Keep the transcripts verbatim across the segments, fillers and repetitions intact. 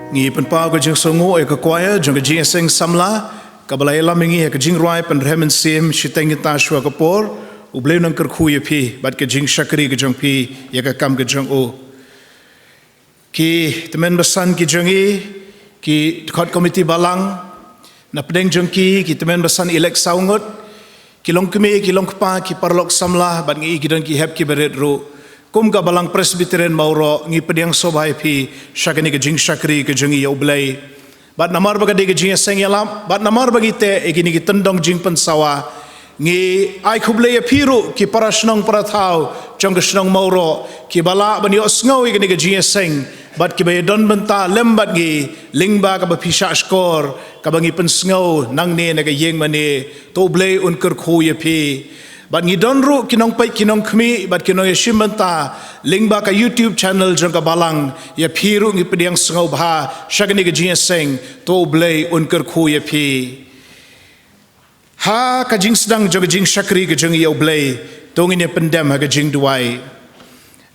Ngi pynpaw ka jingsngewnguh ïa ka choir jong ka Jingïaseng Samla kaba la ïalam ïa ngi ha ka jingrwai Pynrhem Mynsiem shiteng kynta shuwa ka por. U Blei un nang kyrkhu ïa phi bad ka jingshakri ka jong phi ïa ka kam ka jong u. Ki tymmen basan ki jong ngi, ki dkhot komiti balang, na pdeng jong ki, ki tymmen basan i lek saw ngut, ki longkmie, ki longkpa, ki paralok samla, bad ngi i ki don ki hep ki barit ruh. Kum ka Balang Presbyterian Mawroh, ngi pdiang sngewbha ïa phi sha kane ka jingshakri ka jong ngi ïa U Blei. Bad namar ba ka dei ka jingïaseng ïalap, bad namar ba ngi teh ïa kine ki tyndong jingpynsawa, ngi ai khublei ïa phi ruh ki para shnong para thaw jong ka shnong Mawroh, kiba lah ban ïohsngew ïa kane ka jingïaseng, bad kiba ïadon bynta lem bad ngi lyngba kaba phi shah shkor, kaba ngi pynsngew nangne na ka ïing mane. To U Blei un kyrkhu ïa phi. Bad ngi don ruh ki nongpeit ki nongkhmih bad ki nongïashim bynta lyngba ka YouTube channel jong ka Balang. Ïa phi ruh ngi pdiang sngewbha sha kane ka jingïaseng. To U Blei un kyrkhu ïa phi. Ha ka jingsdang jong ka jingshakri ka jong ngi ïa U Blei, to ngin ïa pyndem ha ka jingduwai.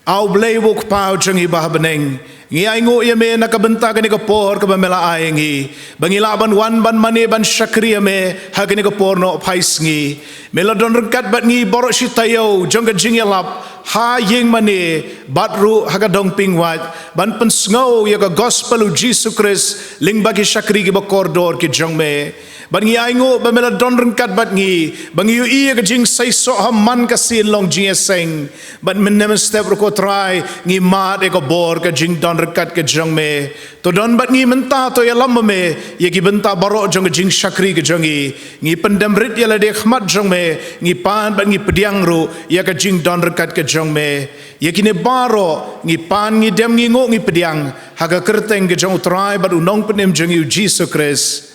A U Blei U Kpa jong ngi ba ha bneng, ngi ainguh ïa me na ka bynta kane ka por kaba me la ai ïa ngi, ba ngi lah ban wan ban mane ban shakri ïa me ha kane ka por nohphai sngi. Me la don ryngkat bad ngi baroh shi taïew jong ka jingïalap, ha ïing mane bad ruh ha ka dong pingwait, ban pynsngew ïa ka gospel U Jisu Khrist lyngba ki shakri kiba kordor ki jong me. Bad ngi ainguh ba me la don ryngkat bad ngi, ba ngi ïohi ïa ka jingseisoh ha man ka sien long jingïaseng. Bad mynne mynstep ruh ko Trai, ngi mad ïa ka bor ka jingdon ryngkat ka jong me. To don bad ngi mynta, to ïalam ma me ïa ki bynta baroh jong ka jingshakri ka jong ngi. Ngi pyndem rit ïa lade ha khmat jong me, ngi pan bad ngi pdiang ruh ïa ka jingdon ryngkat ka jong me. Ïa kine baroh ngi pan, ngi dem, ngi nguh, ngi pdiang ha ka kyrteng ka jong U Trai bad U Nongpynim jong ngi U Jisu Khrist.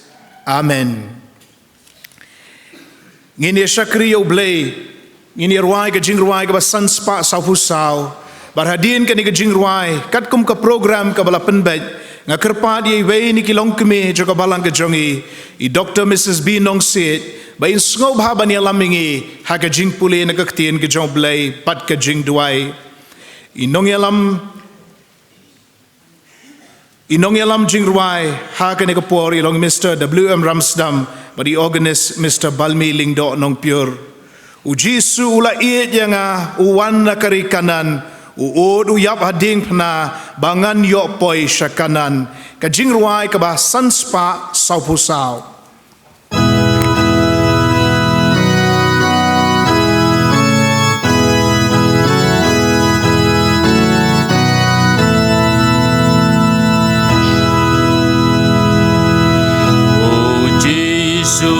Amen. Ngin ïa shakri ïa U Blei, ngin ïa rwai ka jingrwai kaba san spah sawphew saw. Bad hadien kane ka jingrwai, katkum ka program kaba la pynbeit, nga kyrpad ïa iwei na ki longkmie jong ka Balang ka jong ngi, i Doctor Missus B Nongsiej, ba in sngewbha ban ïalam ïa ngi ha ka jingpule na ka Ktien ka jong U Blei bad ka jingduwai. I nongïalam I nongïalam jingrwai ha kane ka por i long Mister W M Ramsdam, bad i organist Mister Balmi Lyngdoh Nongpyur. U Jisu u la ïeit ïa nga, u wan na ka ri Kanaan, u ud u ïap ha diengphna, ba ngan ïoh poi sha Kanaan. Ka jingrwai kaba san spah sawphew saw. U Jisu u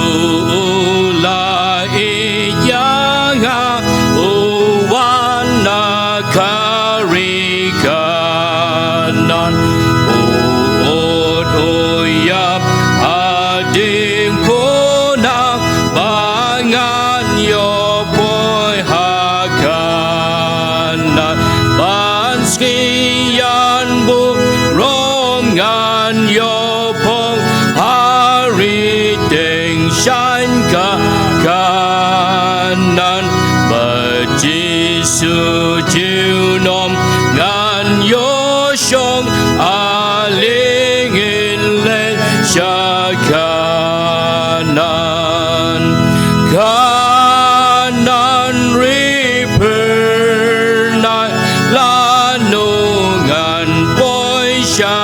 la ïeit ïa nga, u wan na ka ri Kanaan, u ud u ïap ha diengphna, ba ngan ïoh poi ha Kanaan. Ban sngi ïan burom ngan ïoh phong ha ri teng shaiñ ka Kanaan. Ba Jisu junom ngan ïoh shong, ale ngin leit sha Kanaan. Kanaan ri phyrnai, lano ngan poi sha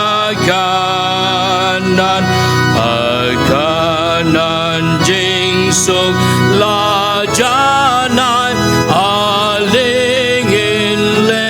Kanaan. Ha Kanaan jingsuk la janai, ale ngin leit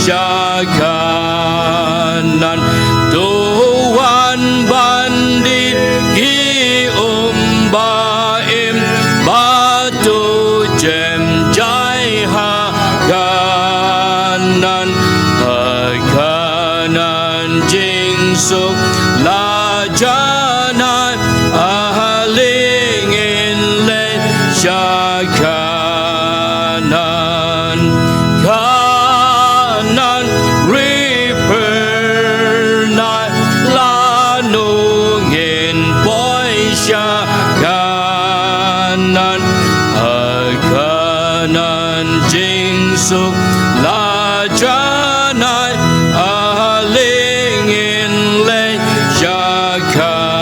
sha Kanaan. To wan ban die ki um ba im, ba to jem jai ha Kanaan. Ha Kanaan jingsuk la janai, a ha lei ngin leit sha Kanaan. Kanaan ri phyrnai, lano ngin poi sha Kanaan. Ha Kanaan jingsuk la janai, a ha lei ngin leit sha Kanaan.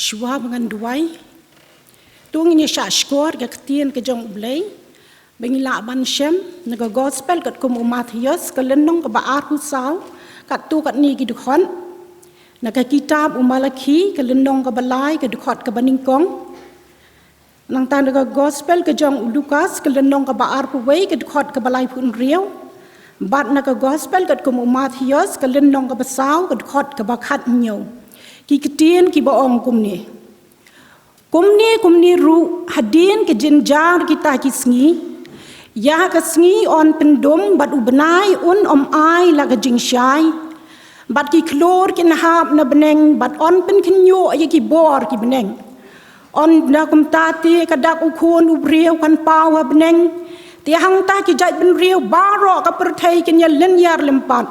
Shuwa ba ngan duwai, to ngin ïa shah shkor ïa ka ktien ka jong U Blei ba ngi lah ban shem na ka Gospel katkum u Mathaios, ka lynnong kaba arphew saw, katto katne ki dkhot. Na ka kitab u Malakhi, ka lynnong kaba lai, ka dkhot kaba nyngkong. Nangta na ka Gospel ka jong u Lukas, ka lynnong kaba arphew wei, ka dkhot kaba laiphew hynriew. Bad na ka Gospel katkum u Mathaios, ka lynnong kaba saw, ka dkhot kaba khathynñiew. Ki ktien kiba ong kumne: Kumne kumne ruh, hadien ka jynjar kita ki sngi, ïa ka sngi yn pyndum bad u bnai un ym ai la ka jingshai. Bad ki khlur kin hap na bneng bad yn pynkhynñiuh ïa ki bor ki bneng. Ynda kumta te ka dak U Khun u briew kan paw ha bneng, te hangta ki jaitbynriew baroh ka pyrthei kin ïa lynñiar lympat,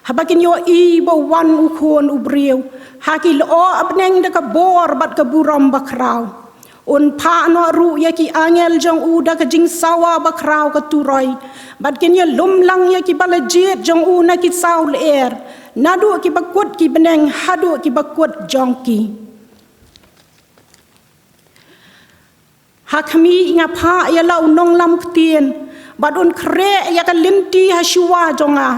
haba kin ïohi ba wan U Khun u briew ha ki lyoh bneng da ka bor bad ka burom bakhraw. Un phah noh ruh ïa ki angel jong u da ka jingsawa bakhraw ka turoi, bad kin ïa lum lang ïa kiba la jied jong u na ki saw lyer, naduh kiba kut ki bneng haduh kiba kut jong ki. Ha khmih, nga phah ïa la u nonglam ktien, bad un khreh ïa ka lynti ha shuwa jong nga.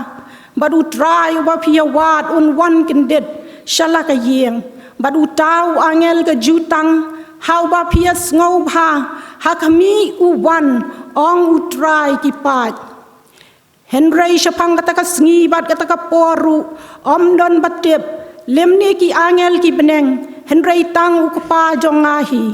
Bad U Trai uba phi ïa wad un wan kyndit sha la ka ïing. Bad uta u angel ka jutang ha uba phi ïa sngewbha, ha khmih u wan, ong U Trai ki paid. Hynrei shaphang kata ka sngi bad kata ka por ruh ym don ba tip, lymne ki angel ki bneng, hynrei tang U Kpa jong nga hi.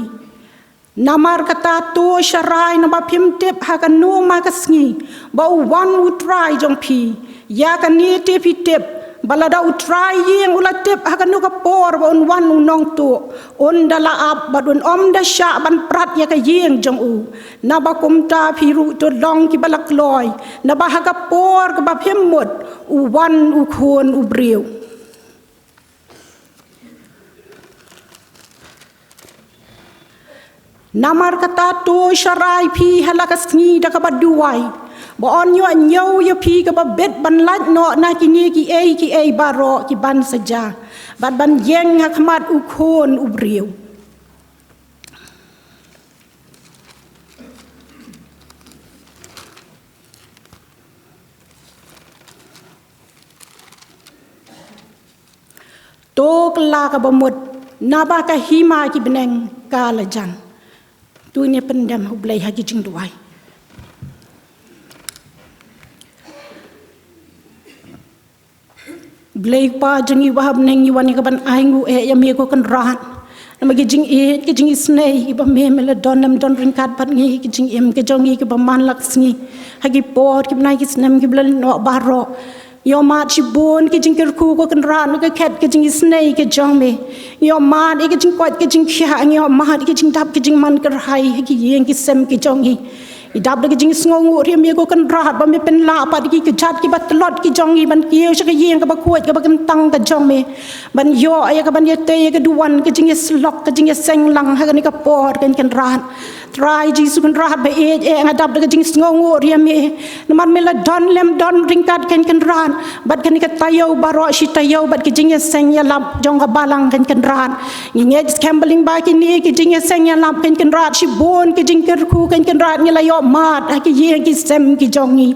Namar kata to sharai, naba phim tip ha kano ma ka sngi ba u wan U Trai jong phi. Ïa kane te phi tip, ba lada U Trai ïing u la tip ha kano ka por ba un wan U Nongtuh, un da la ap bad un ym da shah ban prat ïa ka ïing jong u. Naba kumta phi ruh to long kiba la kloi, naba ha ka por kaba phim mut u wan U Khun u briew. Namar kata to sharai phi ha la ka sngi da kaba duwai, ba yn ïoh ñiew ïa phi kaba bit ban lait noh na kine kiei kiei baroh ki ban sa jia, bad ban ïeng ha khmat U Khun u briew. To kylla kaba mut, naba ka hima ki bneng ka la jan. To ngin pyndem ha U Blei ha ki jingduwai. Blei Kpa jong ngi uba ha bneng, ngi wan ïa ka ban ainguh eh ïa me ko Kynrad. Namar ki jingïeit, ki jingisynei kiba me, me la don, em don ryngkat bad ngi, ki jingim ki jong ngi kiba man la ka sngi, ha ki por, ki bnai, ki snem kiba la leit noh baroh. Ïohmad shibun ki jingkyrkhu ko Kynrad, na ka khet ki jingisynei ki jong me. Ïohmad ïa ki jingkoit ki jingkhiah, ïohmad ïa ki jingdap ki jingman kyrhai ha ki ïing ki sem ki jong ngi. Ngi dap da ka jingsngewnguh ria me ko Kynrad ba me pynlah pat ïa ki kjat kiba tlot ki jong ngi ban kiew sha ka ïing kaba khuid kaba kyntang ka jong me. Ban ïoh ïa ka ban ïatei ïa ka duwan ka jingïasyllok ka jingïaseng lang ha kane ka por kan Kynrad. Trai Jisu Kynrad ba ïeit eh nga dap da ka jingsngewnguh ria me. Namar me la don lem don ryngkat kan Kynrad. Bad kane ka taïew baroh shi taïew bad ka jingïaseng ïalap jong ka balang kan Kynrad. Ngi ngeit skhem ba lyngba kine ki jingïaseng ïalap kan Kynrad shibun ki jingkyrkhu kan Kynrad ngi la ïoh mad ha ki ïing ki sem ki jong ngi.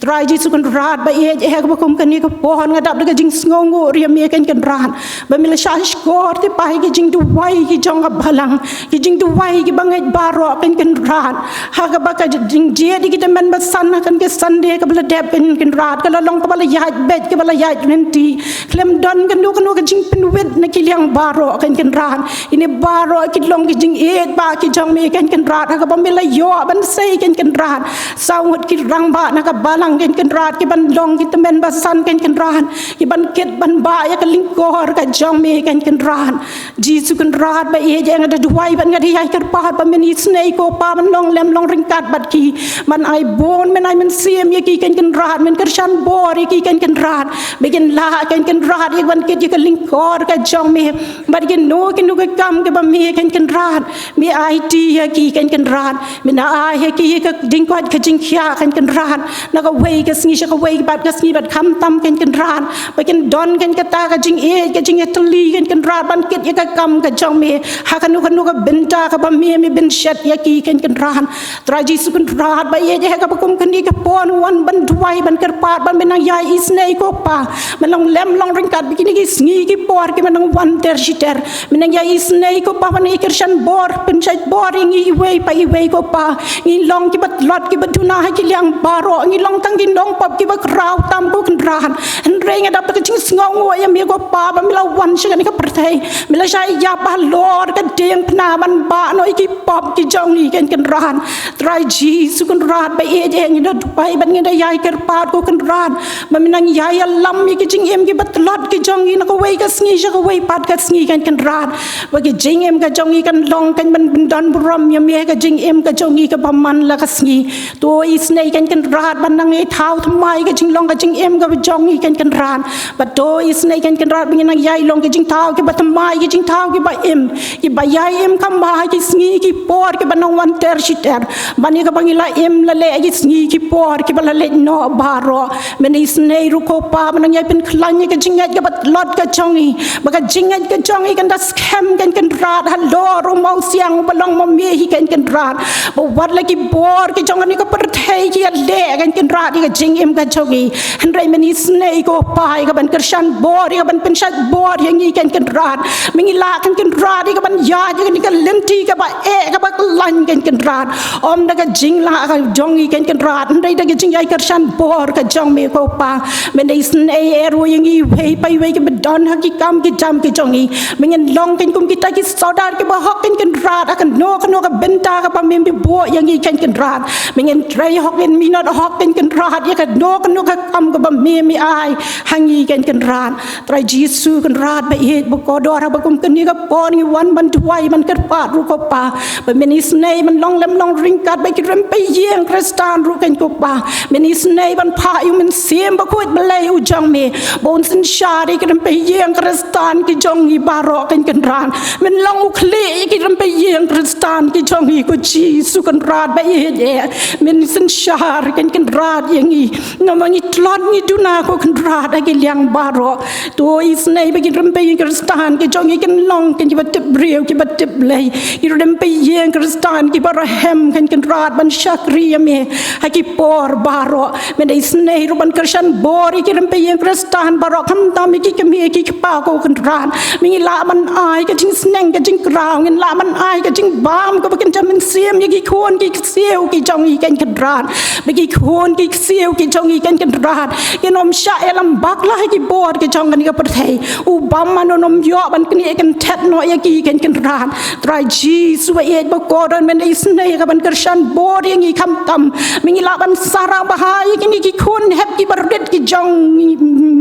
Trai Jisu Kynrad ba ïeit eh ha kaba kum kane ka por nga dap da ka jingsngewnguh ria me kan Kynrad. Ba me la shah shkor te pa ha ki jingduwai ki jong ka balang. Ki jingduwai kiba ngeit baroh kan Kynrad. Ha kaba ka jingjied ïa ki tymmen basan ha kane ka Sunday kaba la dep kan Kynrad. Ka la long kaba la ïaid beit kaba la ïaid lynti. Khlem don kano kano ka jingpynwit na ki liang baroh kan Kynrad. Ine baroh ki long ki jingïeit ba ki jong me kan Kynrad. Ha kaba me la ïoh ban sei kan Kynrad. Saw ngut ki rangbah na ka balang kan Kynrad. Ki ban long ki tymmen basan kan Kynrad. Ki ban kit ban bah ïa ka lyngkor ka jong me kan Kynrad. Jisu Kynrad ba ïeit eh nga da duwai bad nga da ïai kyrpad ba men isynei ko Pa ban long lem long ryngkat bad ki. Ban ai bun men ai mynsiem ïa ki kan Kynrad men kyrshan bor ïa ki kan Kynrad. Ba kin lah kan Kynrad ïa ban kit ïa ka lyngkor ka jong me. Bad kino kino ka kam kaba me kan Kynrad. Me aiti ïa ki kan Kynrad. Me na ai ïa ki ïa ka jingkoit ka jingkhiah kan Kynrad. Na kawei ka sngi sha kawei bad ka sngi bad khamtam kan Kynrad. Ba kin don kan kata ka jingïeit ka jingïatylli kan Kynrad ban kit ïa ka kam ka jong me. Ha kano kano ka bynta kaba me me pynshet ïa ki kan Kynrad. Trai Jisu Kynrad ba ïeit eh ha kaba kum kane ka por wan ban duwai ban kyrpad ban me nang ïai isynei ko Pa. Me long lem long ryngkat ba kine ki sngi ki por ki me nang wan ter shi ter. Me nang ïai isynei ko Pa ban ïai kyrshan bor pynshait bor ïa ngi iwei pa iwei ko Pa. Ngi long kiba tlot kiba duna ha ki liang baroh ngi long tang ki nongpop kiba khraw tam ko Kynrad. Hynrei nga dap da ka jingsngewnguh ïa me ko Pa ba me la wan sha kane ka pyrthei. Me la shah ïap halor ka diengphna ban bah noh ïa ki pop ki jong ngi kan Kynrad. Trai Jisu Kynrad ba ïeit eh ngi da duwai bad ngi da ïai kyrpad ko Kynrad. Ba me nang ïai ïalam ïa ki jingim kiba tlot ki jong ngi na kawei ka sngi sha kawei pat ka sngi kan Kynrad. Ba ki jingim ka jong ngi kan long kan ban pyndon burom ïa me ka jingim ka jong ngi kaba man la ka sngi. To isynei kan Kynrad ban nang ïai thaw thymmai ka jinglong ka jingim kaba jong ngi kan Kynrad. Ba to isynei kan Kynrad ba ngin nang ïai long ka jingthaw kiba thymmai ka jingthaw kiba im. Kiba ïai im kham bha ha ki sngi ki por kiba nang wan ter shi ter. Ban ïa kaba ngi la im la leh ha ki sngi ki por kiba la leit noh baroh. Men isynei ruh ko Pa ba nang ïai pynkhlaiñ ïa ka jingngeit kaba tlot ka jong ngi. Ba ka jingngeit ka jong ngi kan da skhem kan Kynrad halor u Mawsiang uba long ma me hi kan Kynrad. Ba wat la ki bor ki jong kane ka pyrthei ki ïaleh kan Kynrad ïa ka jingim ka jong ngi. Hynrei men isynei ko Pa ïa ka ban kyrshan bor ïa ka ban pynshait bor ïa ngi kan Kynrad. Me ngi lah kan Kynrad ïa ka ban ïaid ïa kane ka lynti kaba eh kaba khlaiñ kan Kynrad. Ym da ka jinglah ka jong ngi kan Kynrad hynrei da ka jingïai kyrshan bor ka jong me ko Pa. Men isynei eh ruh ïa ngi iwei pa iwei kiba don ha ki kam ki jam ki jong ngi. Me ngin long kan kum kita ki sawdar kiba hok kan Kynrad ha kano kano ka bynta kaba me buh ïa ngi kan Kynrad. Me ngin trei hok ngin minot hok kan Kynrad ïa kano kano ka kam kaba me me ai ha ngi kan Kynrad. Trai Jisu Kynrad ba ïeit ba kordor haba kum kane ka por ngi wan ban duwai ban kyrpad ruh ko Pa. Ba men isynei ban long lem long ryngkat ba ki rympei ïing Khristan ruh kan ko Pa. Men isynei ban phah ïa u Mynsiem Bakhuid Blei u jong me. Ba un synshar ïa ki rympei ïing Khristan ki jong ngi baroh kan Kynrad. Men long u khlieh ïa ki rympei ïing Khristan ki jong ngi ko Jisu Kynrad ba ïeit eh. Men synshar kan Kynrad ïa ngi. Namar ngi tlot ngi duna ko Kynrad ha ki liang baroh. To isynei ba ki rympei ïing Khristan ki jong ngi kin long kan kiba tip briew kiba tip Blei. Ki rympei ïing Khristan kiba rhem kan Kynrad ban shakri ïa me ha ki por baroh. Men isynei ruh ban kyrshan bor ïa ki rympei ïing Khristan baroh khamtam ïa ki kmie ki kpa ko Kynrad. Me ngi lah ban ai ka jingsneng ka jingkraw ngin lah ban ai ka jingbam kaba kynja mynsiem ïa ki khun ki ksiew ki jong ngi kan Kynrad. Ba ki khun ki ksiew ki jong ngi kan Kynrad kin ym shah ïalam bakla ha ki bor ki jong kane ka pyrthei. U bam man un ym ïoh ban knieh kynthet noh ïa ki kan Kynrad. Trai Jisu ba ïeit ba kordor men isynei ka ban kyrshan bor ïa ngi khamtam. Me ngi lah ban sarang bha ïa kine ki khun hep kiba rit ki jong ngi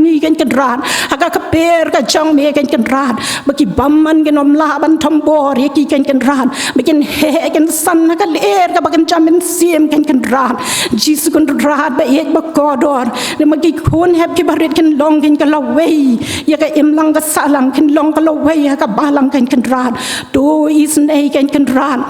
Kynrad, ha ka kper ka jong me Kynrad, ba ki bymman kin ym lah ban thombor ïa ki Kynrad, ba kin heh kin san ha ka lyer kaba kynja mynsiem Kynrad. Jisu Kynrad ba ïeit ba kordor, namar ki khun hep kiba rit kin long kin ka lawei ïa ka imlang ka sahlang, kin long ka lawei ha ka balang Kynrad. To isynei Kynrad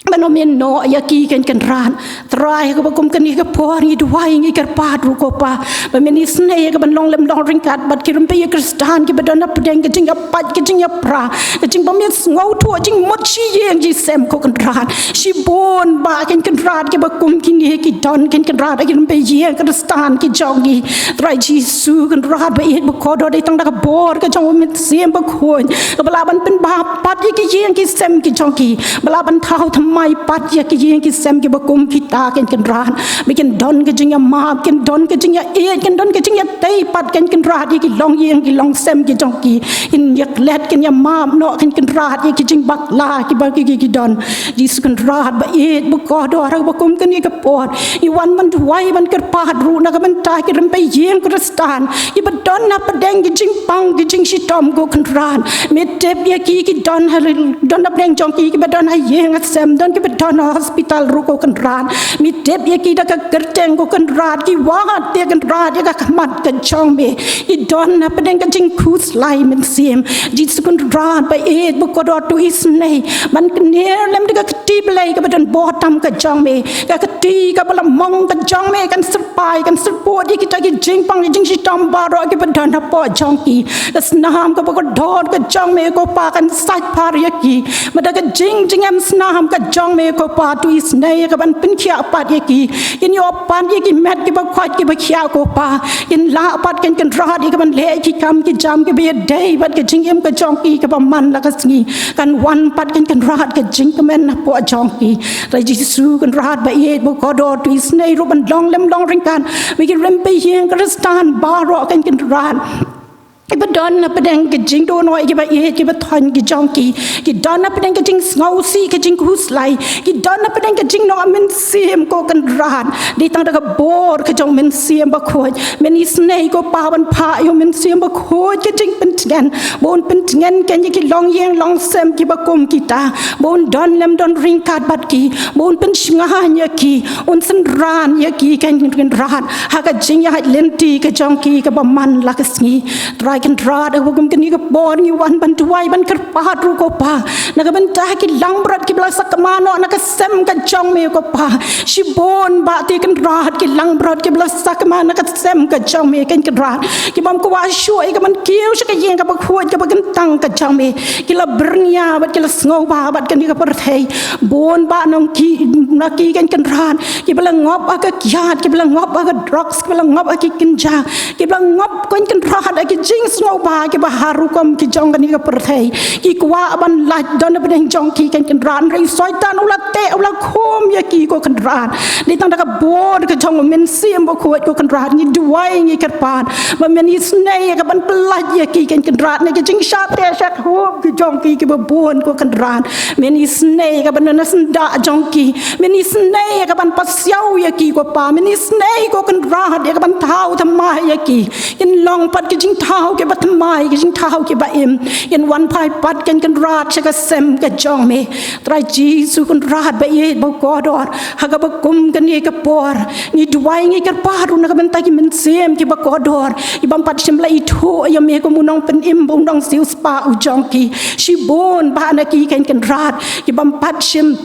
ban ym ïehnoh ïa ki Kynrad. Trai ha kaba kum kane ka por ngi duwai ngi kyrpad ruh ko Pa, ba men isynei ïa kaban long lem long ryngkat bad ki rympei ïa Khristan kiba don hapdeng ka jingïapait ka jingïapra, ka jingbym ïasngewthuh, jingmut shi ïing shi sem ko Kynrad. Shibun bah Kynrad kiba kum kine ki don Kynrad ha ki rympei ïing Khristan ki jong ngi. Trai Jisu Kynrad ba ïeit ba kordor, dei tang da ka bor ka jong u Mynsiem Bakhuid kaba lah ban pynbha pat ïa ki ïing ki sem ki jong ki, ba lah ban thaw thymmai pat ïa ki ïing ki sem kiba kum kita Kynrad, ba kin don ka jingïamap, kin don ka jingïaieit, kin don ka jingïatei pat Kynrad ïa ki longïing ki longsem ki jong ki. Kin ïaklet, kin ïamap noh Kynrad ïa ki jingbakla kiba ki, ki, ki don. Jisu Kynrad ba ïeit ba kordor, ha kaba kum kane ka por ngi wan ban duwai ban kyrpad ruh na ka bynta ki rympei ïing Khristan kiba don hapdeng ki jingpang ki jingshitom ko Kynrad. Me tip ïa ki, ki don ha, don hapdeng jong ki kiba don ha ïing ha sem, don kiba don ha hospital ruh ko Kynrad. Me tip ïa ki da ka kyrteng ko Kynrad, ki wad te Kynrad ïa ka khmat ka jong me. Ki don hapdeng ka jingkhuslai mynsiem. Jisu Kynrad ba ïeit ba kordor, to isynei ban kner lem da ka kti Blei kaba don bor tam ka jong me, ka kti kaba la mong ka jong me kan syrpai, kan syrpud ïa kita ki jingpang ki jingshitom baroh kiba don hapoh jong ki. Ka snam kaba kordor ka jong me ko Pa kan sait phar ïa ki. Bad da ka jingjngem snam ka jong me ko Pa, to isynei ïa kaban pynkhiah pat ïa ki. Kin ïoh pat ïa ki met kiba koit kiba khiah ko Pa. Kin lah pat Kynrad ïa kaban leh ki kam ki jam kiba ïadei bad ka jingim ka jong ki kaba man la ka sngi. Kan wan pat Kynrad ka jingkmen hapoh jong ki. Trai Jisu Kynrad ba ïeit ba kordor, to isynei ruh ban long lem long ryngkat bad ki rympei ïing Khristan baroh Kynrad kiba don hapdeng ka jingduh noh ïa kiba ïeit kiba thoiñ ki jong ki. Ki don hapdeng ka jingsngewsih ka jingkhuslai, ki don hapdeng ka jingnoh mynsiem ko Kynrad. Dei tang da ka bor ka jong u Mynsiem Bakhuid, men isynei ko Pa ban phah ïa u Mynsiem Bakhuid ka jingpyntngen, ba un pyntngen kein ïa ki longïing longsem kiba kum kita, ba un don lem don ryngkat bad ki, ba un pynshngaiñ ïa ki, un synran ïa ki kein Kynrad ha ka jingïaid lynti ka jong ki kaba man la ka sngi. Trai Kynrad, ha kaba kum kane ka por ngi wan ban duwai ban kyrpad ruh ko Pa na ka bynta ki langbrot kiba la sakma noh na ka sem ka jong me ko Pa. Shibun bah te Kynrad ki langbrot kiba la sakma na ka sem ka jong me kein Kynrad, ki bym kwah shuh ïa kaban kiew sha ka ïing kaba khuid kaba kyntang ka jong me. Ki la byrngiew bad ki la sngewbha bad kane ka pyrthei. Bun bah nong ki, na ki kein Kynrad, kiba la ngop ha ka kiad, kiba la ngop ha ka drugs, kiba la ngop ha ki kynja, kiba la ngop kein Kynrad ha ki jingsngewbha kiba har rukom ki jong kane ka pyrthei. Ki kwah ban lait don hapdeng jong ki kein Kynrad, hynrei u Soitan u la teh u la khum ïa ki ko Kynrad. Dei tang da ka bor ka jong u Mynsiem Bakhuid ko Kynrad ngi duwai ngi kyrpad ba men isynei ïa kaban pyllait ïa ki kein Kynrad na ki jingshah teh shah khum ki jong ki kiba bun ko Kynrad. Men isynei ïa kaban don ha syndah jong ki. Men isynei ïa kaban pasiaw ïa ki ko Pa. Men isynei ko Kynrad ïa kaban thaw thymmai ïa ki. Kin long pat ki jingthaw kiba thymmai, ki jingthaw kiba im. Kin wan phai pat kein Kynrad sha ka sem ka jong me. Trai Jisu Kynrad ba ïeit ba kordor, ha kaba kum kane ka por ngi duwai ngi kyrpad ruh na ka bynta ki mynsiem kiba kordor, ki bym pat shym la ithuh ïa me kum u Nongpynim bad u Nongsiewspah u jong ki. Shibun bah na ki kein Kynrad ki bym pat shym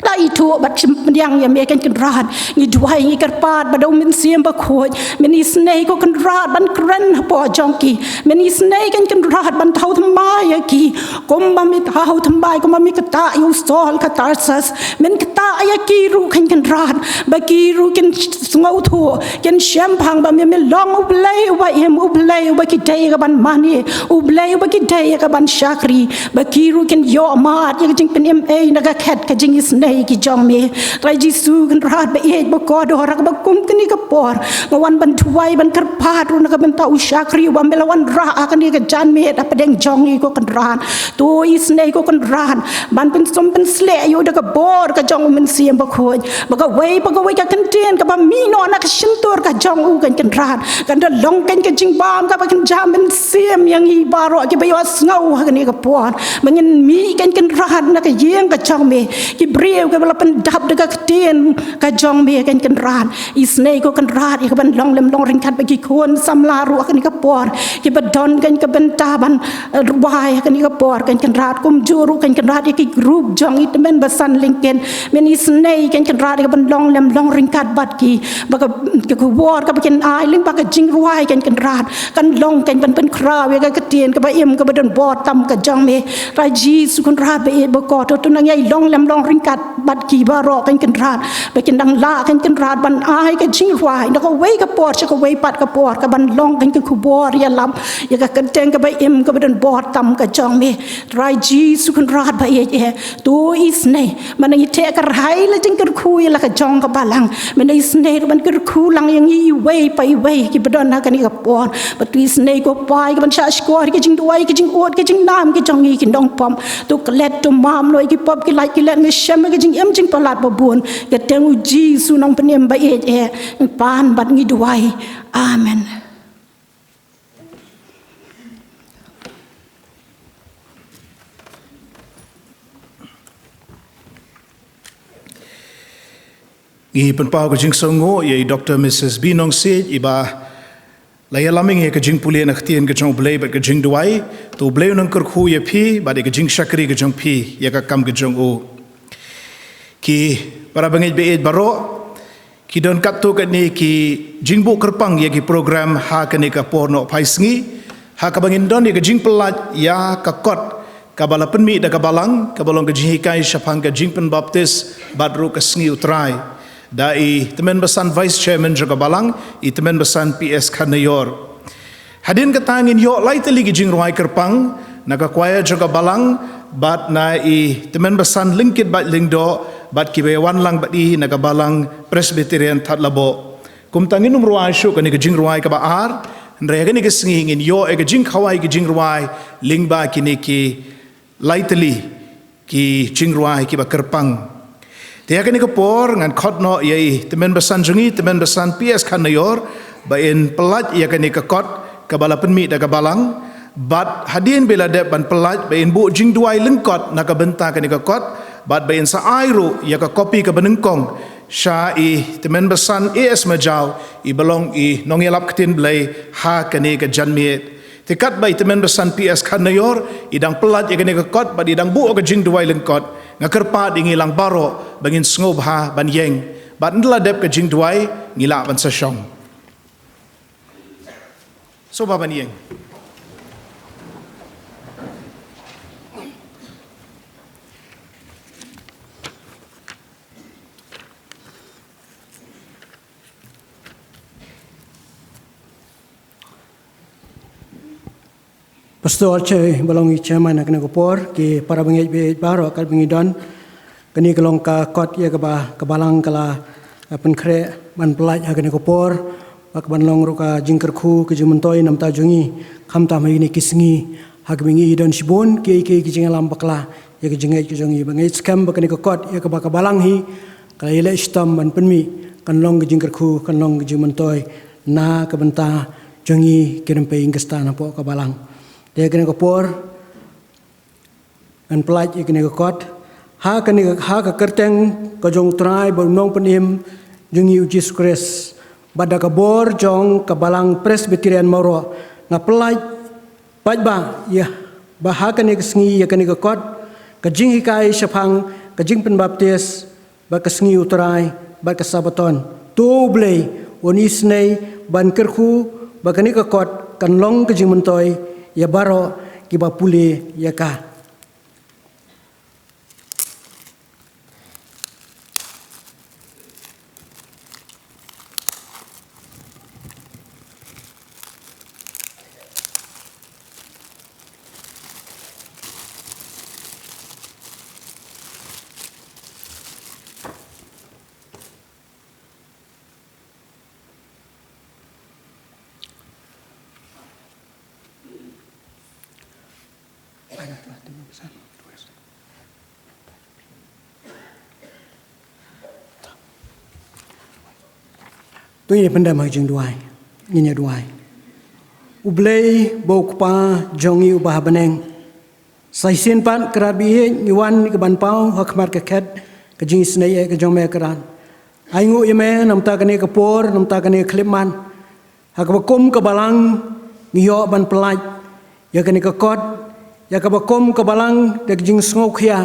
la ithuh bad shym pdiang ïa me kein Kynrad. Ngi duwai ngi kyrpad ba da u Mynsiem Bakhuid men isynei ko Kynrad ban kren hapoh jong ki. Men isynei kein Kynrad ban thaw thymmai ïa ki. Kumba me thaw thymmai, kumba me ktah ïa u Saul ka Tarsus, men ktah ïa ki ruh kein Kynrad, ba ki ruh kin sngewthuh, kin shemphang ba me, me long U Blei uba im, U Blei uba ki dei ïa kaban mane, U Blei uba ki dei ïa kaban shakri, ba ki ruh kin ïoh mad ïa ka jingpynim ei na ka khet ka jingisynei. ïa ki jong me. Trai Jisu Kynrad ba ïeit ba kordor, ha kaba kum kane ka por nga wan ban duwai ban kyrpad ruh na ka bynta u shakri uba me la wanrah ha kane ka janmiet hapdeng jong ngi ko Kynrad. To isynei ko Kynrad ban pynsum pynsleh ïa u da ka bor ka jong u Mynsiem Bakhuid, ba kawei pa kawei ka kyntien kaba mih noh na ka shyntur ka jong u, ko Kynrad, kan da long ko ka jingbam kaba kynja mynsiem ïa ngi baroh kiba ïohsngew ha kane ka por. Ba ngin mih ko Kynrad na ka ïing ka jong me, ki briew kiba la pyndap da ka ktien ka jong me, ko Kynrad. Isynei ko Kynrad ïa ka ban long lem long ryngkat bad ki khun samla ruh ha kane ka por, kiba don ko ka bynta ban, eh, rwai ha kane ka por, ko Kynrad. Kumjuh ruh ko Kynrad ïa ki group jong i Tymmen Basan Lyngkit, men isynei ko Kynrad ïa ka ban long lem long ryngkat bad ki, ba ka, ka khubor kaba kin ai lyngba ka jingrwai, ko Kynrad, kan long ko ban pynkhraw ïa ka ktien kaba im kaba don bor tam ka jong me. Trai Jisu Kynrad ba ïeit ba kordor, to nang ïai long lem long ryngkat bad ki baroh, ko Kynrad, ba kin dang lah, ko Kynrad, ban ai ka jingrwai na kawei ka por sha kawei pat ka por, ka ban long ko ka khubor ïalap ïa ka kyrteng kaba im kaba don bor tam ka jong me. Trai Jisu Kynrad ba ïeit eh, to isynei ba nang ïa theh kyrhai la jingkyrkhu ïa la ka jong ka balang. Men isynei ruh ban kyrkhu lang ïa ngi iwei pa iwei kiba don ha kane ka por. Ba to isynei ko Pa ïa ka ban shah shkor ïa ka jingduwai, ïa ka jingud, ïa ka jingnam ka jong ngi ki nongpop. To klet to map noh ïa ki pop ki lait ki let, me shem ïa ka jingim jingpalat ba bun. Ka kyrteng u Jisu Nongpynim ba ïeit eh, ngi pan bad ngi duwai. Amen. Ngi pynpaw ka jingsngewnguh ïa i Doctor Missus B Nongsiej, iba la ïalam ïa ngi ïa ka jingpule na ka ktien ka jong U Blei bad ka jingduwai. To U Blei un nang kyrkhu ïa phi bad ïa ka jingshakri ka jong phi ïa ka kam ka jong u. Ki para bangeit ba ïeit baroh, ki don katto katne ki jingbuh kyrpang ïa ki program ha kane ka por nohphai sngi, ha kaba ngin don ïa ka jingpyllait ïa ka kot kaba la pynmih da ka balang, kaba long ka jinghikai shaphang ka jingpynbaptis bad ruh ka sngi U Trai, da i Tymmen Basan Vice Chairman jong ka balang, i Tymmen Basan P S Kharnaior. Hadien kata ngin ïoh lai tylli ki jingrwai kyrpang na ka choir jong ka balang, bad na i Tymmen Basan Lyngkit bad Lyngdoh, bad kiba ïawan lang bad i na ka balang Presbyterian Thadlaboh. Kumta ngin ym rwai shuh kane ka jingrwai kaba ar, hynrei ha kane ka sngi ngin ïoh ïa ka jingkhawai ka jingrwai lyngba kine ki lai tylli ki jingrwai kiba kyrpang. Te ha kane ka por ngan khot noh ïa i Tymmen Basan jong ngi, Tymmen Basan P S Kharnaior, ba in pyllait ïa kane ka kot kaba la pynmih da ka balang, bad hadien ba la dep ban pyllait ba in buh jingduwai lyngkot na ka bynta kane ka kot, bad ba in sa ai ruh ïa ka kopi kaba nyngkong sha i Tymmen Basan A S Majaw, iba long i nongïalap ktien Blei ha kane ka janmiet. Te katba i Tymmen Basan P S Kharnaior i dang pyllait ïa kane ka kot bad i dang buh ka jingduwai lyngkot, nga kyrpad ïa ngi lang baroh ba ngin sngewbha ban ïeng, bad ynda la dep ka jingduwai ngi lah ban sa shong. Sngewbha ban ïeng. Pastor Choi, ba long i chairman ha kane ka por, ki para bangeit ba ïeit baroh, katba ngi don, kane ka long ka kot ïa kaba ka balang ka la, eh, pynkhreh ban pyllait ha kane ka por, ba ka ban long ruh ka jingkyrkhu ka jingmyntoi na ka bynta jong ngi, khamtam ha kine ki sngi ha kaba ngi don shibun kiei kiei ki jingïalam bakla ïa ka jingngeit ka jong ngi. Ba ngi ngeit skhem ba kane ka kot ïa kaba ka balang hi ka la ïaleh shitom ban pynmih kan long ka jingkyrkhu, kan long ka jingmyntoi na ka bynta jong ngi ki rympei ki khyrstan hapoh ka balang. Te ha kane ka por ngan pyllait ïa kane ka kot ha kane ka, ha ka kyrteng ka jong U Trai bad U Nongpynim jong ngi U Jisu Khrist, bad da ka bor jong ka balang Presbyterian Mawroh, nga pyllait paidbah ïa ba ha kane ka sngi ïa kane ka kot, ka jinghikai shaphang ka jingpynbaptis bad ka sngi U Trai bad ka Sabaton. To U Blei un isynei ban kyrkhu ba kane ka kot kan long ka jingmyntoi ïa baroh kiba pule ïa ka. To ngin ïa pyndem ha ka jingduwai. Ngin ïa duwai. U Blei ba u Kpa jong ngi uba ha bneng. Sa shisien pat Kynrad ba ïeit, ngi wan ïa ka ban paw ha khmat ka khet ka jingisynei ka jong me Kynrad. Ainguh ïa me namar kane ka por, namar kane ka khyllipmat. Ha kaba kum ka balang ngi ïoh ban pyllait ïa kane ka kot, ïa kaba kum ka balang da ka jingsngewkhia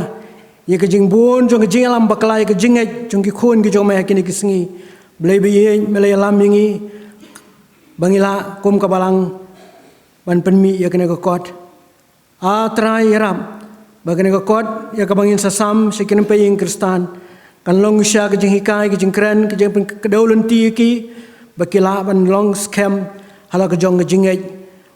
ïa ka jingbun jong ka jingïalam bakla, ïa ka jingngeit jong ki khun ki jong me ha kine ki sngi. Blei ba ïeit, me la ïalam ïa ngi ba ngi lah kum ka balang ban pynmih ïa kane ka kot. A Trai, ïarap ba kane ka kot ïa kaba ngin sa sam sha ki rympei ïing Khristan kan long shisha ka jinghikai, ka jingkren, ka jingpynkdew lynti ïa ki, ba ki lah ban long skhem halor ka jong ka jingngeit.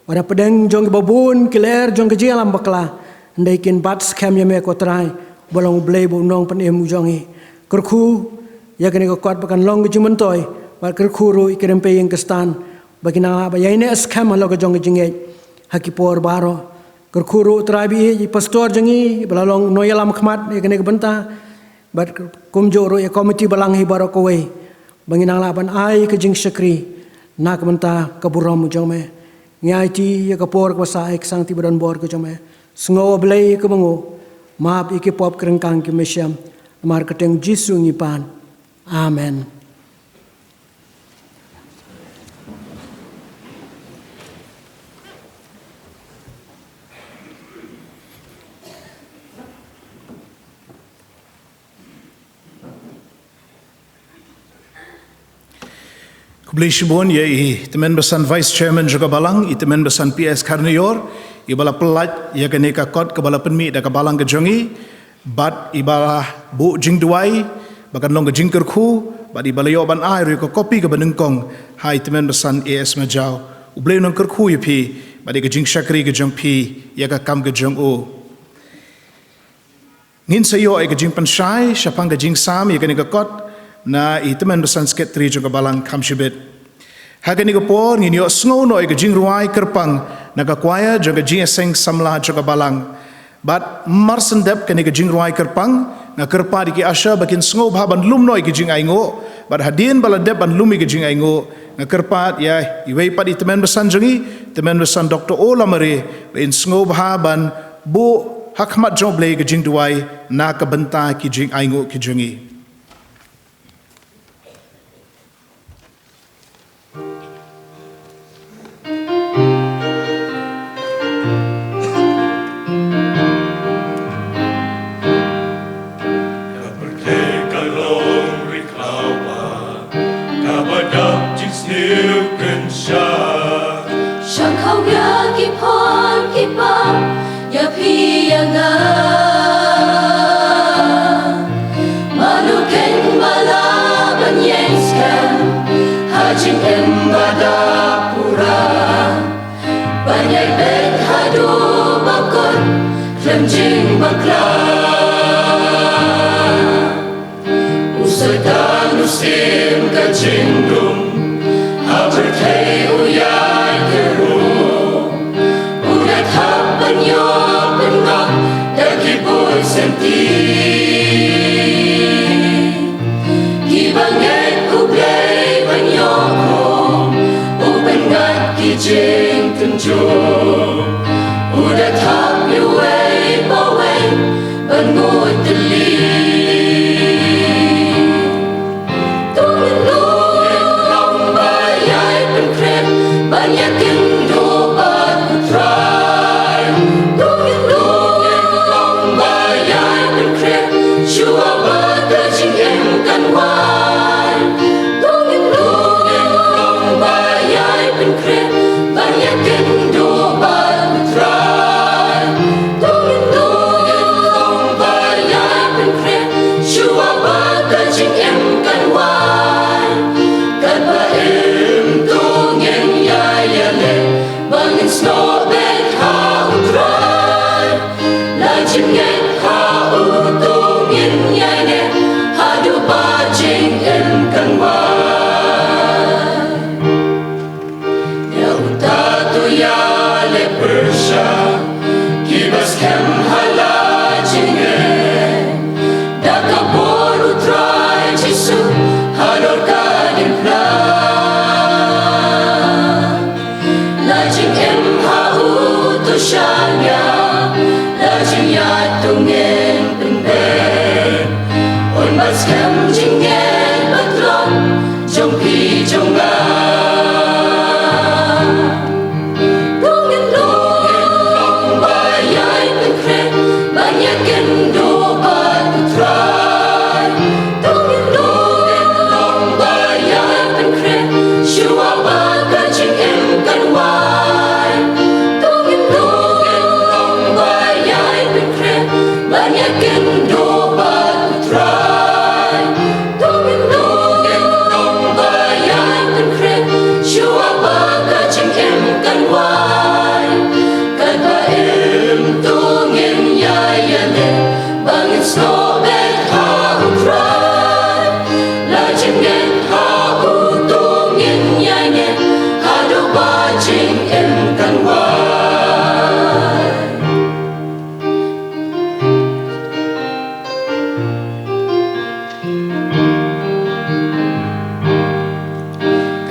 Wat hapdeng jong kiba bun ki lyer jong ka jingïalam bakla, hynrei kin bat skhem ïa me ko Trai, ba long U Blei ba u nongpynim u jong ngi. Kyrkhu ïa kane ka kot ba kan long ka jingmyntoi, bad kyrkhu ruh ïa ki rympei ïing Khristan ba kin nang lah ban ïaineh skhem halor ka jong ka jingngeit ha ki por baroh. Kyrkhu ruh Trai ba ïeit ïa i pastor jong ngi ba la long nongïalam khmat ïa kane ka bynta, bad kumjuh ruh ïa komiti balang hi baroh kawei, ba ngin nang lah ban ai ka jingshakri na ka bynta ka burom ka jong me. Ngi aiti ïa ka por kaba sa ai ka sangti ba don bor ka jong me. Sngew, A Blei, ïa kaba nguh, map ïa ki pop ki ryngkang ki mynsiem. Namar kyrteng Jisu ngi pan. Amen. Khublei shibun ïa i Tymmen Basan Vice Chairman jong ka Balang, i Tymmen Basan P S Kharnaior, iba la pyllait ïa kane ka kot kaba la pynmih da ka Balang ka jong i, bad iba la buh jingduwai ba kan long ka jingkyrkhu, bad iba la ïoh ban ai ruh ïa ka kopi kaba nyngkong ha i Tymmen Basan A S Majaw. U Blei un nang kyrkhu ïa phi bad ïa ka jingshakri ka jong phi ïa ka kam ka jong u. Ngin sa ïoh ïa ka jingpynshai shaphang ka jingsam ïa kane ka kot na i Tymmen Basan Secretary jong ka Balang kham shibit. Ha kane ka por ngin ïohsngew noh ïa ka jingrwai kyrpang na ka choir jong ka Jingïaseng Samla jong ka Balang. Bad mar shen dep kane ka jingrwai kyrpang, nga kyrpad ïa ki usher ba kin sngewbha ban lum noh ïa ka jingainguh, bad hadien ba la dep ban lum ïa ka jingainguh, nga kyrpad ïa iwei pat i Tymmen Basan jong ngi, Tymmen Basan Doctor O Lamare, ba in sngewbha ban buh ha khmat jong U Blei ka jingduwai na ka bynta ki jingainguh ki jong ngi. Ka pyrthei ka long ri khlaw ba, kaba dap jingsniew kynshah. Shang khaw ïa ki phon ki pap, ïa phi ïa nga. Mano ken ba lah ban ïeng skhem ha jingim ba da pura, ban ïai beit haduh ba kut khlem jingbakla. U Soitan u shim ka jingdum, ha pyrthei u ïai kyrhuh. U da thap ban ïoh pynngop da ki buit senti. Kiba ngeit U Blei ban ïoh khum, u pynngat ki jingtynjuh. U da thap ïa uwei pa uwei ban ngoi tylli. To ngin long ba ïai pynkhreh ban ïakynduh bad U Trai. To ngin long ba ïai pynkhreh shuwa ba ka jingim kan wan. To ngin long ba ïai pynkhreh ban ïakynduh bad U Trai. To ngin long ba ïai pynkhreh shuwa ba ka jingim kan wan. Katba im to ngin ïai ïaleh ba ngin snoh beit ha U Trai. La jingngeit ha u to ngin ïai neh haduh ba jingim kan wan. Ïa uta to ïaleh pyrshah, kiba Skhem ha la jingeh da ka bor u Trai Jisu halor ka diengphna. La jingim ha u to shaniah, la jingïaid to ngin pynbeit. Un ban skhem jingngeit ba tlot jong phi jong nga. To ngin long ba ïai pynkhreh ban ïakynduh bad u Trai. To ngin long ba ïai pynkhreh shuwa ba ka jingim kan wai. To ngin long ba ïai pynkhreh ban ïakynduh bad u Trai. To ngin long ba ïai pynkhreh shuwa ba ka jingim kan wai. Katba im to ngin ïai ïaleh ba ngin snoh beit ha u Trai. La jingngeit ha u to ngin ïai ngeit haduh ba jingim kan wai.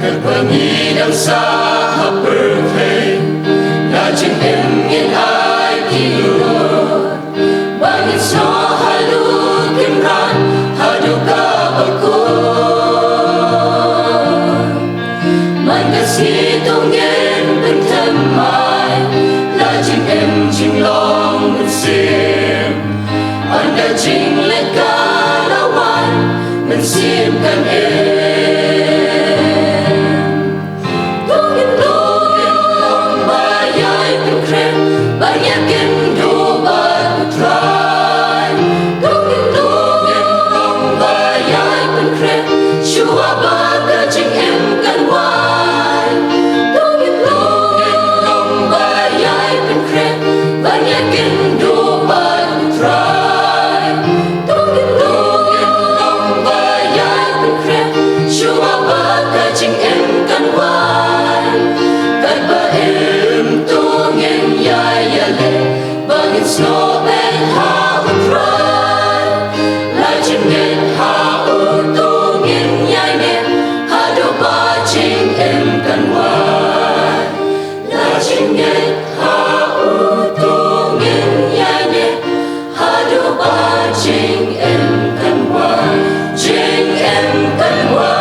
Katba ngi dang sah ha pyrthei, la jingim ngin ai ki lur ba ngin snoh ha Luk Kynrad haduh kaba kut. Man ka sngi to ngin pynthymmai, la jingim jinglong mynsiem. Ynda jingleh ka la wan, mynsiem kan im. To ngin long ba ïai pynkhreh ban ïakynduh bad u Trai. To ngin long ba ïai pynkhreh shuwa ba ka jingim kan wai. To ngin long ba ïai pynkhreh ban ïakynduh bad u Trai. To ngin long ba ïai pynkhreh shuwa ba ka jingim kan wai. Katba im to ngin ïai ïaleh ba ngin snoh beit ha u Trai. La jingngeit ha u to ngin ïai ngeit haduh ba jingim kan wai. La jingngeit ha u to ngin ïai ngeit haduh ba jingim kan wai. Jingim kan wai.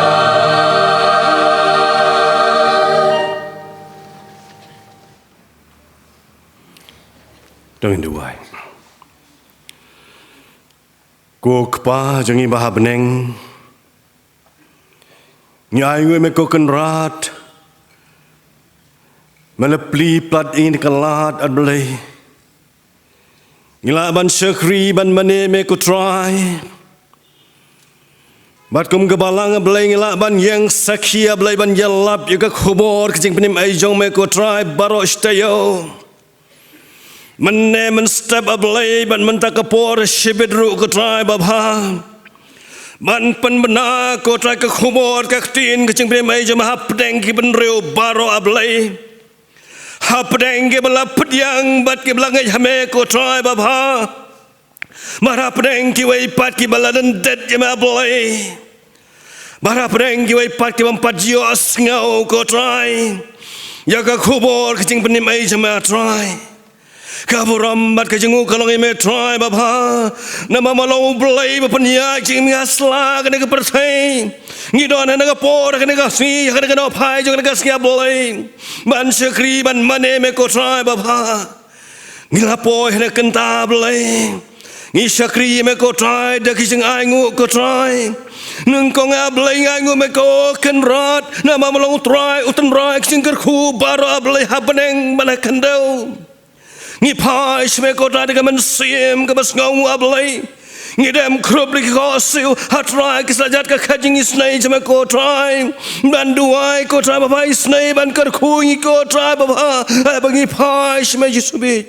To ngin duwai. Ko Kpa jong ngi ba ha bneng, ngi ainguh ïa me ko Kynrad, me la plie palat ïa ngi na ka lad, A Blei. Ngi lah ban shakri ban mane ïa me ko Trai. Bad kum ka balang, A Blei, ngi lah ban ïeng sakhi, A Blei, ban ïalap ïa ka khubor ka jingpynim ei jong me ko Trai baroh shi taïew. Mynne mynstep, A Blei, bad mynta ka por shibit ruh ko Trai babha, ban pynbna ko Trai ka khubor ka ktien ka jingpynim ei jong me hapdeng ki bynriew baroh, A Blei. Hapdeng kiba la pdiang bad kiba la ngeit ha me ko Trai babha. Bad hapdeng kiwei pat kiba la lyndet ïa me, A Blei. Bad hapdeng kiwei pat kibym pat ju ïohsngew ko Trai ïa ka khubor ka jingpynim ei jong me, A Trai. Ka burom bad ka jingnguh ka long ïa me Trai babha. Namar me long U Blei ba pynïaid jingim ha sla kane ka pyrthei. Ngi don ha kane ka por, ha kane ka sngi, ha kane ka nongphai jong kane ka sngi, A Blei, ban shakri ban mane ïa me ko Trai babha. Ngi la poi ha kane ka kynta, Blei. Ngi shakri ïa me ko Trai da ki jingainguh ko Trai. Nyngkong, A Blei, ngi ainguh ïa me ko Kynrad, namar me long U Trai, U Trai ka jingkyrkhu baroh, A Blei, ha bneng bad ha khyndew. Ngi phai sha me ko Trai da ka mynsiem kaba sngewnguh, A Blei. Ngi dem khrup da ki khohsiew, ha Trai, ki slajat ka khet jingisynei jong me ko Trai. Ban duwai ko Trai babha, isynei ban kyrkhu ïa ngi ko Trai babha. Haba ngi phai sha me Jisu beit.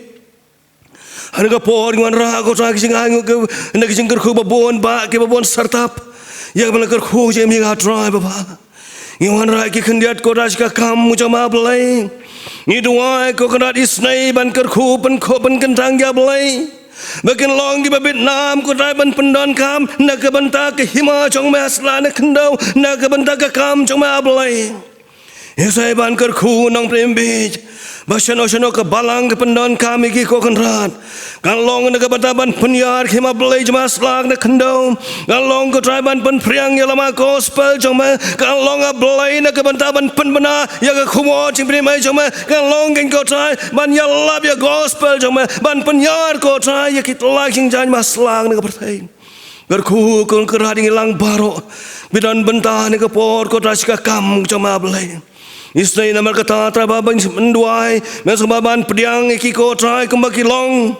Ha kane ka por ngi wanrah ko Trai ki jingainguh, ki, na ki jingkyrkhu babun, ba ki babun sartap. Ïa kaba la kyrkhu jingim ïa ngi, A Trai babha. Ngi wanrah ki khyndiat ko Trai sha ka kam jong me, A Blei. Ngi duwai ko Kynrad isynei ban kyrkhu pynkhuid pynkyntang ïa Blei, ba kin long kiba bit nam ko Trai ban pyndonkam na ka bynta ka hima jong me ha sla na khyndew, na ka bynta ka kam jong me A Blei. Isynei ban kyrkhu Nongpynim Bieit, ba shano shano ka balang ka pyndonkam ïa ki ko Kynrad, kan long na ka bynta ban pynïar ka hima Blei jong me ha sla na khyndew. Kan long ko Trai ban pynphriang ïa lama gospel jong me. Kan long A Blei na ka bynta ban pynbna ïa ka khubor jingpynim jong me. Kan long kein ko Trai ban ïalap ïa gospel jong me, ban pynïar ko Trai ïa ki tla jingjia ha sla na ka pyrthei. Kyrkhu ko Kynrad ïa ngi lang baroh ba don bynta ha kane ka por ko Trai sha ka kam jong me A Blei. Isynei namar kata Trai ba ban duwai, me sngewbha ban pdiang ïa ki ko Trai kumba ki long.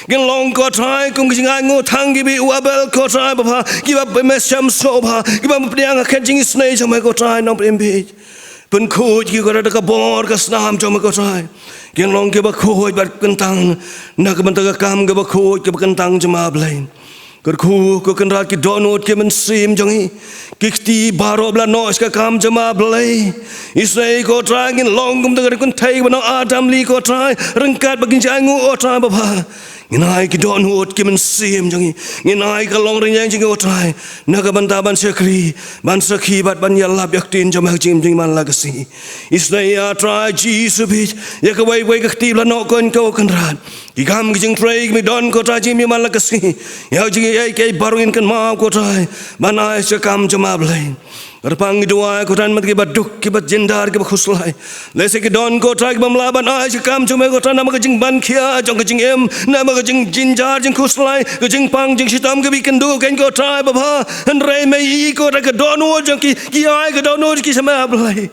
Kin long ko Trai kum ki jingaiñguh tang kiba u Abel ko Trai Baba, kiba me shem sngewbha, kiba pdiang ha ka jingisynei jong me ko Trai Nongpynim Bieit. Pynkhuid ki ko Trai da ka bor ka snam jong me ko Trai. Kin long kiba khuid bad kyntang na ka bynta ka kam kaba khuid kaba kyntang jong me A Blei. Kyrkhu ko Kynrad ki dohnud ki mynsiem jong ngi, ki kti baroh ba la noh sha ka kam jong me A Blei. Isynei ko Trai ngin long kum da ka kynthei ba nong Adam lei ko Trai, ryngkat bad ki jingaiñguh ko Trai Baba. Ngin ai ki dohnud ki mynsiem jong ngi, ngin ai ka longrynïeng jong ngi ko Trai, na ka bynta ban shakri, ban sakhi bad ban ïalap ïa ka ktien jong me ha ka jingim jong ngi man la ka sngi. Isynei ïa Trai Jisu Bieit, ïa kawei kawei ka kti ba la noh ko Kynrad. Ki kam ki jingtrei kiba don ko Trai jong ngi man la ka sngi. Ïa ka jingïaid kiei baroh ngin kynmaw ko Trai ban ai sha ka kam jong me A Blei. Kyrpang ngi duwai ko Trai namar kiba duk, kiba jynjar, kiba khuslai. Lehse ki don ko Trai kibym lah ban ai sha ka kam jong me ko Trai namar ka jingban khia jong ka jingim, namar ka jingjynjar jingkhuslai, ka jingpang jingshitom kaba ïakynduh kein ko Trai Baba. Hynrei me i ko Trai ka dohnud jong ki, ki ai ka dohnud ki sha me A Blei.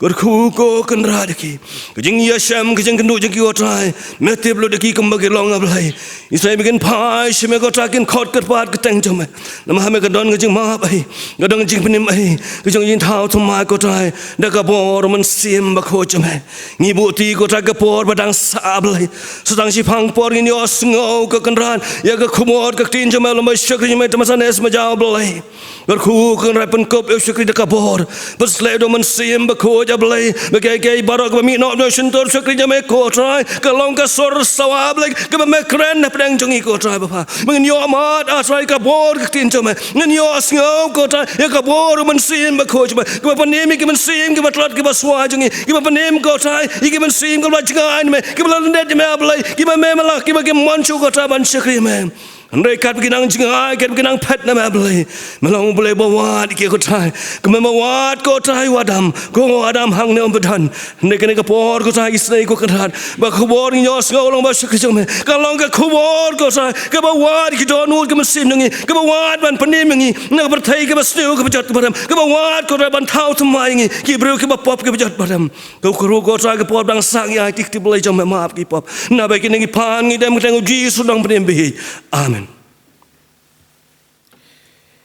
Kyrkhu ko Kynrad ïa ki. Ka jingïashem ka jingkynduh jong ki ko Trai, me tip lut ïa ki kumba ki long A Blei. Isynei ba kin phai sha me ko Trai kin khot kyrpad kyrteng jong me. Namar ha me ka don ka jingmap ei, ka don ka jingpynim ei, ka don ka jingthaw thymmai ko Trai, da ka bor mynsiem bakhuid jong me. Ngi buh ïa ki ko Trai ha ka por ba dang sah A Blei. Sa tang shiphang por ngin ïohsngew ko Kynrad ïa ka khubor ka ktien jong me, long ba shakri jong me te mynsan ne sma jaw A Blei. Kyrkhu ko Kynrad pynkup ïa u shakri da ka bor. Pynshlur da u Mynsiem Bakhuid A Blei. Ba kiei kiei baroh kiba mih noh na u shyntur u shakri jong me ko Trai, ka long ka sur sawa A Blei kaba me kren hapdeng jong ngi ko Trai Baba. Ba ngin ïohmad A Trai ka bor ka ktien jong me. Ngin ïohsngew ko Trai ïa ka bor u Mynsiem Bakhuid jong me, kaba pynim ïa ki mynsiem kiba tlot kiba swa jong ngi, kaba pynim ko Trai ïa ki mynsiem kiba la jngai na me, kiba la lyndet ïa me A Blei, kiba me me la, kiba kim mon shuh ko Trai ban shakri ïa me. Hynrei katba ki nang jngai, katba ki nang phet na me A Blei, me long U Blei ba wad ïa ki ko Trai. Kumba me wad ko Trai u Adam, ko Adam hangne ym pat don. Hynrei kane ka por ko Trai isynei ko Kynrad, ba ka khubor ngi ïohsngew long ba shakri jong me, ka long ka khubor ko Trai kaba wad ïa ki dohnud ki mynsiem jong ngi, kaba wad ban pynim ïa ngi na ka pyrthei kaba sniew kaba jot kaba rem, kaba wad ko Trai ban thaw thymmai ïa ngi ki briew kiba pop kiba jot ba rem. Ko kyrkhu ko Trai ka por ba dang sah ngi ai ïa ki kti Blei jong me, map ki pop. Naba kine ngi pan ngi dem ha ka kyrteng U Jisu Nongpynim Bieit. Amen.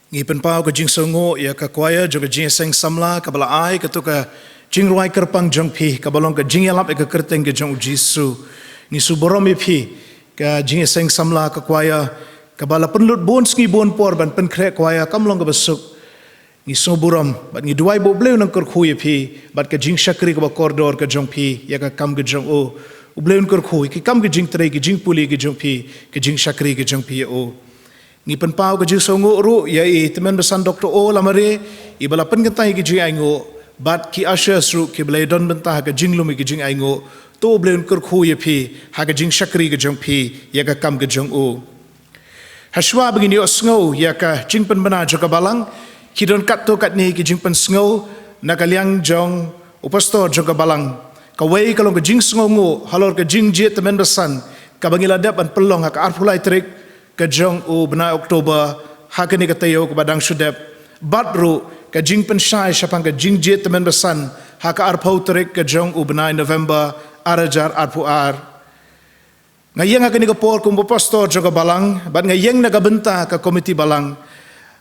Ngi pynpaw ka jingsngewnguh ïa ka choir jong ka Jingïaseng Samla kaba la ai katto ka jingrwai kyrpang jong phi kaba long ka Jingïalap ïa ka kyrteng ka jong U Jisu. Ngi sngewburom ïa phi ka Jingïaseng Samla, ka choir kaba la pynlut bun sngi bun por ban pynkhreh choir kam long kaba suk. Ngi sngewburom bad ngi duwai ba U Blei un nang kyrkhu ïa phi bad ka jingshakri kaba kordor ka jong phi ïa ka kam ka jong u. U Blei un kyrkhu ïa ki kam ka jingtrei, ka jingpule ka jong phi, ka jingshakri ka jong phi ïa u. Ngi pynpaw ka jingsngewnguh ruh ïa i Tymmen Basan Doctor O Lamare, iba la pynkynthei ïa ka jingainguh, bad ki ushers ruh kiba la ïadon bynta ha ka jinglum ïa ka jingainguh. To U Blei un kyrkhu ïa phi ha ka jingshakri ka jong phi ïa ka kam ka jong u. Hashwa ba ngin ïohsngew ïa ka jingpynbna jong ka balang, ki don katto katne ki jingpynsngew na ka liang jong u pastor jong ka balang. Kawei ka long ka jingsngewnguh halor ka jingjied Tymmen Basan kaba ngi la dep ban pynlong ha ka arphew lai tarik ka jong u bnai October, ha kane ka taïew kaba dang shu dep. Bad ruh ka jingpynshai shaphang ka jingjied Tymmen Basan ha ka arphew tarik ka jong u bnai November, ar hajar arphew ar. Nga ïeng ha kane ka por kum u pastor jong ka balang, bad nga ïeng na ka bynta ka komiti balang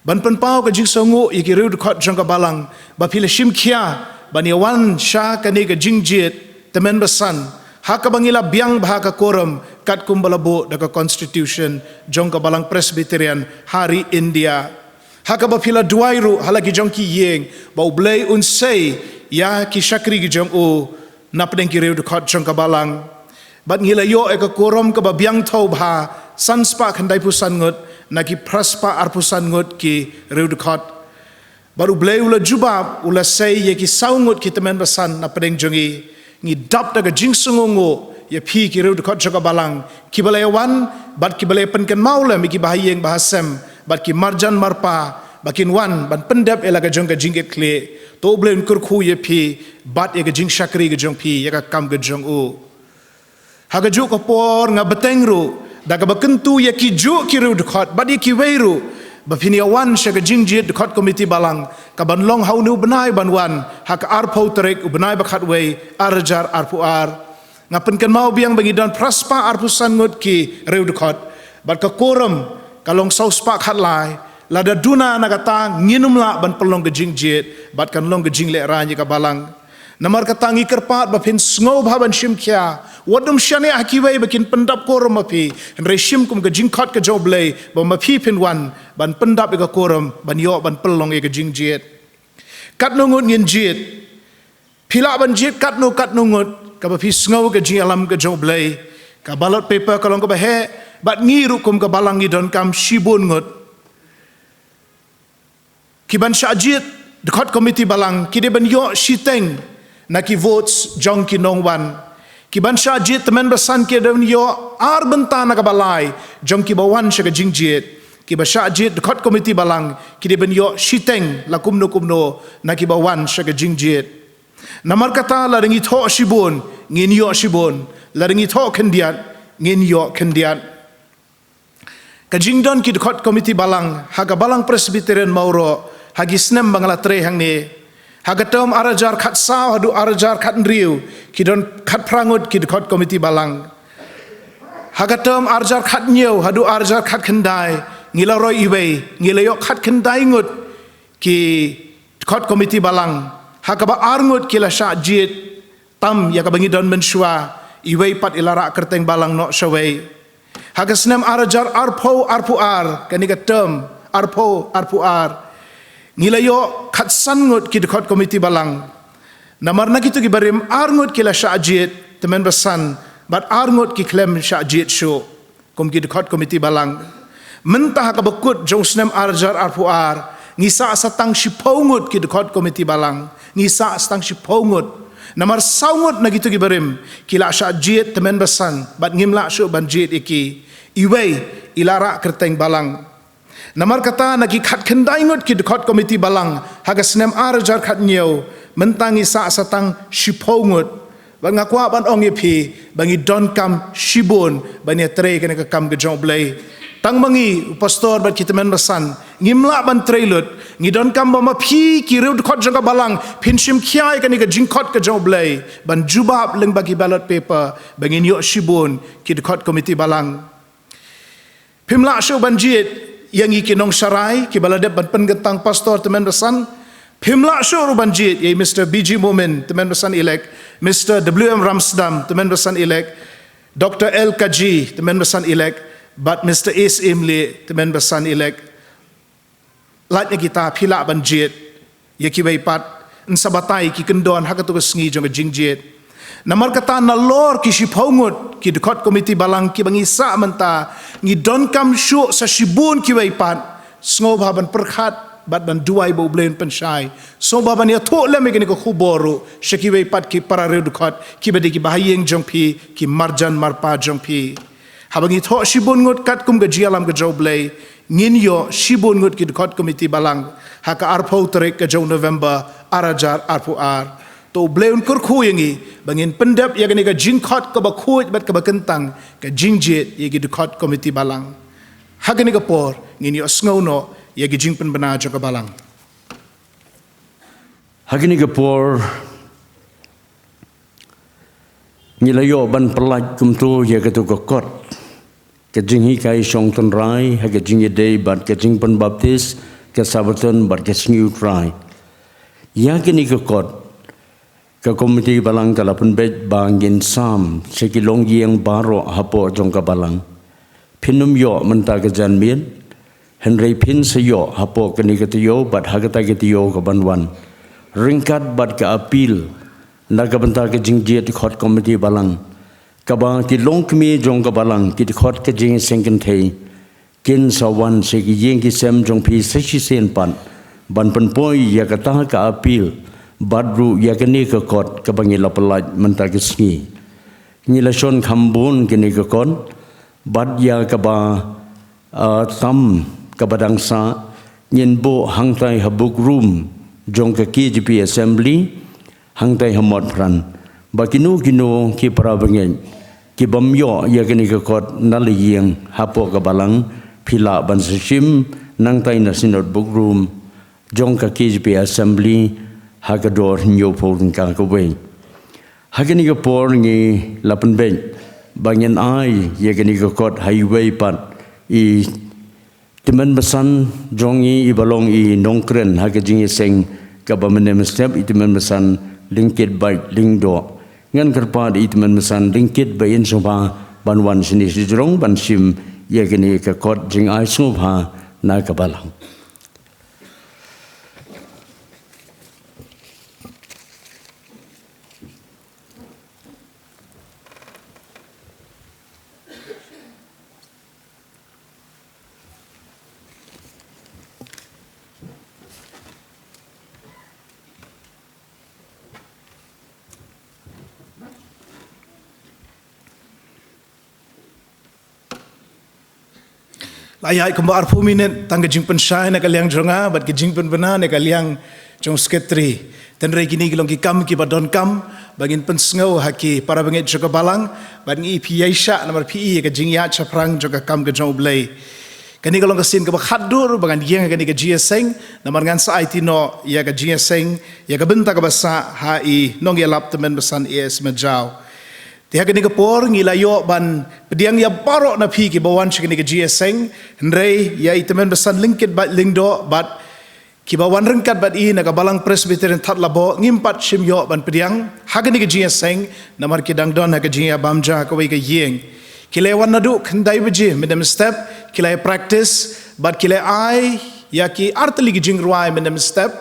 ban pynpaw ka jingsngewnguh ïa ki riewdkhot jong ka balang ba phi la shim khia ban ïa wan sha kane ka jingjied Tymmen Basan ha kaba ngi la biang bha ha ka quorum katkum ba la buh da ka constitution jong ka Balang Presbyterian ha ri India. Ha kaba phi la duwai ruh ha la ki jong ki ïing ba U Blei un sei ïa ki shakri ki jong u, napdeng ki riew dkhot jong ka balang. Bad ngi la ïoh ïa ka quorum kaba biang thaw bha, san spah khyndai phew san ngut na ki phra spah arphew san ngut ki riew dkhot. Bad U Blei u la jubab, u la sei ïa ki saw ngut ki tymmen basan napdeng jong ngi. Ngi dap da ka jingsngewnguh ïa phi ki riew dkhot jong ka balang, kiba la ïa wan bad kiba la ïa pynkynmaw lem ïa ki bahaïing bahasem bad ki marjan marpa ba kin wan ban pyndep ïa la ka jong ka jingkitkhlieh. To U Blei un kyrkhu ïa phi bad ïa ka jingshakri ka jong phi ïa ka kam ka jong u. Ha kajuh ka por nga bteng ruh da kaba kyntu ïa kijuh ki riew dkhot bad ïa kiwei ruh ba phin ïa wan sha ka jingjied dkhot komiti balang kaban long ha une u bnai ban wan, ha ka arphew tarik u bnai ba khatwei, ar hajar arphew ar. Nga pynkynmaw biang ba ngi don phra spah arphew san ngut ki riew dkhot bad ka quorum ka long saw spah khatlai. Lada duna na kata ngin ym lah ban pynlong ka jingjied bad kan long ka jinglehrain ïa ka balang. Namar kata ngi kyrpad ba phin sngewbha ban shim khia. Wat ym shaniah ha kiwei ba kin pyndap quorum ma phi, hynrei shim kum ka jingkhot ka jong U Blei ba ma phi phin wan ban pyndap ïa ka quorum ban ïoh ban pynlong ïa ka jingjied. Katno ngut ngin jied? Phi lah ban jied katno katno ngut kaba phi sngew ka jingïalam ka jong U Blei. Ka ballot paper ka long kaba heh bad ngi ruh kum ka balang ngi donkam shibun ngut. Ki ban shah jied dkhot komiti balang ki dei ban ïoh shiteng na ki votes jong ki nongwan. Ki ban shah jied tymmen basan ki dei ban ïoh ar bynta na kaba lai jong kiba wan sha ka jingjied. Kiba shah jied dkhot komiti balang ki dei ban ïoh shiteng la kumno kumno na kiba wan sha ka jingjied. Namar kata lada ngi thoh shibun ngin ïoh shibun, lada ngi thoh khyndiat ngin ïoh khyndiat. Ka jingdon ki dkhot komiti balang ha ka Balang Presbyterian Mawroh ha ki snem ba nga la trei hangne, ha ka term ar hajar khatsaw haduh ar hajar khathynriew ki don khatphra ngut ki dkhot komiti balang. Ha ka term ar hajar khathynñiew haduh ar hajar khatkhyndai ngi la roi iwei, ngi la ïoh khatkhyndai ngut ki dkhot komiti balang, ha kaba ar ngut ki la shah jied tam ïa kaba ngi don mynshuwa, iwei pat i la rah kyrteng balang noh shawei. Ha ka snem ar hajar arphew arphew ar, kane ka term arphew arphew ar, ngi la ïoh khatsan ngut ki dkhot komiti balang. Namar na kito ki barim ar ngut ki la shah jied tymmen basan bad ar ngut ki khlem shah jied shuh kum ki dkhot komiti balang. Mynta ha kaba kut jong u snem ar hajar arphew ar ngi sah sa tang shiphew ngut ki dkhot komiti balang, ngi sah sa tang shiphew ngut. Namar saw ngut na kito ki barim ki la shah jied tymmen basan bad ngim lah shuh ban jied ïa ki. Iwei i la rah kyrteng balang. Namar kata na ki khatkhyndai ngut ki dkhot komiti balang ha ka snem ar hajar khathynñiew, mynta ngi sah sa tang shiphew ngut. Bad nga kwah ban ong ïa phi ba ngi donkam shibun ban ïatrei kane ka kam ka jong U Blei. Tang ma ngi u pastor bad ki tymmen basan ngim lah ban trei lut, ngi donkam ba ma phi ki riew dkhot jong ka balang phin shim khia ïa kane ka jingkhot ka jong U Blei ban jubab lyngba ki ballot paper ba ngin ïoh shibun ki dkhot komiti balang. Phim lah shuh ban jied ïa ngi ki nongsharai kiba la dep ban pynkyntang pastor tymmen basan. Phim lah shuh ruh ban jied ïa i Mister B G Momin tymmen basan elect, Mister W M Ramsdam tymmen basan elect, Doctor L Kaji tymmen basan elect, bad Mister S M Lee tymmen basan elect. Lait na kita phi lah ban jied ïa kiwei pat, yn sa batai ki kyndon ha kato ka sngi jong ka jingjied. Namar kata nalor ki shiphew ngut ki dkhot komiti balang kiba ngi sah mynta, ngi donkam shuh sa shibun kiwei pat. Sngewbha ban pyrkhat bad ban duwai ba U Blei un pynshai. Sngewbha ban ïathuh lem ïa kane ka khubor ruh sha kiwei pat ki para riew dkhot kiba dei kiba ha ïing jong phi, ki marjan marpa jong phi. Haba ngi thoh shibun ngut katkum ka jingïalam ka jong U Blei, ngin ïoh shibun ngut ki dkhot komiti balang ha ka arphew tarik ka jong November ar hajar arphew ar. To U Blei un kyrkhu ïa ngi ba ngin pyndep ïa kane ka jingkhot kaba khuid bad kaba kyntang, ka jingjied ïa ki dkhot komiti balang. Ha kane ka por ngin ïohsngew noh ïa ki jingpynbna jong ka balang. Ha kane ka por ngi la ïoh ban pyllait kumto ïa kato ka kot, ka jinghikai shong tynrai ha ka jingïadei bad ka jingpynbaptis, ka Sabbaton bad ka Sngi U Trai. Ïa kane ka kot ka komiti balang ka la pynbeit ba ngin sam sha ki longïing baroh hapoh jong ka balang. Phin ym ïoh mynta ka janmiet, hynrei phin sa ïoh hapoh kane ka taïew bad ha kata ka taïew ka ban wan, ryngkat bad ka appeal Na ka bynta ka jingjied dkhot komiti balang, kaba ki longkmie jong ka balang, ki dkhot ka jingïaseng kynthei, kin sa wan sha ki ïing ki sem jong phi sa shisien pat ban pynpoi ïa kata ka appeal bad ruh ïa kane ka kot kaba ngi la pyllait mynta ka sngi. Ngi la shon kham bun kane ka kot bad ïa kaba, ah, tam kaba dang sah, ngin buh hangtai ha book room jong ka K J P Assembly, hangtai ha Motphran. Ba kino kino ki para bangeit ki bym ïoh ïa kane ka kot na la ïing hapoh ka balang, phi lah ban sa shim nangtai na Synod book room jong ka K J P Assembly ha ka dor hynñiewphew tyngka kawei. Ha kane ka por ngi la pynbeit ba ngin ai ïa kane ka kot ha iwei pat i tymmen basan jong ngi iba long i nongkren ha ka jingïaseng kaba mynne mynstep, i tymmen basan Lyngkitbait Lyngdoh. Ngan kyrpad i tymmen basan Lyngkitbait Sngewbha ban wan shane shajrong ban shim ïa kane ka kot jingai sngewbha na ka balang. La ïaid kumba arphew minit tang ka jingpynshai na ka liang jong nga bad ka jingpynbna na ka liang jong secretary. Hynrei kine ki long ki kam kiba donkam ba ngin pynsngew ha ki para bangeit jong ka balang bad ngi phi ïaishah namar phi i ïa ka jingïaid shaphrang jong ka kam ka jong U Blei. Kane ka long ka sien kaba khatduh ba ngan ïeng ha kane ka jingïaseng namar ngan sa aiti noh ïa ka jingïaseng ïa ka bynta kaba sah ha i nongïalap tymmen basan A S Majaw. Te ha kane ka por ngi la ïoh ban pdiang ïa baroh na phi kiba wan sha kane ka jingïaseng, hynrei ïa i tymmen basan Lyngkitbait Lyngdoh bad kiba wan ryngkat bad i na ka balang Presbyterian Thadlaboh ngim pat shym ïoh ban pdiang ha kane ka jingïaseng namar ki dang don ha ka jingïabam ja kawei ka ïing. Ki la wan naduh khyndai baje mynne mynstep, ki la practice bad ki la ai ïa ki artylli ki jingrwai mynne mynstep.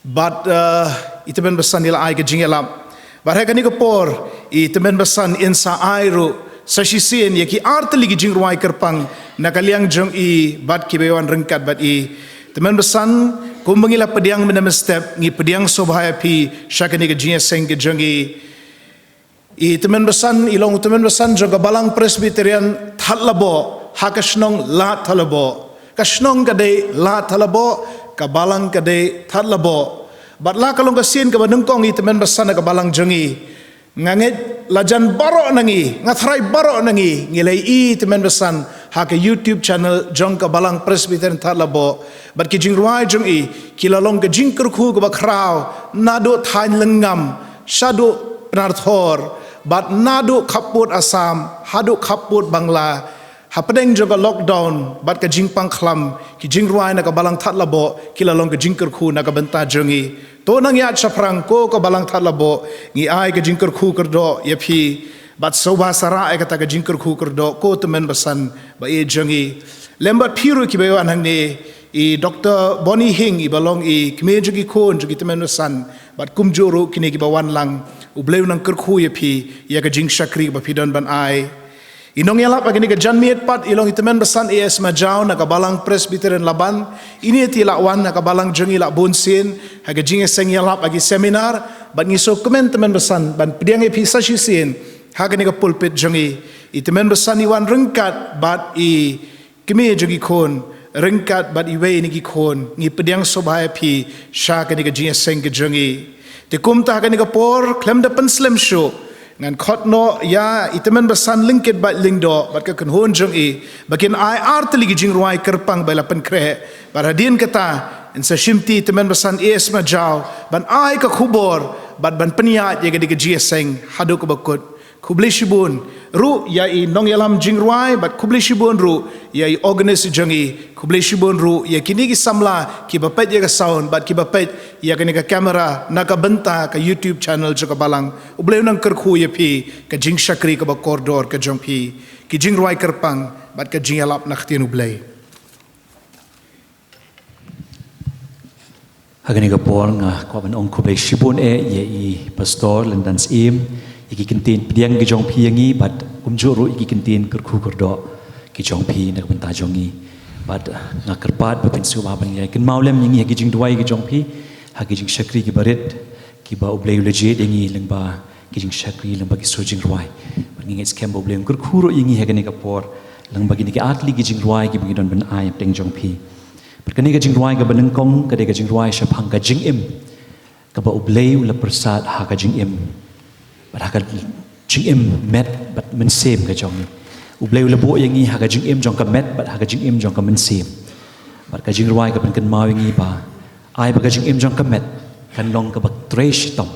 Bad, eh, i tymmen basan i la ai ka jingïalap. Bad ha kane ka por i tymmen basan in sa ai ruh sa shisien ïa ki artylli ki jingrwai kyrpang na ka liang jong i bad kiba wan ryngkat bad i. Tymmen basan, kumba ngi la pdiang mynne mynstep, ngi pdiang sngewbha ïa phi sha kane ka jingïaseng ka jong i. I tymmen basan i long u tymmen basan jong ka balang Presbyterian Thadlaboh ha ka shnong Lad Thadlaboh. Ka shnong ka dei Lad Thadlaboh, ka balang ka dei Thadlaboh. Bad la ka long ka sien kaba nyngkong i tymmen basan ha ka balang jong i. Nga ngeit la jan baroh na ngi, nga thrai baroh na ngi, ngi la i tymmen basan ha ka YouTube channel jong ka balang Presbyterian Thadlaboh. Bad ki jingrwai jong i ki la long ka jingkyrkhu kaba khraw naduh thaiñ Lyngngam shaduh Pynarthor, bad naduh khappud Assam haduh khappud Bangla. Hapdeng jong ka lockdown bad ka jingpang khlam, ki jingrwai na ka balang Thadlaboh ki la long ka jingkyrkhu na ka bynta jong i. To nang ïaid shaphrang ko ka balang Thadlaboh, ngi ai ka jingkyrkhu kyrdoh ïa phi. Bad sngewbha sa rah ïa kata ka jingkyrkhu kyrdoh ko tymmen basan ba ïeit jong i. Lem bad phi ruh kiba wan hangne, i Doktor Bonnie Hing iba long i kmie jong ki khun jong ki tymmen basan, bad kumjuh ruh kine kiba wan lang, U Blei un nang kyrkhu ïa phi ïa ka jingshakri ba phi don ban ai. I nongïalap ha kane ka janmiet pat i long i tymmen basan A S Majaw na ka balang Presbyterian Laban. Ine te i la wan ha ka balang jong i la bun sien ha ka jingïaseng ïalap ha ki seminar, bad ngi sngewkmen tymmen basan ban pdiang ïa phi sa shisien ha kane ka pulpit jong i. I tymmen basan i wan ryngkat bad i kmie jong ki khun, ryngkat bad iwei na ki khun, ngi pdiang sngewbha ïa phi sha kane ka jingïaseng ka jong i. Te kumta ha kane ka por khlem da pynslem shuh, ngan khot noh ïa i tymmen basan Lyngkitbait Lyngdoh bad ka kynhun jong i ba kin ai artylli ki jingrwai kyrpang ba i la pynkhreh. Bad hadien kata, yn sa shimti i tymmen basan A S Majaw ban ai ka khubor bad ban pynïaid ïa kane ka jingïaseng haduh kaba kut. Khublei shibun ruh ïa i nongïalam jingrwai bad khublei shibun ruh ïa i organist jong i. Khublei shibun ruh ïa kine ki samla kiba peit ïa ka sound bad kiba peit ïa kane ka camera na ka bynta ka YouTube channel jong ka balang. U Blei un nang kyrkhu ïa phi, ka jingshakri kaba kordor ka jong phi, ki jingrwai kyrpang bad ka jingïalap na ka ktien U Blei. Ha kane ka por nga kwah ban ong khublei shibun eh ïa i Pastor Lyndan Syiem, ïa ki kyntien pdiang ki jong phi ïa ngi bad kumjuh ruh ïa ki kyntien kyrkhu kyrdoh ki jong phi na ka bynta jong ngi. Bad nga kyrpad ba phin sngewbha ban ïa kynmaw lem ïa ngi ha ki jingduwai ki jong phi, ha ki jingshakri kiba rit kiba U Blei u la jied ïa ngi lyngba ki jingshakri lyngba ki sur jingrwai. Bad ngi ngeit skhem ba U Blei un kyrkhu ruh ïa ngi ha kane ka por lyngba kine ki ar tylli ki jingrwai kiba ngi don ban ai hapdeng jong phi. Bad kane ka jingrwai kaba nyngkong ka dei ka jingrwai shaphang ka jingim kaba U Blei u la pyrsad ha ka jingim bad ha ka jingim met bad mynsiem ka jong ngi. U Blei u la buh ïa ngi ha ka jingim jong ka met bad ha ka jingim jong ka mynsiem. Bad ka jingrwai ka pynkynmaw ïa ngi ba ai ba ka jingim jong ka met kan long kaba trei shitom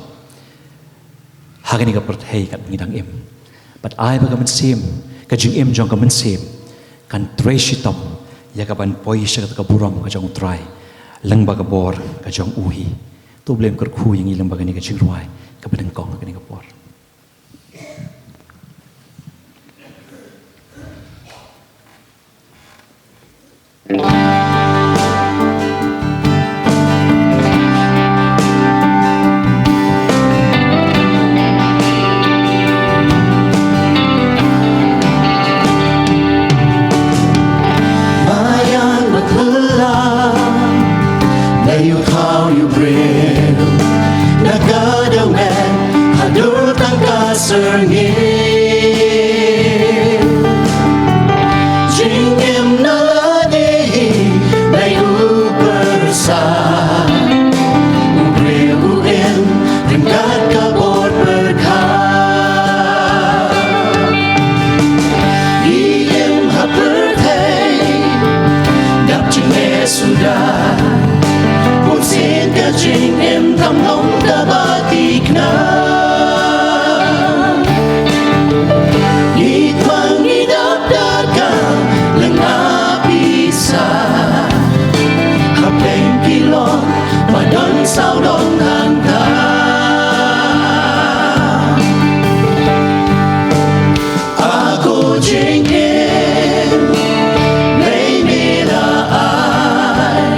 ha kane ka pyrthei kat ngi dang im. Bad ai ba ka mynsiem, ka jingim jong ka mynsiem kan trei shitom ïa ka ban poi sha kata ka burom ka jong U Trai lyngba ka bor ka jong U hi. To U Blei un kyrkhu ïa ngi lyngba kane ka jingrwai kaba nyngkong ha kane ka por. Maïan bad la, la ïoh thaw ïoh briew na ka daw met haduh tang ka syrngiew. Jingim na lade hi dei u pyrsa, u briew u im ryngkat ka bor pyrkhat. Ngi im ha pyrthei dap jingeh suda, bun sien ka jingim kam long kaba thikna. Ngi tang ngi dap da ka lynga pisa hapdeng ki lok ba don sawdong hangta. A ko jingim, dei me la ai,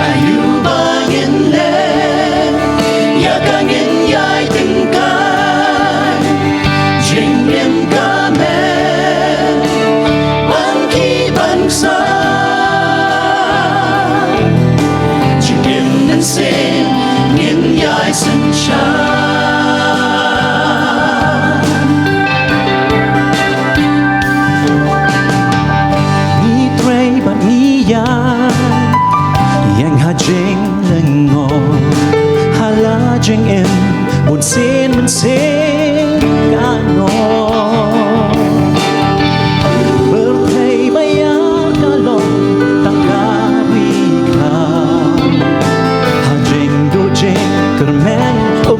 aïu ba ngin leh ïa ka ngin ïai tyngkai. Jingim ka met ban ki ban sa, jingim mynsiem ngin ïai synshar. Ngi trei bad ngi ïai ïeng ha jinglyngngoh, ha la jingim bun sien mynsiem ka ngoh. Pyrthei ba ïar ka long tang ka ri kha, ha jingduh jingkyrmen u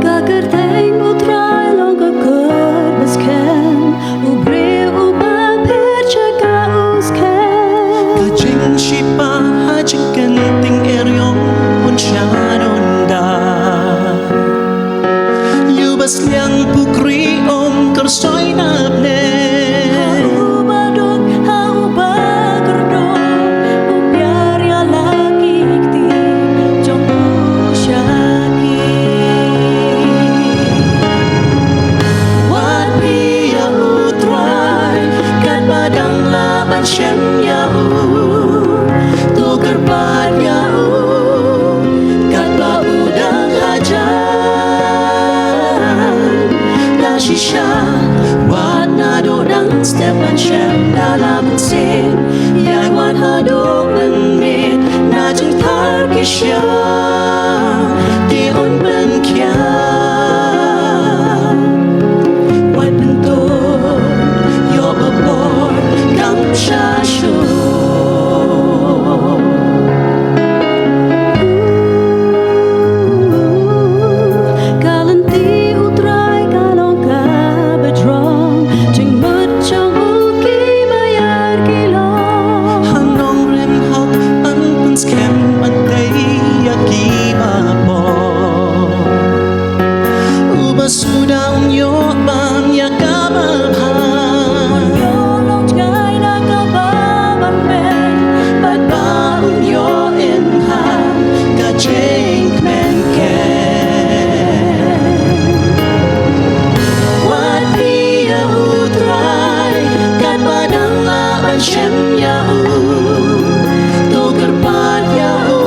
Ka kyrteng U Trai long ka kyrpang skhem, u briew uba pyrshah ka u skhem. Ka jingshitom ha jingkynting eriong un sha nonda. Ïa uba sliang pukri um kyrsoi na bneng. Ha uba duk, ha uba kyrduh, u pynïar ïa la ki kti jong u sha ki. Wat phi ïa U Trai, katba dang lah ban shem ïa u. To kyrpad ïa u, katba u dang hajan. Da shisha, wat naduh dang step ban shem da la mynsiem. Ïa wat haduh mynmiet, na jingthar ki sha, te un pynkhiah. Wat pyntur, ïoh ba por kam shah shuh. Ka lynti U Trai ka long kaba jrong, jingmut jong u kiba ïar ki long. Ha nongrim hok yn pynskhem, yn tei ïa kiba bor. Uba suda un ïoh ban ïa kaba bha. Un ïoh longjaï da kaba bymmen, bad ba un ïoh im ha ka jingkmen kmen. Wat phi ïa U Trai, katba dang lah ban shem ïa u. To kyrpad ïa u,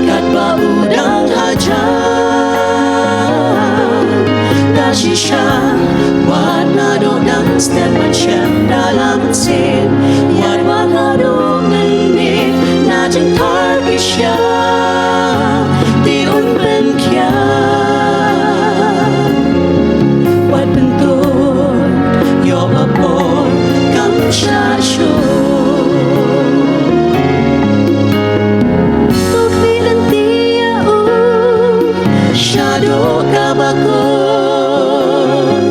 katba u dang hajan. Da shisha, wat naduh dang step ban shem da la mynsiem. Ïa wat haduh mynmiet, na jingthar ki sha, te un pynkhiah. Wat pyntur, ïoh ba por kam shah shuh. To khmih lynti ïa u shaduh kaba kut.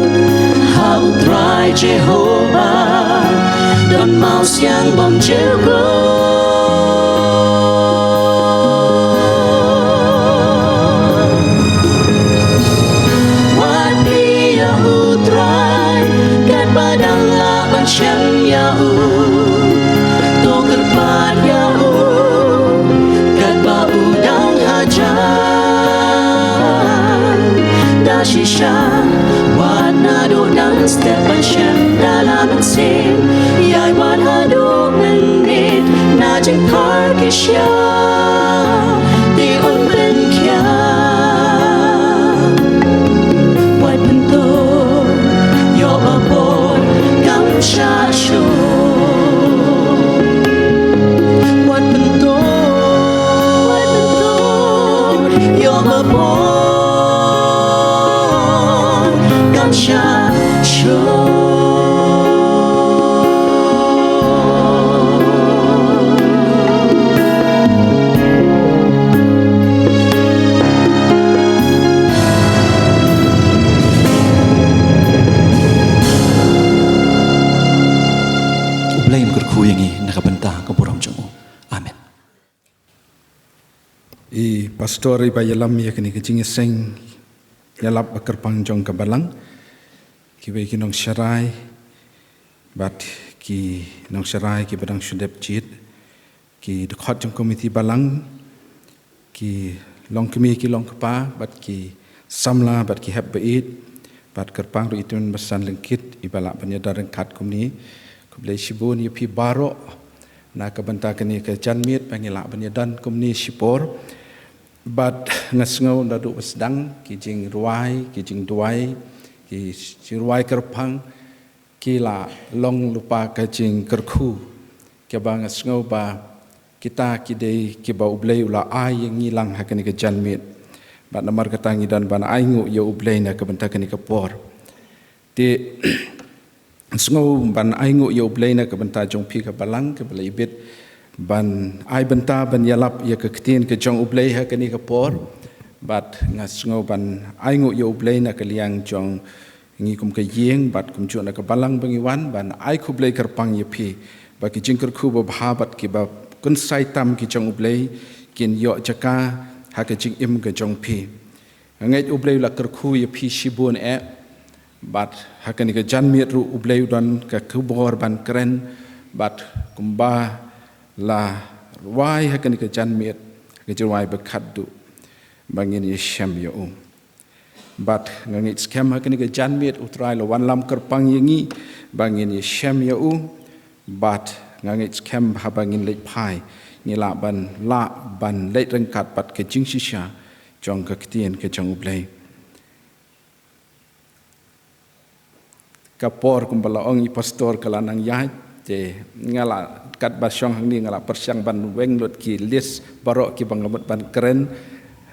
Ha U Trai Jehobah don mawsiang bymjukut. Wat phi ïa U Trai, katba dang lah ban shem ïa u. To kyrpad ïa u, katba u dang hajan. Da shisha, wat naduh dang step ban shem da la mynsiem. Ïa wat haduh mynmiet, na jingthar ki sha, te un pynkhiah. Wat pyntur, ïoh ba por kam shah shuh. Wat pyntur, wat pyntur, ïoh ba por kam shah shuh. U Blei un kyrkhu ïa ngi na ka bynta ka burom jong u. Amen. I pastor iba ïalam ïa kane ka jingïaseng ïalap ba kyrpang jong ka balang, kiwei ki nongsharai bad ki nongsharai kiba dang shu dep jied, ki dkhot jong komiti balang, ki longkmie ki longkpa bad ki samla bad ki hep ba ïeit, bad kyrpang ruh ïa i tymmen basan lyngkit iba lah ban ïada ryngkat kumne. Khublei shibun ïa phi baroh. Na ka bynta kane ka janmiet ba ngi lah ban ïadon kumne shipor. Bad nga sngew naduh ba sdang ki jingrwai, ki jingduwai, ki jingrwai kyrpang, ki la long lypa ka jingkyrkhu. Kaba nga sngew ba kita ki dei kiba U Blei u la ai ïa ngi lang ha kane ka janmiet. Bad namar kata ngi don ban ainguh ïa U Blei na ka bynta kane ka por. Te sngew ban ainguh ïa U Blei na ka bynta jong phi ka balang kaba la ibit ban ai bynta ban ïalap ïa ka ktien ka jong U Blei ha kane ka por. Bad nga sngew ban ainguh ïa U Blei na ka liang jong ngi kum ka ïing bad kumjuh na ka balang ba ngi wan ban ai khublei kyrpang ïa phi ba ki jingkyrkhu babha bad kiba kynsai tam ki jong U Blei kin ïoh jaka ha ka jingim ka jong phi. Nga ngeit U Blei u la kyrkhu ïa phi shibun eh. Bad ha kane ka janmiet ruh U Blei u don ka khubor ban kren. Bad kumba la rwai ha kane ka janmiet, ha ka jingrwai ba khatduh ba ngin ïashem ïa u. Bad nga ngeit skhem ha kane ka janmiet U Trai la wanlam kyrpang ïa ngi ba ngin ïashem ïa u. Bad nga ngeit skhem haba ngin leit phai ngi lah ban, lah ban leit ryngkat bad ka jingshisha jong ka ktien ka jong U Blei. Ka por kumba la ong i pastor ka la nang ïaid, te nga la katba shong hangne nga la pyrshang ban weng lut ki list baroh kiba nga mut ban kren.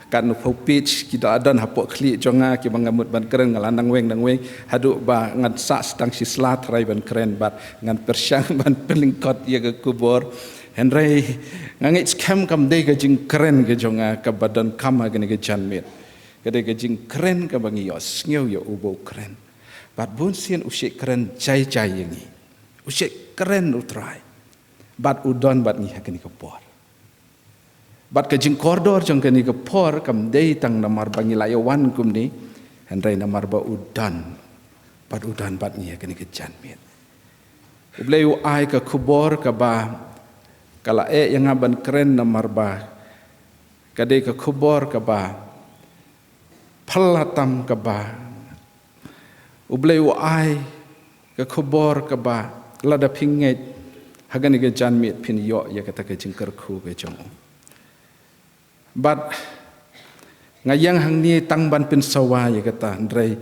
Katno phew page ki da don hapoh khlieh jong nga kiba nga mut ban kren, nga la nang weng nang weng haduh ba ngan sah tang shi sla trai ban kren bad ngan pyrshang ban pynlyngkot ïa ka khubor. Hynrei nga ngeit skhem kam dei ka jingkren ka jong nga kaba donkam ha kane ka janmiet. Ka dei ka jingkren kaba ngi ïohsngew ïa u ba u kren. Bad bun sien u shait kren jai jai ïa ngi. U shait kren U Trai. Bad u don bad ngi ha kane ka por. Bad ka jingkordor jong kane ka por kam dei tang namar ba ngi la ïa wan kumne, hynrei namar ba u don. Bad u don bad ngi ha kane ka janmiet. U Blei u ai ka khubor kaba ka la eh ïa nga ban kren namar ba ka dei ka khubor kaba phylla tam kaba U Blei u ai ka khubor kaba lada phi ngeit ha kane ka janmiet phin ïoh ïa kata ka jingkyrkhu ka jong u. Bad nga ïeng hangne tang ban pynsawa ïa kata, hynrei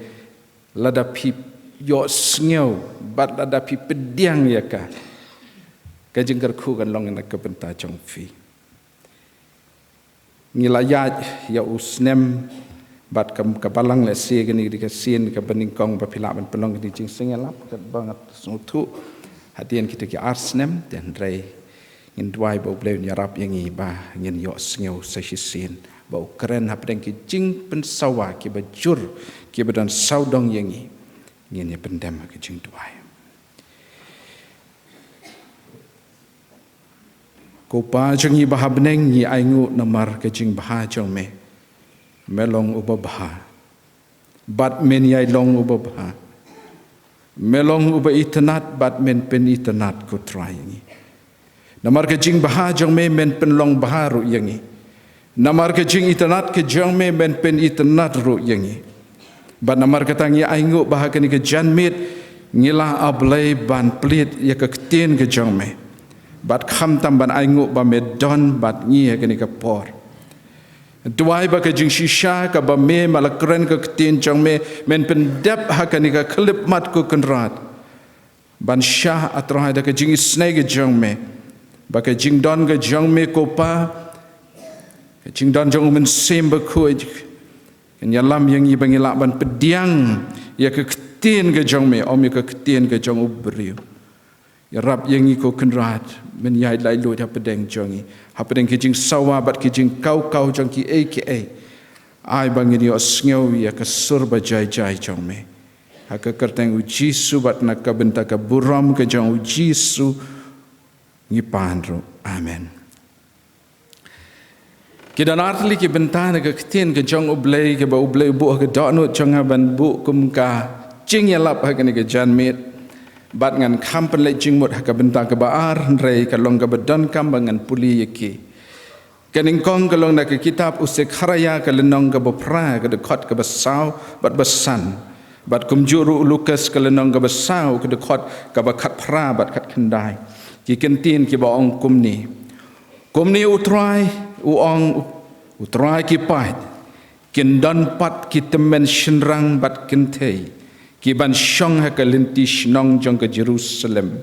lada phi ïohsngew bad lada phi pdiang ïa ka, ka jingkyrkhu kan long na ka bynta jong phi. Ngi la ïaid ïa u snem bad ka, ka balang lehse kane ka dei ka sien kaba nyngkong ba phi lah ban pynlong kane ka jingseng ïalap, katba nga sngewthuh hadien kita ki ar snem, te hynrei ngin duwai ba U Blei un ïarap ïa ngi ba ngin ïohsngew sa shisien ba u kren hapdeng ki jingpynsawa kiba jur kiba don sawdong ïa ngi. Ngin ïa pyndem ha ka jingduwai. Ko Pa jong ngi ba ha bneng, ngi ainguh namar ka jingbha jong me. Me long uba bha bad men ïai long uba bha. Me long uba itynnad bad men pynitynnad, ko Trai, ïa ngi. Namar ka jingbha jong me men pynlong bha ruh ïa ngi. Namar ka jingitynnad ka jong me men pynitynnad ruh ïa ngi. Bad namar kata ngi ainguh ba ha kane ka janmiet ngi lah, A Blei, ban plie ïa ka ktien ka jong me. Bad khamtam ban ainguh ba me don bad ngi ha kane ka por. Duwai ba ka jingshisha kaba me ma la kren ka ktien jong me men pyndep ha kane ka khyllipmat, ko Kynrad. Ban shah, A Trai, da ka jingisynei ka jong me. Ba ka jingdon ka jong me, ko Pa, ka jingdon jong u Mynsiem Bakhuid kan ïalam ïa ngi ba ngi lah ban pdiang ïa ka ktien ka jong me, ym ïa ka ktien ka jong u briew. Ïarap ïa ngi, ko Kynrad, men ïai laitluid hapdeng jong ngi, hapdeng ki jingsawa bad ki jingkawkaw jong kiei kiei. Ai ba ngin ïohsngew ïa ka sur ba jai jai jong me. Ha ka kyrteng u Jisu bad na ka bynta ka burom ka jong u Jisu ngi pan ruh. Amen. Ki don artylli ki bynta na ka ktien ka jong U Blei kaba U Blei u buh ha ka dohnud jong nga ban buh kum ka jingïalap ha kane ka janmiet. Bad ngan kham pynleit jingmut ha ka bynta kaba ar, hynrei ka long kaba donkam ba ngan pule ïa ki. Ka nyngkong ka long na ka kitab u Sekharaiah ka lynnong kaba phra, ka dkhot kaba saw bad ba san. Bad kumjuh ruh u Lukas ka lynnong kaba saw, ka dkhot kaba khatphra bad khatkhyndai. Ki kyntien kiba ong kumne: Kumne U Trai u ong, U Trai ki paid, kin don pat ki tymmen shynrang bad kynthei ki ban shong ha ka lynti shnong jong ka Jerusalem,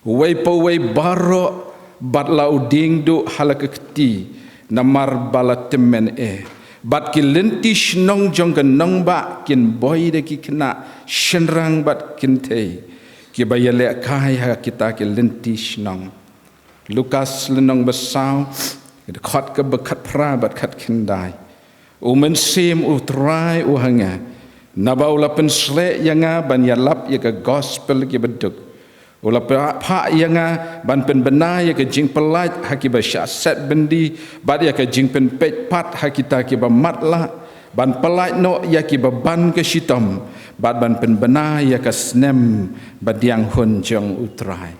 uwei pa uwei baroh, bad la u dieng duh ha la ka kti namar ba la tymmen eh. Bad ki lynti shnong jong ka nongbah kin boi da ki khynnah shynrang bad kynthei kiba ïalehkai ha kita ki lynti shnong. Lukas lynnong ba saw, dkhot kaba khatphra bad khatkhyndai. U Mynsiem U Trai u ha nga, naba u la pynsleh ïa nga ban ïalap ïa ka gospel kiba duk. U la phah, phah ïa nga ban pynbna ïa ka jingpyllait ha kiba shah set byndi, bad ïa ka jingpynpeit pat ha kita kiba matlah, ban pyllait noh ïa kiba ban ka shitom, bad ban pynbna ïa ka snem ba diang hun jong U Trai.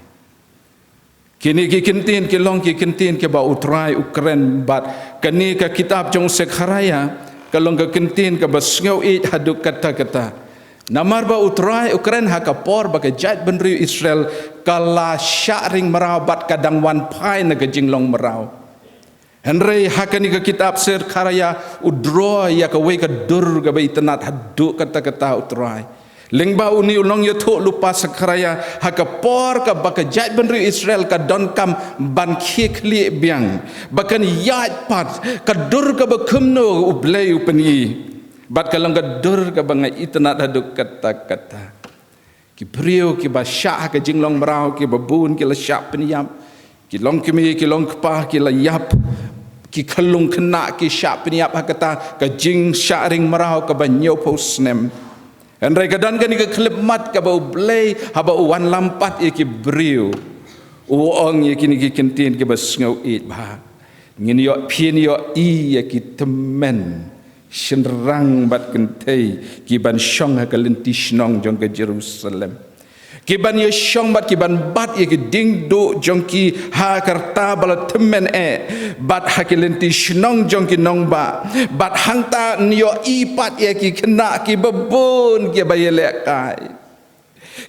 Kine ki kyntien ki long ki kyntien kiba U Trai u kren bad kane ka kitab jong Sekharaiah ka long ka kyntien kaba sngewieit haduh katta katta. Namar ba U Trai u kren ha ka por ba ka jaitbynriew Israel ka la shah ring mraw bad ka dang wan phai na ka jinglong mraw. Hynrei ha kane ka kitab Sekharaiah u draw ïa kawei ka dur kaba itynnad haduh katta katta U Trai. Lyngba une u nongïathuhlypa Sekharaiah, ha ka por kaba ka jaitbynriew Israel ka donkam ban khie khlieh biang, ba kan ïaid pat, ka dur kaba kumno U Blei u pyni. Bad ka long ka dur kaba nga itynnad haduh katta katta. Ki briew kiba shah ha ka jinglong mraw, kiba bun ki la shah pynïap, ki longkmie, ki longkpa ki la ïap, ki khyllung khynnah ki shah pynïap ha kata ka jingshah ring mraw kaba hynñiewphew snem. Hynrei ka don kane ka khyllipmat kaba U Blei haba u wanlam pat ïa ki briew, u ong ïa kine ki kyntien kiba sngewieit bha. Ngin ïoh, phin ïohi ïa ki tymmen shynrang bad kynthei ki ban shong ha ka lynti shnong jong ka Jerusalem, ki ban ïashong bad ki ban bat ïa ki dieng duh jong ki ha ka rta ba la tymmen eh, bad ha ki lynti shnong jong ki nongbah, bad hangta yn ïohi pat ïa ki khynnah kiba bun kiba ïalehkai.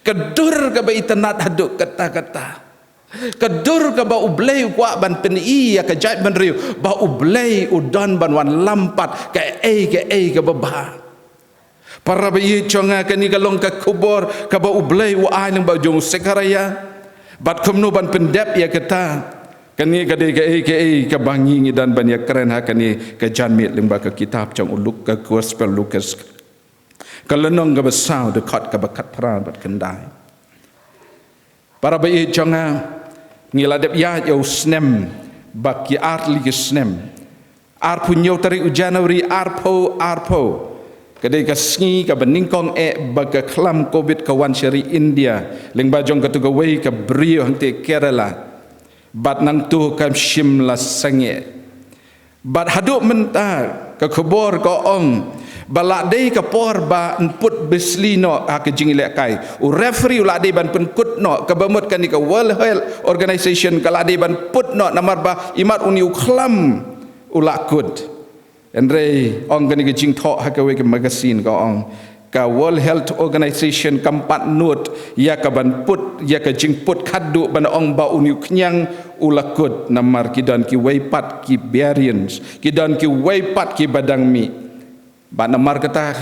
Ka dur kaba itynnad haduh katta katta. Ka dur kaba U Blei u kwah ban pyni ïa ka jaitbynriew ba U Blei u don ban wanlam pat kaei kaei kaba bha. Para baieit jong nga, kane ka long ka khubor kaba U Blei u ai lyngba jong u Sekharaiah. Bad kumno ban pyndep ïa kata? Kane ka dei kaei kaei kaba ngi ngi don ban ïakren ha kane ka janmiet lyngba ka kitab jong u Luk, ka Gospel Lukas, ka lynnong kaba saw, dkhot kaba khatphra bad khyndai. Para baieit jong nga, ngi la dep ïaid ïa u snem, ba ki artylli ki snem. Arphew hynñiew tarik u January arphew arphew, ka dei ka sngi kaba nyngkong eh ba ka khlam Covid ka wan sha ri India, lyngba jong katu kawei ka briew hangtei Kerala. Bad nangtu kam shym la sangeh. Bad haduh mynta ka khubor ka ong ba la dei ka por ban put bisli noh ha ka jingïalehkai. U referee u la dei ban pynkut noh, kaba mut kane ka World Health Organization ka la dei ban put noh, namar ba imat une u khlam u la kut. Hynrei ong kane ka jingthoh ha kawei ka magazine, ka ong ka World Health Organization kam pat nud ïa ka ban put, ïa ka jingput khadduh ban ong ba une u khñiang u la kut, namar ki don kiwei pat ki variants, ki don kiwei pat kiba dang mih. Bad namar kata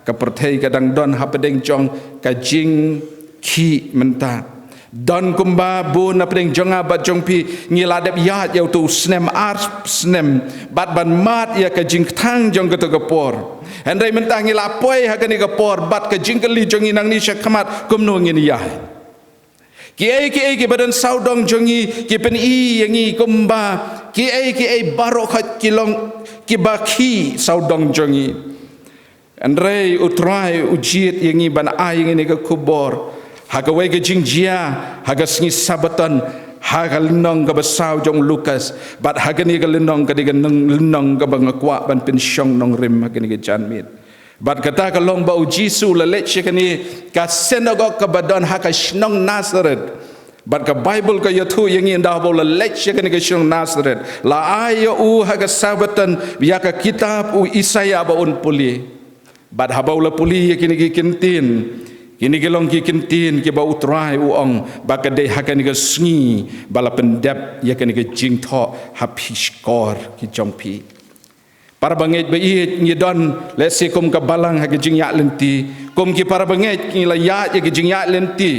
ka pyrthei ka dang don hapdeng jong ka jingkhih mynta. Don kumba bun hapdeng jong nga bad jong phi, ngi la dep ïaid ïa utu u snem, ar snem, bad ban mad ïa ka jingkthang jong katu ka por. Hynrei mynta ngi la poi ha kane ka por, bad ka jingkylli jong ngi nangne shakhmat, kumno ngin ïaid? Kiei kiei kiba don sawdong jong ngi ki pyni ïa ngi kumba kiei kiei baroh khoit ki long kiba khih sawdong jong ngi. Hynrei U Trai u jied ïa ngi ban ai ïa ngi kane ka khubor ha kawei ka jingjia ha ka sngi Sabbaton, ha ka lynnong kaba saw jong u Lukas, bad ha kane ka lynnong ka dei ka lynnong kaba nga kwah ban pynshong nongrim ha kane ka janmiet. Bad kata ka long ba U Jisu u la leit sha kane ka synagog kaba don ha ka shnong Nasareth. Bad ka Baibl ka ïathuh ïa ngi, ynda haba u la leit sha kane ka shnong Nasareth, la ai ïa u ha ka Sabbaton ïa ka kitab u Isaïah ba un pule. Bad haba u la pule ïa kine ki kyntien, Kine ki long ki kyntien kiba U Trai u ong ba ka dei ha kane ka sngi ba la pyndep ïa kane ka jingthoh ha phi shkor ki jong phi. Para bangeit ba ïeit, ngi don lehse kum ka balang ha ka jingïaid lynti, kum ki para bangeit ngi la ïaid ïa ka jingïaid lynti,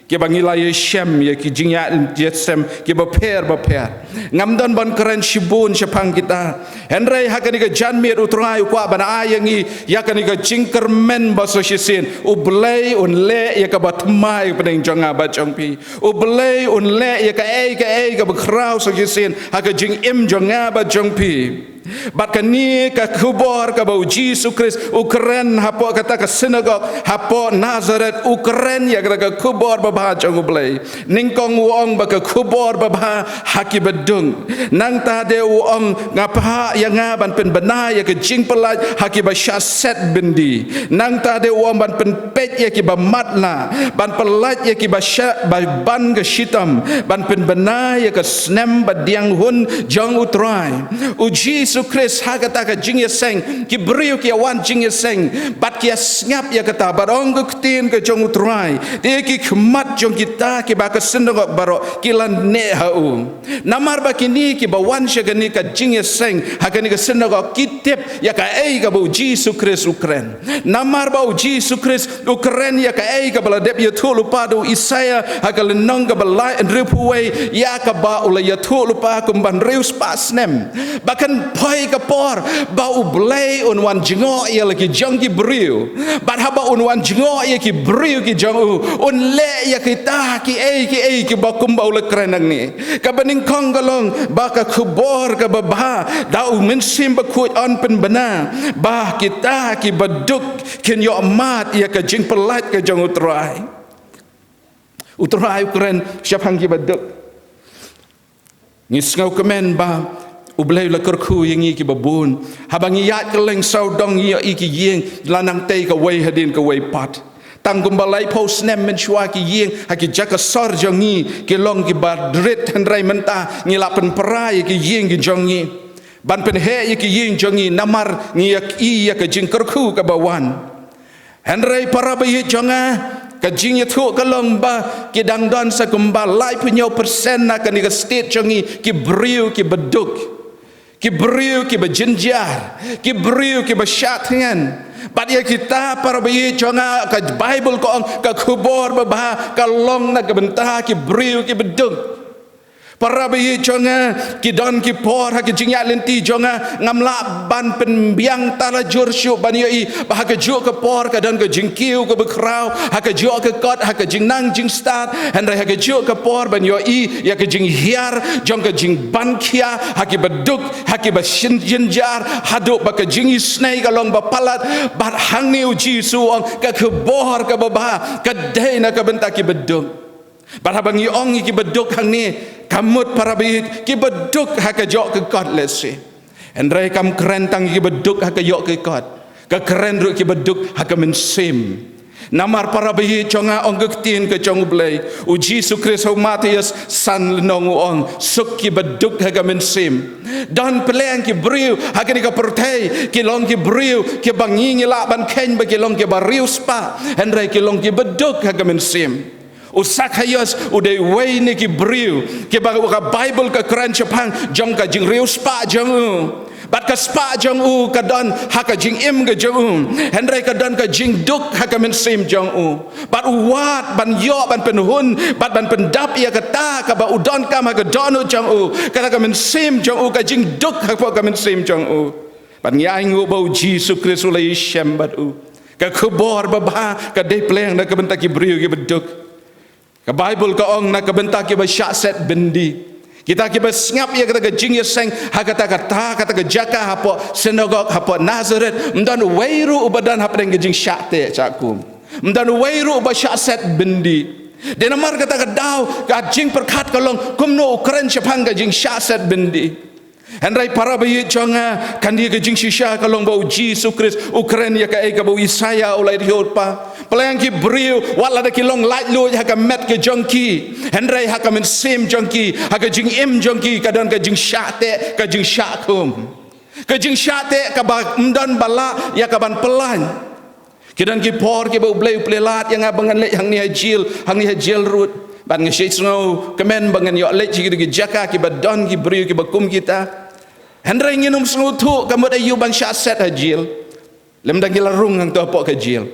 kiba ngi la ïashem ïa ki jingïaid lynti sem kiba pher ba pher. Ngam don ban kren shibun shaphang kita. Hynrei ha kane ka janmiet U Trai u kwah ban ai ïa ngi ïa kane ka jingkyrmen ba sa shisien. U Blei un leh ïa kaba thymmai hapdeng jong nga bad jong phi. U Blei un leh ïa kaei kaei kaba khraw sa shisien ha ka jingim jong nga bad jong phi. Bad kane ka khubor kaba U Jisu Khrist u kren hapoh kata ka synagog hapoh Nazareth, u kren ïa kata ka khubor babha jong U Blei. Nyngkong u ong ba ka khubor babha ha kiba duk. Nangta de u ong, nga phah ïa nga ban pynbna ïa ka jingpyllait ha kiba shah set byndi. Nangta de u ong ban pynpeit ïa kiba matlah, ban pyllait ïa kiba shah, ba ban ka shitom, ban pynbna ïa ka snem ba diang hun jong U Trai. U Jisu Khrist ha kata ka jingïaseng, ki briew ki ïa wan jingïaseng bad ki ïa sngap ïa kata, bad ong ka ktien ka jong U Trai, te ki khmat jong kita kiba ka synagog baroh ki la neh ha u. Namar ba kine kiba wan sha kane ka jingïaseng ha kane ka synagog ki tip ïa kaei kaba U Jisu Khrist u kren. Namar ba U Jisu Khrist u kren ïa kaei kaba la dep ïathuh lypa da u Isaïah ha ka lynnong kaba lai hynriewphew wei, ïa kaba u la ïathuh lypa kumba hynriew spah snem ba kan poi ka por ba U Blei un wan jngoh ïa la ki jong ki briew. Bad haba un wan jngoh ïa ki briew ki jong u, un leh ïa kita kiei kiei kiba kumba u la kren hangne. Kaba nyngkong ka long ba ka khubor kaba bha da U Mynsiem Bakhuid un pynbna ba kita kiba duk kin ïoh mad ïa ka jingpyllait ka jong U Trai. U Trai u kren shaphang kiba duk. Ngi sngewkmen ba U Blei u la kyrkhu ïa ngi kiba bun. Haba ngi ïaid kylleng sawdong ngi ïohi ki ïing la nang tei kawei hadien kawei pat. Tang kumba laiphew snem mynshuwa ki ïing ha ki jaka sor jong ngi ki long kiba rit, hynrei mynta ngi la pynpra ïa ki ïing ki jong ngi ban pynheh ïa ki ïing jong ngi namar ngi ïohi ïa ka jingkyrkhu kaba wan. Hynrei para baieit jong nga, ka jingïathuh ka long ba ki dang don sa kumba laiphew hynñiew percent na kane ka state jong ngi ki briew kiba duk, ki briew kiba jynjar, ki briew kiba shah thngan. Bad ïa kita para baieit jong nga, ka Baibl ka ong ka khubor babha ka long na ka bynta ki briew kiba duk. Para baieit jong nga, ki don ki por ha ka jingïaid lynti jong nga ngam lah ban pynbiang ta la jur shuh ban ïohi ba ha kajuh ka por ka don ka jingkiew kaba khraw, ha kajuh ka kot ha ka jingnang jingstad, hynrei ha kajuh ka por ban ïohi ïa ka jinghiar jong ka jingban khia ha kiba duk, ha kiba shin jynjar, haduh ba ka jingisynei ka long ba palat. Bad hangne U Jisu u ong ka khubor kaba bha ka dei na ka bynta kiba duk. Bad haba ngi ong ïa kiba duk hangne, ka mut para baieit kiba duk ha kajuh ka kot lehse. Hynrei kam kren tang ïa kiba duk ha kajuh ka kot, ka kren ruh kiba duk ha ka mynsiem. Namar para baieit jong nga, ong ka ktien ka jong U Blei, U Jisu Khrist ha u Mathaios san lynnong u ong, suk kiba duk ha ka mynsiem. Don pleng ki briew ha kane ka pyrthei ki long ki briew kiba ngi ngi lah ban kheiñ ba ki long kiba riewspah, hynrei ki long kiba duk ha ka mynsiem. U Sakhaios u dei uwei na ki briew kiba ka Baibl ka kren shaphang jong ka jingriewspah jong u. Bad ka spah jong u ka don ha ka jingim ka jong u, hynrei ka don ka jingduk ha ka mynsiem jong u. Bad u wad ban ïoh ban pynhun bad ban pyndap ïa kata kaba u donkam ha ka dohnud jong u, kata ka mynsiem jong u, ka jingduk hapoh ka mynsiem jong u. Bad ngi ainguh ba U Jisu Khrist u la ïashem bad u. Ka khubor babha ka dei pleng na ka bynta ki briew kiba duk. Ka Baibl ka ong na ka bynta kiba shah set byndi, kita kiba sngap ïa kata ka jingïaseng ha kata, kata, kata ka jaka hapoh synagog hapoh Nazareth, ym don uwei ruh uba don hapdeng ka jingshah teh shah kum. Ym don uwei ruh uba shah set byndi. Dei namar kata ka daw ka jingpyrkhat ka long kumno u kren shaphang ka jingshah set byndi. Hynrei para baieit jong nga, kane ka jingshisha ka long ba U Jisu Khrist u kren ïa kaei kaba u Isaïah u la ïathuh lypa. Pleng ki briew, wat lada ki long laitluid ha ka met ka jong ki, hynrei ha ka mynsiem jong ki, ha ka jingim jong ki, ka don ka jingshah teh, ka jingshah khum. Ka jingshah teh kaba ym don ba lah ïa ka ban pyllait. Ki don ki por kiba U Blei u plie lad ïa nga ba ngan leit hangne ha jail, hangne ha jail road. Bad nga shait sngew kmen ba ngan ïoh leit sha ki jaka kiba don ki briew kiba kum kita. Hynrei ngin ym sngewthuh ka mut aïu ban shah set ha jail. Lymda ngi la rung hangto hapoh ka jail.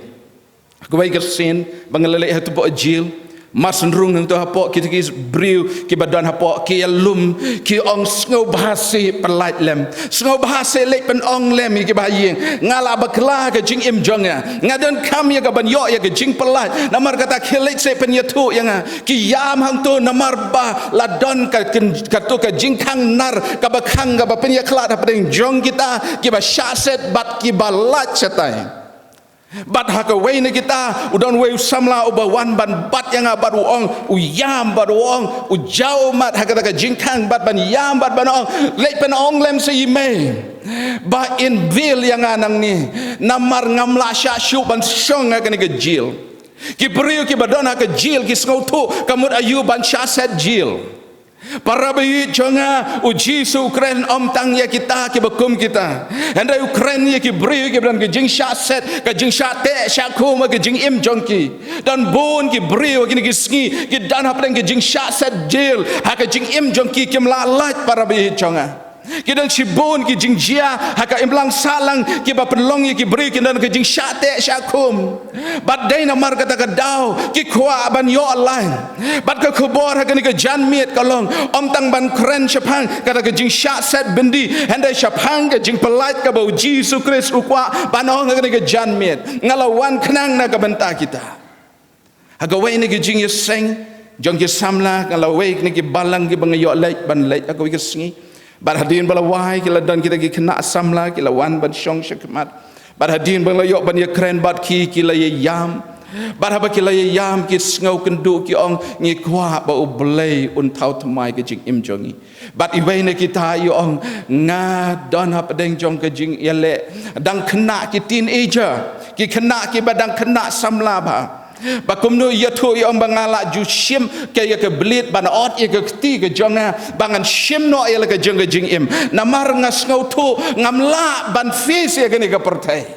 Kawei ka sien ba nga la leit hato hapoh jail. Mar shen rung hangto hapoh, kita ki briew kiba don hapoh ki ïalum, ki ong, sngewbha seh pyllait lem, sngewbha seh leit pynong lem ïa kiba ha ïing. Nga la bakla ka jingim jong nga. Nga donkam ïa ka ban ïoh ïa ka jingpyllait. Namar kata khie leit seh pynïathuh ïa nga. Ki ïam hangto namar ba la don ka kin-, kato ka jingkhang nar kaba khang kaba pynïakhlad hapdeng jong kita kiba shah set bad kiba lait shatai. Bad ha kawei na kita u don uwei u samla uba wan ban bat ïa nga bad u ong, u ïam bad u ong, u jaw ummat ha kata ka jingkhang bad ban ïam bad ban ong, leit pynong lem seh ïa i mei ba in bail ïa nga nangne. Namar ngam lah shah shuh ban shong ha kane ka jail. Ki briew kiba don ha ka jail ki sngewthuh ka mut aïu ban shah set jail. Para baieit jong nga, U Jisu u kren ym tang ïa kita kiba kum kita. Hynrei u kren ïa ki briew kiba don ka jingshah set, ka jingshah teh shah khum ha ka jingim jong ki. Don bun ki briew ha kine ki sngi ki don hapdeng ka jingshah set jail ha ka jingim jong ki, kim lah lait, para baieit jong nga. Ki don shibun ki jingjia ha ka imlang sahlang kiba pynlong ïa ki briew ki don ka jingshah teh shah khum. Bad dei namar kata ka daw ki kwah ban ïoh lait. Bad ka khubor ha kane ka janmiet ka long ym tang ban kren shaphang kata ka jingshah set byndi, hynrei shaphang ka jingpyllait kaba U Jisu Khrist u kwah ban ong ha kane ka janmiet. Nga la wan khnang na ka bynta kita. Ha kawei na ki jingïaseng jong ki samla, nga la wei na ki balang kiba nga ïoh leit ban leit ha kawei ka sngi. Bad hadien ba la wai ki la don kita ki khynnah samla ki la wan ban shong sha khmat. Bad hadien ba nga la ïoh ban ïakren bad ki, ki la ïa ïam. Bad haba ki la ïa ïam ki sngew kynduh ki ong, ngi kwah ba U Blei un thaw thymmai ka jingim jong ngi. Bad iwei na kita i ong, nga don hapdeng jong ka jingïaleh dang khynnah, ki teenager, ki khynnah kiba dang khynnah samla bha. Ba kumno ïathuh i ong ba nga la ju shim ka ïa ka blade ban ot ïa ka kti ka jong nga ba ngan shim noh ïa la ka jong ka jingim. Namar nga sngewthuh ngam lah ban face ïa kane ka pyrthei.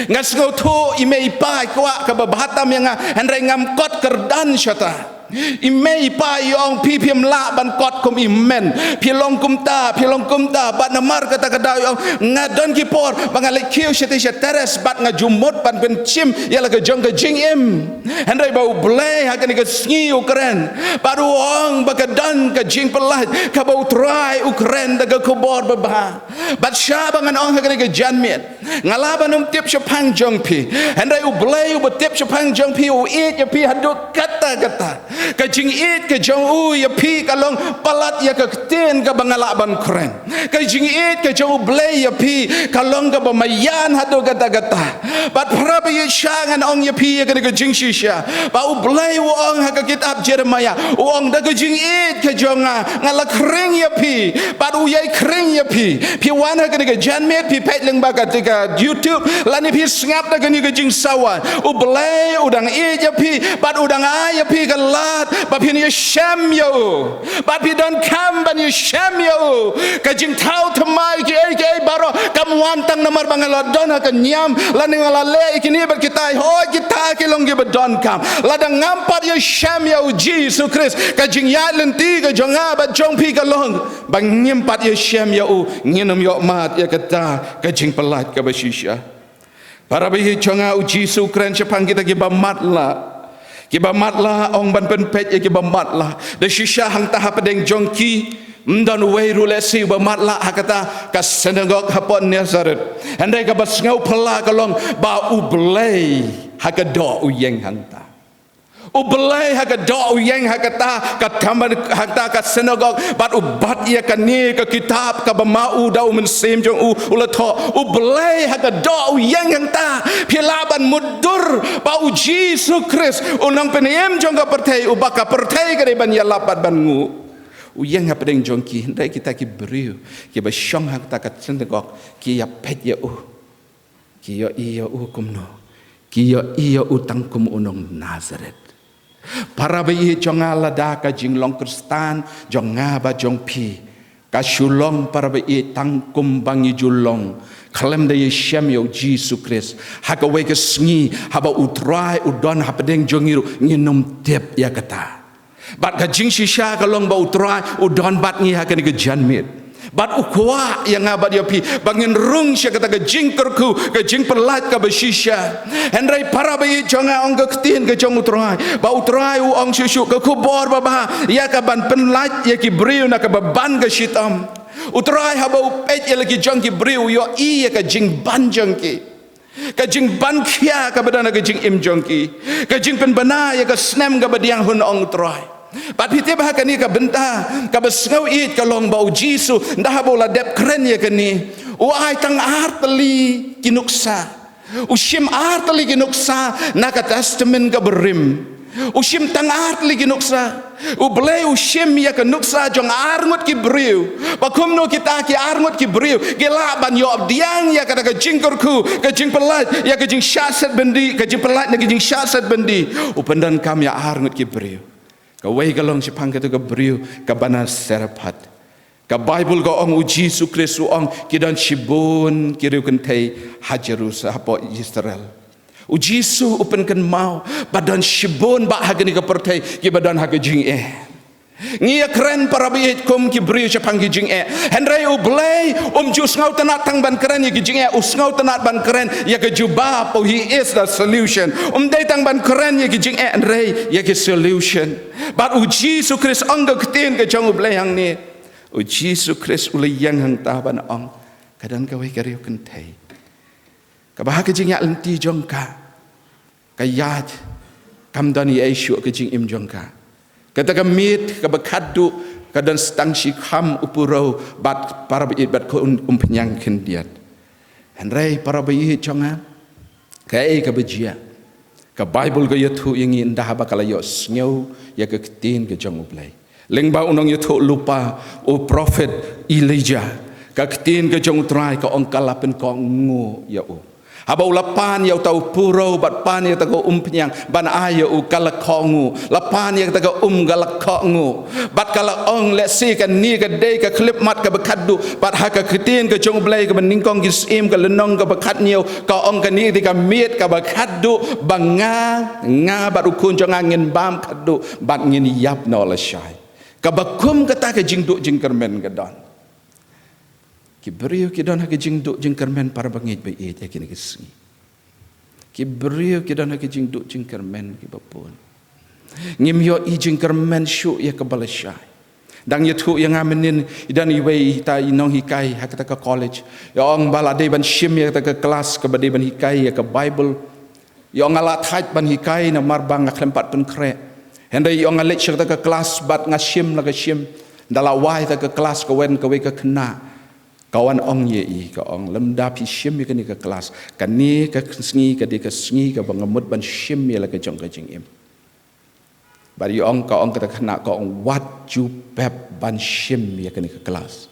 Nga sngewthuh i mei i pa i kwah kaba bha tam ïa nga, hynrei ngam kot kyrdan shata. I mei i pa i ong, phi phim lah ban kot kum i hynmen, phi long kumta, phi long kumta. Bad namar kata ka daw i ong, nga don ki por ba nga leit kiew shatei sha terrace bad nga ju mut ban pynshim ïa la ka jong ka jingim. Hynrei ba U Blei ha kane ka sngi u kren bad u ong ba ka don ka jingpyllait kaba U Trai u kren da ka khubor babha. Bad shwa ba ngan ong ha kane ka janmiet, nga lah ban ym tip shaphang jong phi, hynrei U Blei uba tip shaphang jong phi u ïeit ïa phi haduh katta katta. Ka jingïeit ka jong u ïa phi ka long palat ïa ka ktien kaba nga lah ban kren. Ka jingïeit ka jong U Blei ïa phi ka long kaba maïan haduh katta katta. Bad para baieit, shwa ngan ong ïa phi ïa kane ka jingshisha ba U Blei u ong ha ka kitab Jeremiah, u ong, da ka jingïeit ka jong nga nga la khring ïa phi. Bad u ïai khring ïa phi. Phi wan ha kane ka janmiet, phi peit lyngba kata ka YouTube lane phi sngap da kane ka jingsawa, U Blei u dang ïeit ïa phi bad u dang ai ïa phi ka lad ba phin ïashem ïa u. Bad phi donkam ban ïashem ïa u. Ka jingthaw thymmai kiei kiei baroh kam wan tang namar ba nga la don ha ka niam lane nga la leh ïa kine bad kita. Hooid, kita ki long kiba donkam. Lada ngam pat ïashem ïa U Jisu Khrist, ka jingïaid lynti ka jong nga bad jong phi ka long ba ngim pat ïashem ïa u, ngin ym ïoh mad ïa kata ka jingpyllait kaba shisha. Para baieit jong nga, U Jisu u kren shaphang kita kiba matlah. Kiba matlah, ong ban pynpeit ïa kiba matlah. Da shisha hangta hapdeng jong ki ym don uwei ruh lehse uba matlah ha kata ka synagog hapoh Nazareth. Hynrei kaba sngewphylla ka long ba U Blei ha ka doh u ïeng hangta. U Blei ha ka doh u ïeng ha kata ka tabernacle, ha kata ka synagog, bad u bat ïa kane ka kitab kaba ma u da u mynsiem jong u u la thoh. U Blei ha ka doh u ïeng hangta. Phi lah ban mutdur ba U Jisu Khrist, U Nongpynim jong ka pyrthei, uba ka pyrthei ka dei ban ïalap bad ban nguh, u ïeng hapdeng jong ki. Hynrei kita ki briew kiba shong ha kata ka synagog ki ïapeit ïa u. Ki ïohi ïa u kumno? Ki ïohi ïa u tang kum u nong Nazareth. Para baieit jong nga, lada ka jinglong Khristan jong nga bad jong phi Ka shu long para baieit tang kumba ngi ju long khlem da ïashem ïa u Jisu Khrist. Ha kawei ka sngi haba u Trai u don hapdeng jong ngi ruh ngin ym tip ïa kata. Bad ka jingshisha ka long ba u Trai u don bad ngi ha kane ka janmiet. Bad u kwah ïa nga bad ïa phi ba ngin rung sha kata ka jingkyrkhu, ka jingpyllait kaba shisha. Hynrei para baieit jong nga, ong ka ktien ka jong u Trai ba u Trai u ong shuh shuh ka khubor babha ïa ka ban pyllait ïa ki briew na kaba ban ka shitom. U Trai haba u peit ïa la ki jong ki briew u ïohi ïa ka jingban jong ki. Ka jingban khia kaba don ha ka jingim jong ki. Ka jingpynbna ïa ka snem kaba diang hun, ong u Trai. Bad phi tip ha kane ka bynta kaba sngew ïeit ka long ba u Jisu ynda haba u la dep kren ïa kane, u ai tang ar tylli ki nuksa. U shim ar tylli ki nuksa na ka Testament kaba rim. U shim tang ar tylli ki nuksa. U Blei u shim ïa ka nuksa jong ar ngut ki briew. Ba kumno kita ki ar ngut ki briew ki lah ban ïoh pdiang ïa kata ka jingkyrkhu, ka jingpyllait ïa ka jingshah set byndi, ka jingpyllait na ka jingshah set byndi. U pyndonkam ïa ar ngut ki briew. Kawei ka long shaphang kata ka briew kaba na Sarephath. Ka Baibl ka ong u Jisu Khrist u ong ki don shibun ki riew kynthei ha Jerusalem, hapoh Israel. U Jisu u pynkynmaw ba don shibun bah ha kane ka pyrthei kiba don ha ka jingeh. Ngi ïa kren para baieit kum ki briew shaphang ki jingeh. Hynrei u Blei um ju sngewtynnad tang ban kren ïa ki jingeh, u sngewtynnad ban kren ïa ka jubab, oh, he is the solution. Um dei tang ban kren ïa ki jingeh hynrei ïa ki solution. Bad u Jisu Khrist, ong ka ktien ka jong u Blei hangne, u Jisu Khrist u la ïeng hangta ban ong, ka don kawei ka riew kynthei kaba ha ka jingïaid lynti jong ka, ka ïaid, kam don ei ei shuh ka jingim jong ka. Kata ka miet kaba khatduh ka don tang shi kham u purew bad para baieit bad ka um, umphniang khyndiat. Hynrei para baieit jong nga, kaei kaba jia? Ka Baibl ka ïathuh ïa ngi ynda haba ka la ïohsngew ïa ka ktien ka jong u Blei. Lyngba u nongïathuhlypa, u prophet Elijah, ka ktien ka jong u Trai ka ong ka la pynkohnguh ïa u. Haba u la pan ïa uta u purew bad pan ïa kata ka umphniang ban ai ïa u, ka la kohnguh. La pan ïa kata ka um, ka la kohnguh. Bad ka la ong, lehse kane ka dei ka khyllipmat kaba khatduh. Bad ha ka ktien ka jong u Blei kaba nyngkong ki Syiem, ka lynnong kaba khathynñiew, ka ong kane ka dei ka miet kaba khatduh ba nga, nga bad u khun jong nga ngin bam khatduh bad ngin ïap noh lashai. Kaba kum kata ka jingduh jingkyrmen ka don. Ki briew ki don ha ka jingduh jingkyrmen, para bangeit baieit, ha kine ki sngi. Ki briew ki don ha ka jingduh jingkyrmen kiba bun. Ngim ïohi jingkyrmen shuh ïa kaba lashai. Dang ïathuh ïa nga mynnin, i don iwei ita i nonghikai ha kata ka college. Ïa ong ba la dei ban shim ïa kata ka klas kaba dei ban hikai ïa ka Baibl. Ïa ong nga la thait ban hikai namar ba nga khlem pat pynkhreh. Hynrei ïa ong nga leit sha kata ka klas bad nga shim la ka shim. Ynda la wai kata ka klas, ka wan kawei ka khynnah. Ka wan ong ïa i, ka ong, lymda phi shim ïa kane ka klas, kane ka sngi ka dei ka sngi kaba nga mut ban shim ïa la ka jong ka jingim. Bad i ong, ka ong kata ka khynnah, ka ong, wat ju pep ban shim ïa kane ka klas.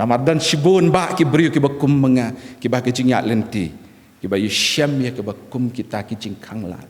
Namar don shibun bah ki briew kiba kum ma nga, kiba ha ka jingïaid lynti, kiba ïashem ïa kaba kum kita ki jingkhanglad.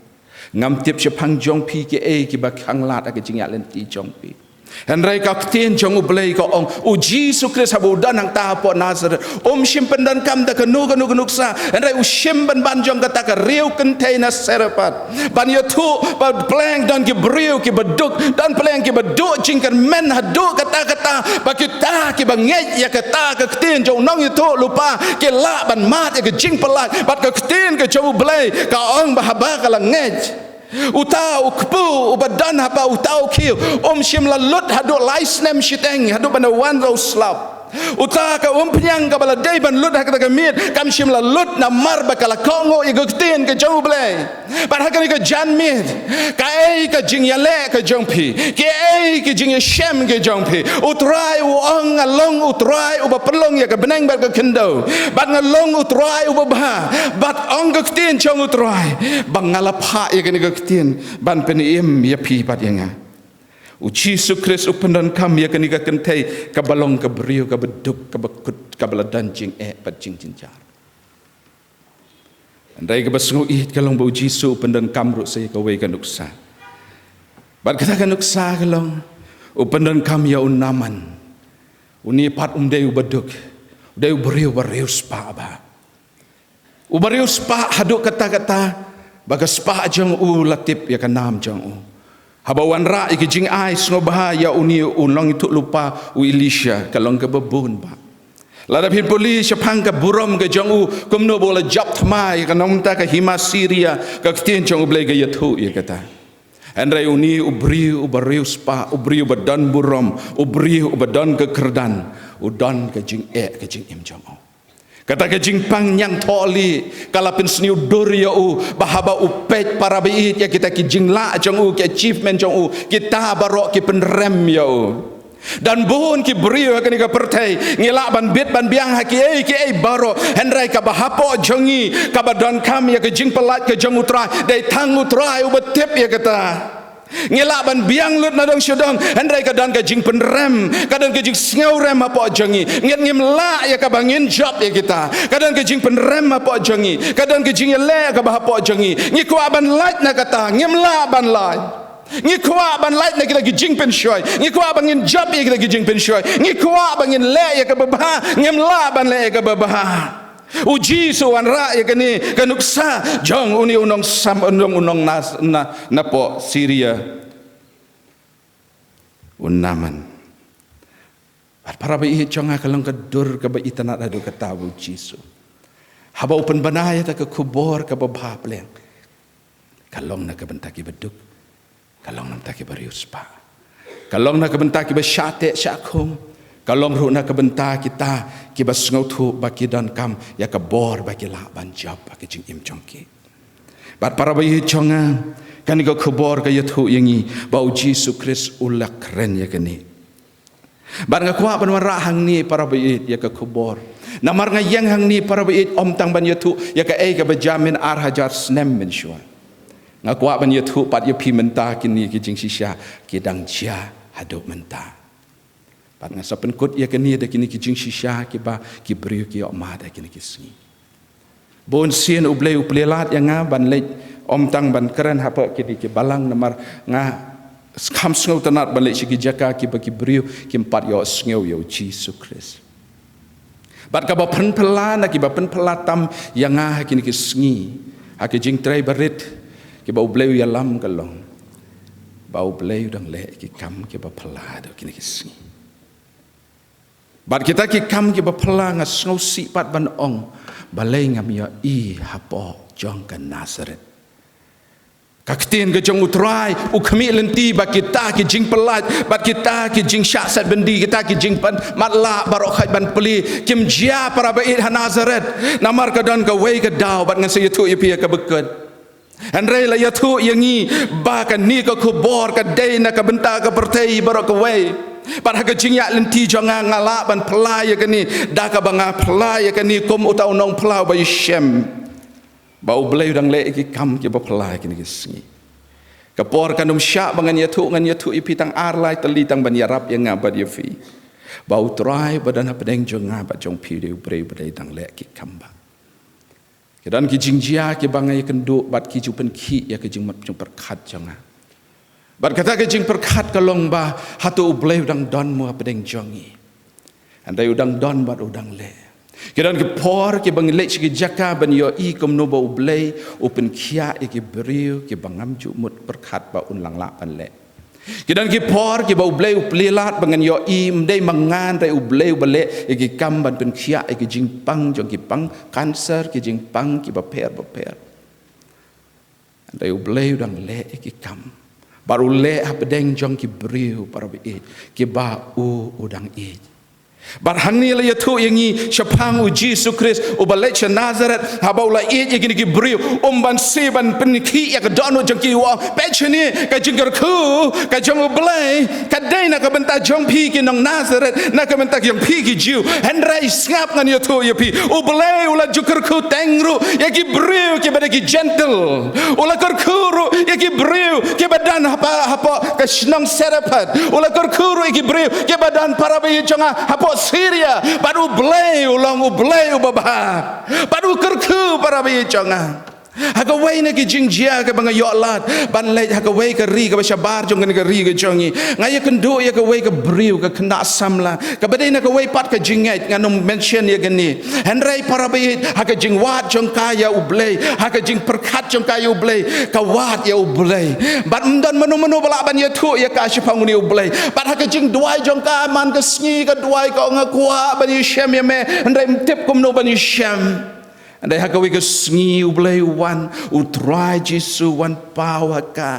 Ngam tip shaphang jong phi kiei kiba khanglad ha ka jingïaid lynti jong phi. Hynrei ka ktien jong U Blei ka ong, U Jisu Khrist haba u don hangta hapoh Nasareth, um shym pyndonkam da kano kano ka nuksa, hynrei u shim ban ban jong kata ka riew kynthei na Sarephath. Ban ïathuh ba pleng don ki briew kiba duk, don pleng kiba duh jingkyrmen haduh katta katta, ba kita kiba ngeit ïa kata ka ktien jong u nongïathuhlypa ki lah ban mad ïa ka jingpyllait. Bad ka ktien ka jong U Blei ka ong ba haba ka la ngeit, uta u kpu uba don ha uta u khiew um shym la lut haduh lai snem shiteng, haduh ban da wan da u slap. Uta ka umphniang kaba la dei ban lut ha kata ka miet kam shym la lut namar ba ka la kohnguh ïa ka ktien ka jong U Blei. Bad ha kane ka janmiet, kaei ka jingïaleh ka jong phi? Kiei ki jingïashem ki jong phi? U Trai u ong, nga long U Trai uba pynlong ïa ka bneng bad ka khyndew. Bad nga long U Trai uba bha. Bad ong ka ktien jong U Trai ba nga la phah ïa kane ka ktien ban pynim ïa phi bad ïa nga. U Jisu Khrist u pyndonkam ïa kane ka kynthei kaba long ka briew kaba duk, kaba kut, kaba la don jingeh bad jingjynjar. Hynrei kaba sngewbha ka long ba U Jisu u pyndonkam ruh sa ïa kawei ka nuksa. Bad kata ka nuksa ka long, u pyndonkam ïa u Naaman. Une pat um dei uba duk, u dei u briew uba riewspah bha. Uba riewspah haduh katta katta, ba ka spah jong u la tip ïa ka nam jong u. Haba u wanrah ïa ka jingai sngewbha ïa une u nongïathuhlypa u Elisha, ka long kaba bun bha. Lada phin pule shaphang ka burom ka jong u, kumno ba u la jop thma ïa ka nongmynta ka hima Syria, ka ktien jong U Blei ka ïathuh ïa kata. Hynrei une u briew uba riewspah, u briew uba don burom, u briew uba don ka kyrdan, u don ka jingeh ka jingim jong u. Kata ka jingpang ñiangthohlieh ka la pynsniew dur ïa u, ba haba u peit para baieit ïa kita ki jinglah jong u, ki achievement jong u, kita baroh ki pynrem ïa u. Don bun ki briew ha kane ka pyrthei, ngi lah ban bit ban biang ha kiei kiei baroh, hynrei kaba hapoh jong ngi, kaba donkam ïa ka jingpyllait ka jong U Trai, dei tang U Trai uba tip ïa kata. Ngi lah ban biang lut na dong sha dong, hynrei ka don ka jingpynrem, ka don ka jingsngewrem hapoh jong ngi. Ngin ngim lah ïa kaba ngin jop ïa kita. Ka don ka jingpynrem hapoh jong ngi, ka don ka jingïaleh kaba hapoh jong ngi. Ngi kwah ban lait na kata, ngim lah ban lait. Ngi kwah ban lait na kita ki jingpynshoi. Ngi kwah ba ngin jop ïa kita ki jingpynshoi. Ngi kwah ba ngin leh ïa kaba bha. Ngim lah ban leh ïa kaba bha. U Jisu u wanrah ïa kane ka nuksa jong une u nongsam, u nong, u nong nas, na, napoh Syria, u Naaman. Bad para baieit jong nga, ka long ka dur kaba itynnad haduh katta ba u Jisu, haba u pynbna ïa kata ka khubor kaba bha pleng, ka long na ka bynta kiba duk, ka long na ka bynta kiba riewspah, ka long na ka bynta kiba shah teh shah khum, ka long ruh na ka bynta kita kiba sngewthuh ba ki donkam ïa ka bor ba ki lah ban jop ha ka jingim jong ki. Bad para baieit jong nga, kane ka khubor ka ïathuh ïa ngi ba u Jisu Khrist u la kren ïa kane. Bad nga kwah ban wanrah hangne, para baieit, ïa ka khubor. Namar nga ïeng hangne, para baieit, ym tang ban ïathuh ïa kaei kaba jia mynta ar hajar snem mynshuwa. Nga kwah ban ïathuh pat ïa phi mynta kine ki jingshisha ki dang jia haduh mynta. Bad nga sa pynkut ïa kane da kine ki jingshisha kiba ki briew ki ïoh mad ha kine ki sngi. Bun sien U Blei u plie lad ïa nga ban leit, ym tang ban kren hapoh kine ki balang, namar nga kham sngewtynnad ban leit sha ki jaka kiba ki briew kim pat ïohsngew ïa u Jisu Khrist. Bad kaba pynphylla na kiba pynphylla tam ïa nga ha kine ki sngi, ha ki jingtrei barit kiba U Blei u ïalam, ka long ba U Blei u dang leh ki kam kiba phylla haduh kine ki sngi. Bad kita ki kam kiba phylla, nga sngewsih pat ban ong, balei ngam ïohi hapoh jong ka Nasareth? Ka ktien ka jong U Trai u khmih lynti ba kita ki jingpyllait bad kita ki jingshah set byndi, kita ki jingpynmatlah baroh khoit ban plie, kim jia, para baieit, ha Nasareth. Namar ka don kawei ka daw, bad ngan sa ïathuh ïa phi ïa kaba kut. Hynrei la ïathuh ïa ngi ba kane ka khubor ka dei na ka bynta ka pyrthei baroh kawei. Bad ha ka jingïaid lynti jong nga, nga lah ban phylla ïa kane da kaba nga phylla ïa kane kum uta u nongphylla uba ïashem, ba U Blei u dang leh ïa ki kam kiba phylla ha kine ki sngi. Ka por kan ym shah ba ngan ïathuh, ngan ïathuh ïa phi tang ar lai tylli tang ban ïarap ïa nga bad ïa phi ba U Trai ba don hapdeng jong nga bad jong phi u dei u briew ba dei dang leh ki kam bha. Ki don ki jingjia kiba nga ïakynduh bad ki ju pynkhih ïa ka jingmut jingpyrkhat jong nga. Bad kata ka jingpyrkhat ka long ba hato U Blei u dang don mo hapdeng jong ngi? Hynrei u dang don bad u dang leh. Ki don ki por kiba ngi leit sha ki jaka ban ïohi kumno ba U Blei u pynkhiah ïa ki briew kiba ngam ju mut pyrkhat ba un dang lah ban leh. Ki don ki por kiba U Blei u plie lad ba ngan ïohi, ym dei ma nga hynrei U Blei uba leh ïa ki kam ban pynkhiah ïa ki jingpang jong ki pang cancer, ki jingpang kiba pher bapher. Hynrei U Blei u dang leh ïa ki kam. Bad u leh hapdeng jong ki briew, para baieit, kiba u u dang ïeit. Bad hangne la ïathuh ïa ngi shaphang u Jisu Khrist uba leit sha Nasareth, haba u la ïeit ïa kine ki briew, um banse ban pynkhih ïa ka dohnud jong ki, u ong, peit shane, ka jingkyrkhu ka jong U Blei ka dei na ka bynta jong phi ki nong Nasareth, na ka bynta jong phi ki Jiw. Hynrei sngap, ngan ïathuh ïa phi, U Blei u la ju kyrkhu teng ruh ïa ki briew kiba dei ki Jentil. U la kyrkhu ruh ïa ki briew kiba don hapa, hapoh ka shnong Sarephath. U la kyrkhu ruh ïa ki briew kiba don, para baieit jong nga, hapoh Syria. Bad U Blei u long U Blei uba bha. Bad u kyrkhu, para baieit jong nga. Ha kawei na ki jingjia kaba nga ïoh lad ban leit ha kawei ka ri kaba shabar jong kane ka ri ka jong ngi, nga ïakynduh ïa kawei ka briew, ka khynnah samla kaba dei na kawei pat ka jingngeit, ngan ym mention ïa kane. Hynrei para baieit, ha ka jingwad jong ka ïa U Blei, ha ka jingpyrkhat jong ka ïa U Blei, ka wad ïa U Blei. Bad ym don mano mano ba lah ban ïathuh ïa ka shaphang une U Blei. Bad ha ka jingduwai jong ka, man ka sngi ka duwai, ka ong, nga kwah ban ïashem ïa me, hynrei ym tip kumno ban ïashem. Hynrei ha kawei ka sngi U Blei u wan, U Trai Jisu u wan paw ha ka.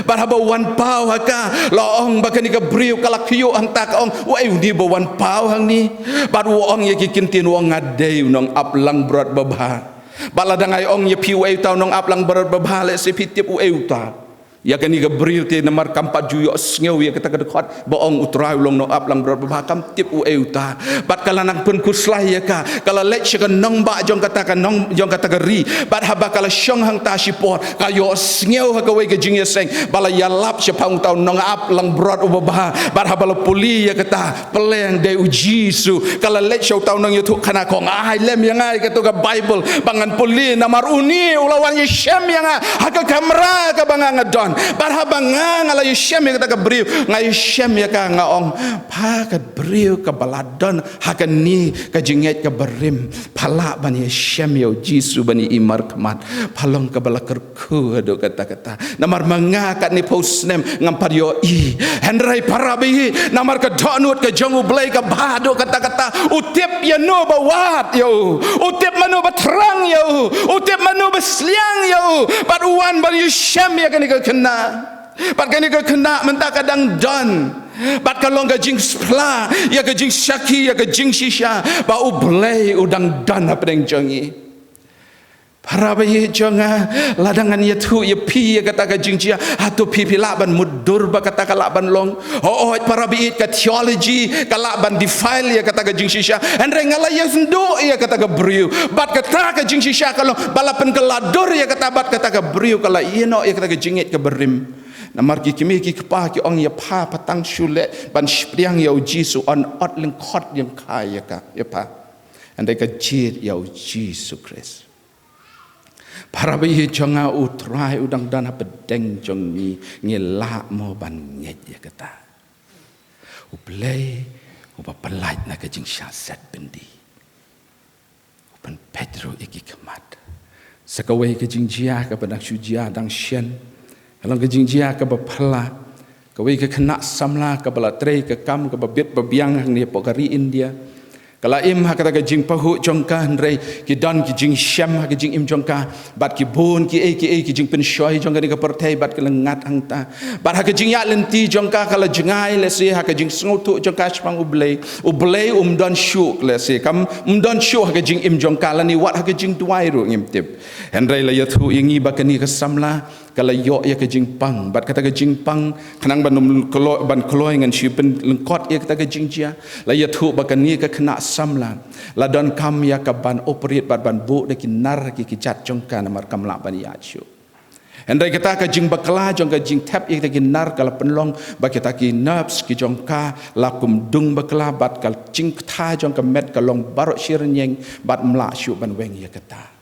Bad haba u wan paw ha ka, la ong ba kane ka briew ka la khiew hangta, ka ong, uei une ba wan paw hangne? Bad u ong ïa ki ktien, u ong, nga dei u nongap langbrot babha. Bad lada ngai ong ïa phi uei uta u nongap langbrot babha, lehse phi tip uei uta. Ïa kane ka briew te namar kam pat ju ïohsngew ïa kata ka dkhot ba ong U Trai u long nongap langbrot babha, kam tip uei uta. Bad ka la nang pynkhuslai ïa ka, ka la leit sha ka nongbah jong kata ka nong, jong kata ka ri. Bad haba ka la shong hangta shipor, ka ïohsngew ha kawei ka jingïaseng ba la ïalap shaphang uta u nongap langbrot uba bha. Bad haba la pule ïa kata, pyrshang dei U Jisu. Ka la leit sha uta u nongïathuhkhana, ka ong, ai lem ïa nga ïa kato ka Baibl ba ngan pule, namar une u la wan ïashem ïa nga ha ka kamra kaba nga nga don. Bad haba nga nga la ïashem ïa kata ka briew, nga ïashem ïa ka, nga ong, pha ka briew kaba la don ha kane ka jingngeit kaba rim, pha lah ban ïashem ïa U Jisu ban ïa i markhmat, pha long kaba la kyrkhu haduh katta katta. Namar ma nga katne phew snem ngam pat ïohi. Hynrei para baieit, namar ka dohnud ka jong U Blei ka bha haduh katta katta, u tip ïano ba wad ïa u, u tip mano ba thrang ïa u, u tip mano ba sliang ïa u. Bad u wan ban ïashem ïa kane ka khynnah. Bad kane ka khynnah mynta ka dang don, bad ka long ka jingphla ïa ka jingsakhi, ïa ka jingshisha ba U Blei u dang don hapdeng jong ngi. Para baieit jong nga, lada ngan ïathuh ïa phi ïa kata ka jingjia, hato phi phi lah ban mutdur ba kata ka lah ban long? Hooid para baieit, ka theology ka lah ban defile ïa kata ka jingshisha. Hynrei nga la ïakynduh ïa kata ka briew bad kata ka jingshisha ka long ba la pynkylla dur ïa kata, bad kata ka briew ka la ïehnoh ïa kata ka jingngeit kaba rim. Namar ki kmie ki kpa ki ong ïa pha, pha tang shu leh ban sheptieng ïa U Jisu, yn ot lyngkot lyngkhai ïa ka, ïa pha. Hynrei ka jied ïa U Jisu Khrist. Para baieit jong nga, U Trai u dang don hapdeng jong ngi, ngi lah mo ban ngeit ïa kata? U Blei uba pyllait na ka jingshah set byndi u pynpeit ruh ïa ki khmat. Sa kawei ka jingjia kaba dang shu jia dang shen, ka long ka jingjia kaba phylla. Kawei ka khynnah samla kaba la trei ka kam kaba bit ba biang hangne hapoh ka ri India, ka la im ha kata ka jingpahuh jong ka, hynrei ki don ki jingshem ha ka jingim jong ka, bad ki bun kiei kiei ki jingpynshoi jong kane ka pyrthei, bad ka la ngat hangta. Bad ha ka jingïaid lynti jong ka, ka la jngai lehse ha ka jingsngewthuh jong ka shaphang U Blei, U Blei um don shuh lehse, kam um don shuh ha ka jingim jong ka lane wat ha ka jingduwai ruh ngim tip. Hynrei la ïathuh ïa ngi ba kane ka samla ka la ïoh ïa ka jingpang, bad kata ka jingpang, khnang ban ym kloi, ban kloi ngan shu pynlyngkot ïa kata ka jingjia, la ïathuh ba kane ka khynnah samla la donkam ïa ka ban operate bad ban buh da ki nar ki kjat jong ka, namar kam lah ban ïaid shuh. Hynrei kata ka jingbakla jong ka jingthep ïa kita ki nar ka la pynlong ba kita ki nerves ki jong ka la kum dung bakla, bad ka jingktha jong ka met ka long baroh shi rynïeng, bad ym lah shuh ban weng ïa kata.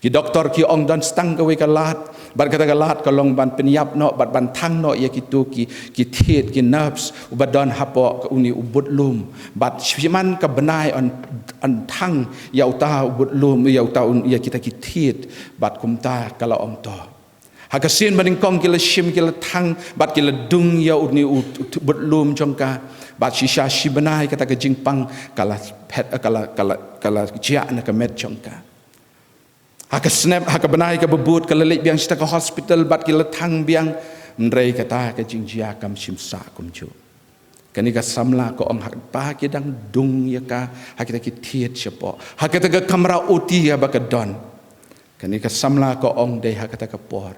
Ki doktor ki ong don tang kawei ka lad, bad kata ka lad ka long ban pynïap noh bad ban thang noh ïa kito ki, ki thied, ki nerves uba don hapoh une u budlum. Bad shiman ka bnai yn, yn thang ïa uta u budlum, ïa uta un, ïa kita ki thied, bad kumta ka la ong to. Ha ka sien ba nyngkong ki la shim, ki la thang bad ki la dung ïa une u, u budlum jong ka. Bad shisha shi bnai kata ka jingpang ka la phet, ka la, ka la, ka la jia na ka met jong ka. Ha ka snem, ha ka bnai kaba bud ka la leit biang sha ka hospital bad ki la thang biang. Hynrei kata ka jingjia kam shym sah kumjuh. Kane ka samla ka ong ha kaba ki dang dung ïa ka ha kita ki thied shapoh, ha kata ka kamra O T ïa ba ka don. Kane ka samla ka ong dei ha kata ka por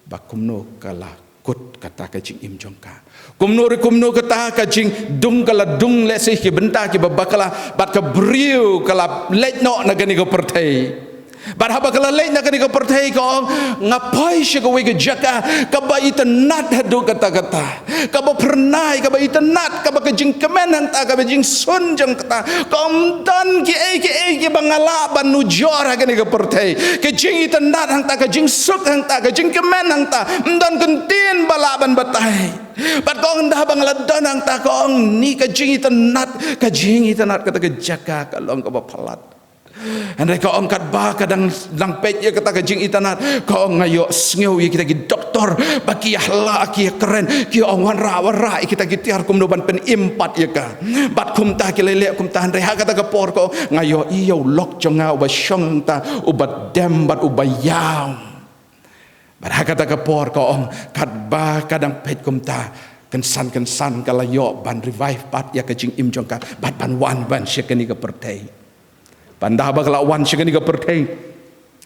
ba kumno ka la kut kata ka jingim jong ka. Kumno re kumno kata ka jingdung ka la dung lehse ki bynta kiba bakla, bad ka briew ka la leit noh na kane ka pyrthei. Bad haba ka la leit na kane ka pyrthei ka ong, nga poi sha kawei ka jaka kaba itynnad haduh katta katta, kaba phyrnai, kaba itynnad, kaba ka jingkmen hangta, kaba jingsun jong kata. Ka ong, ym don kiei kiei kiba nga lah ban nujor ha kane ka pyrthei. Ka jingitynnad hangta, ka jingsuk hangta, ka jingkmen hangta, ym don kyntien ba lah ban batai. Bad ka ong, ynda haba nga la don hangta, ka ong, ni ka jingitynnad, ka jingitynnad kata ka jaka ka long kaba palat. Hynrei ka ong, katba ka dang, dang peit ïa kata ka jingitynnad, ka ong, nga ïohsngew ïa kita ki doktor ba ki ïa lah, ki ïa kren, ki ong, wanrah, wanrah ïa kita ki tiar kumno ban pynim pat ïa ka. Bad kumta ki la leh kumta, hynrei ha kata ka por ka ong, nga ïohi ïa u lok jong nga uba shong hangta, uba dem bad uba ïaw. Bad ha kata ka por ka ong, katba ka dang peit kumta, kynsan kynsan ka la ïoh ban revive pat ïa ka jingim jong ka, bad ban wan ban sha kane ka pyrthei. Bad ynda ba ka la wan sha kane ka pyrthei,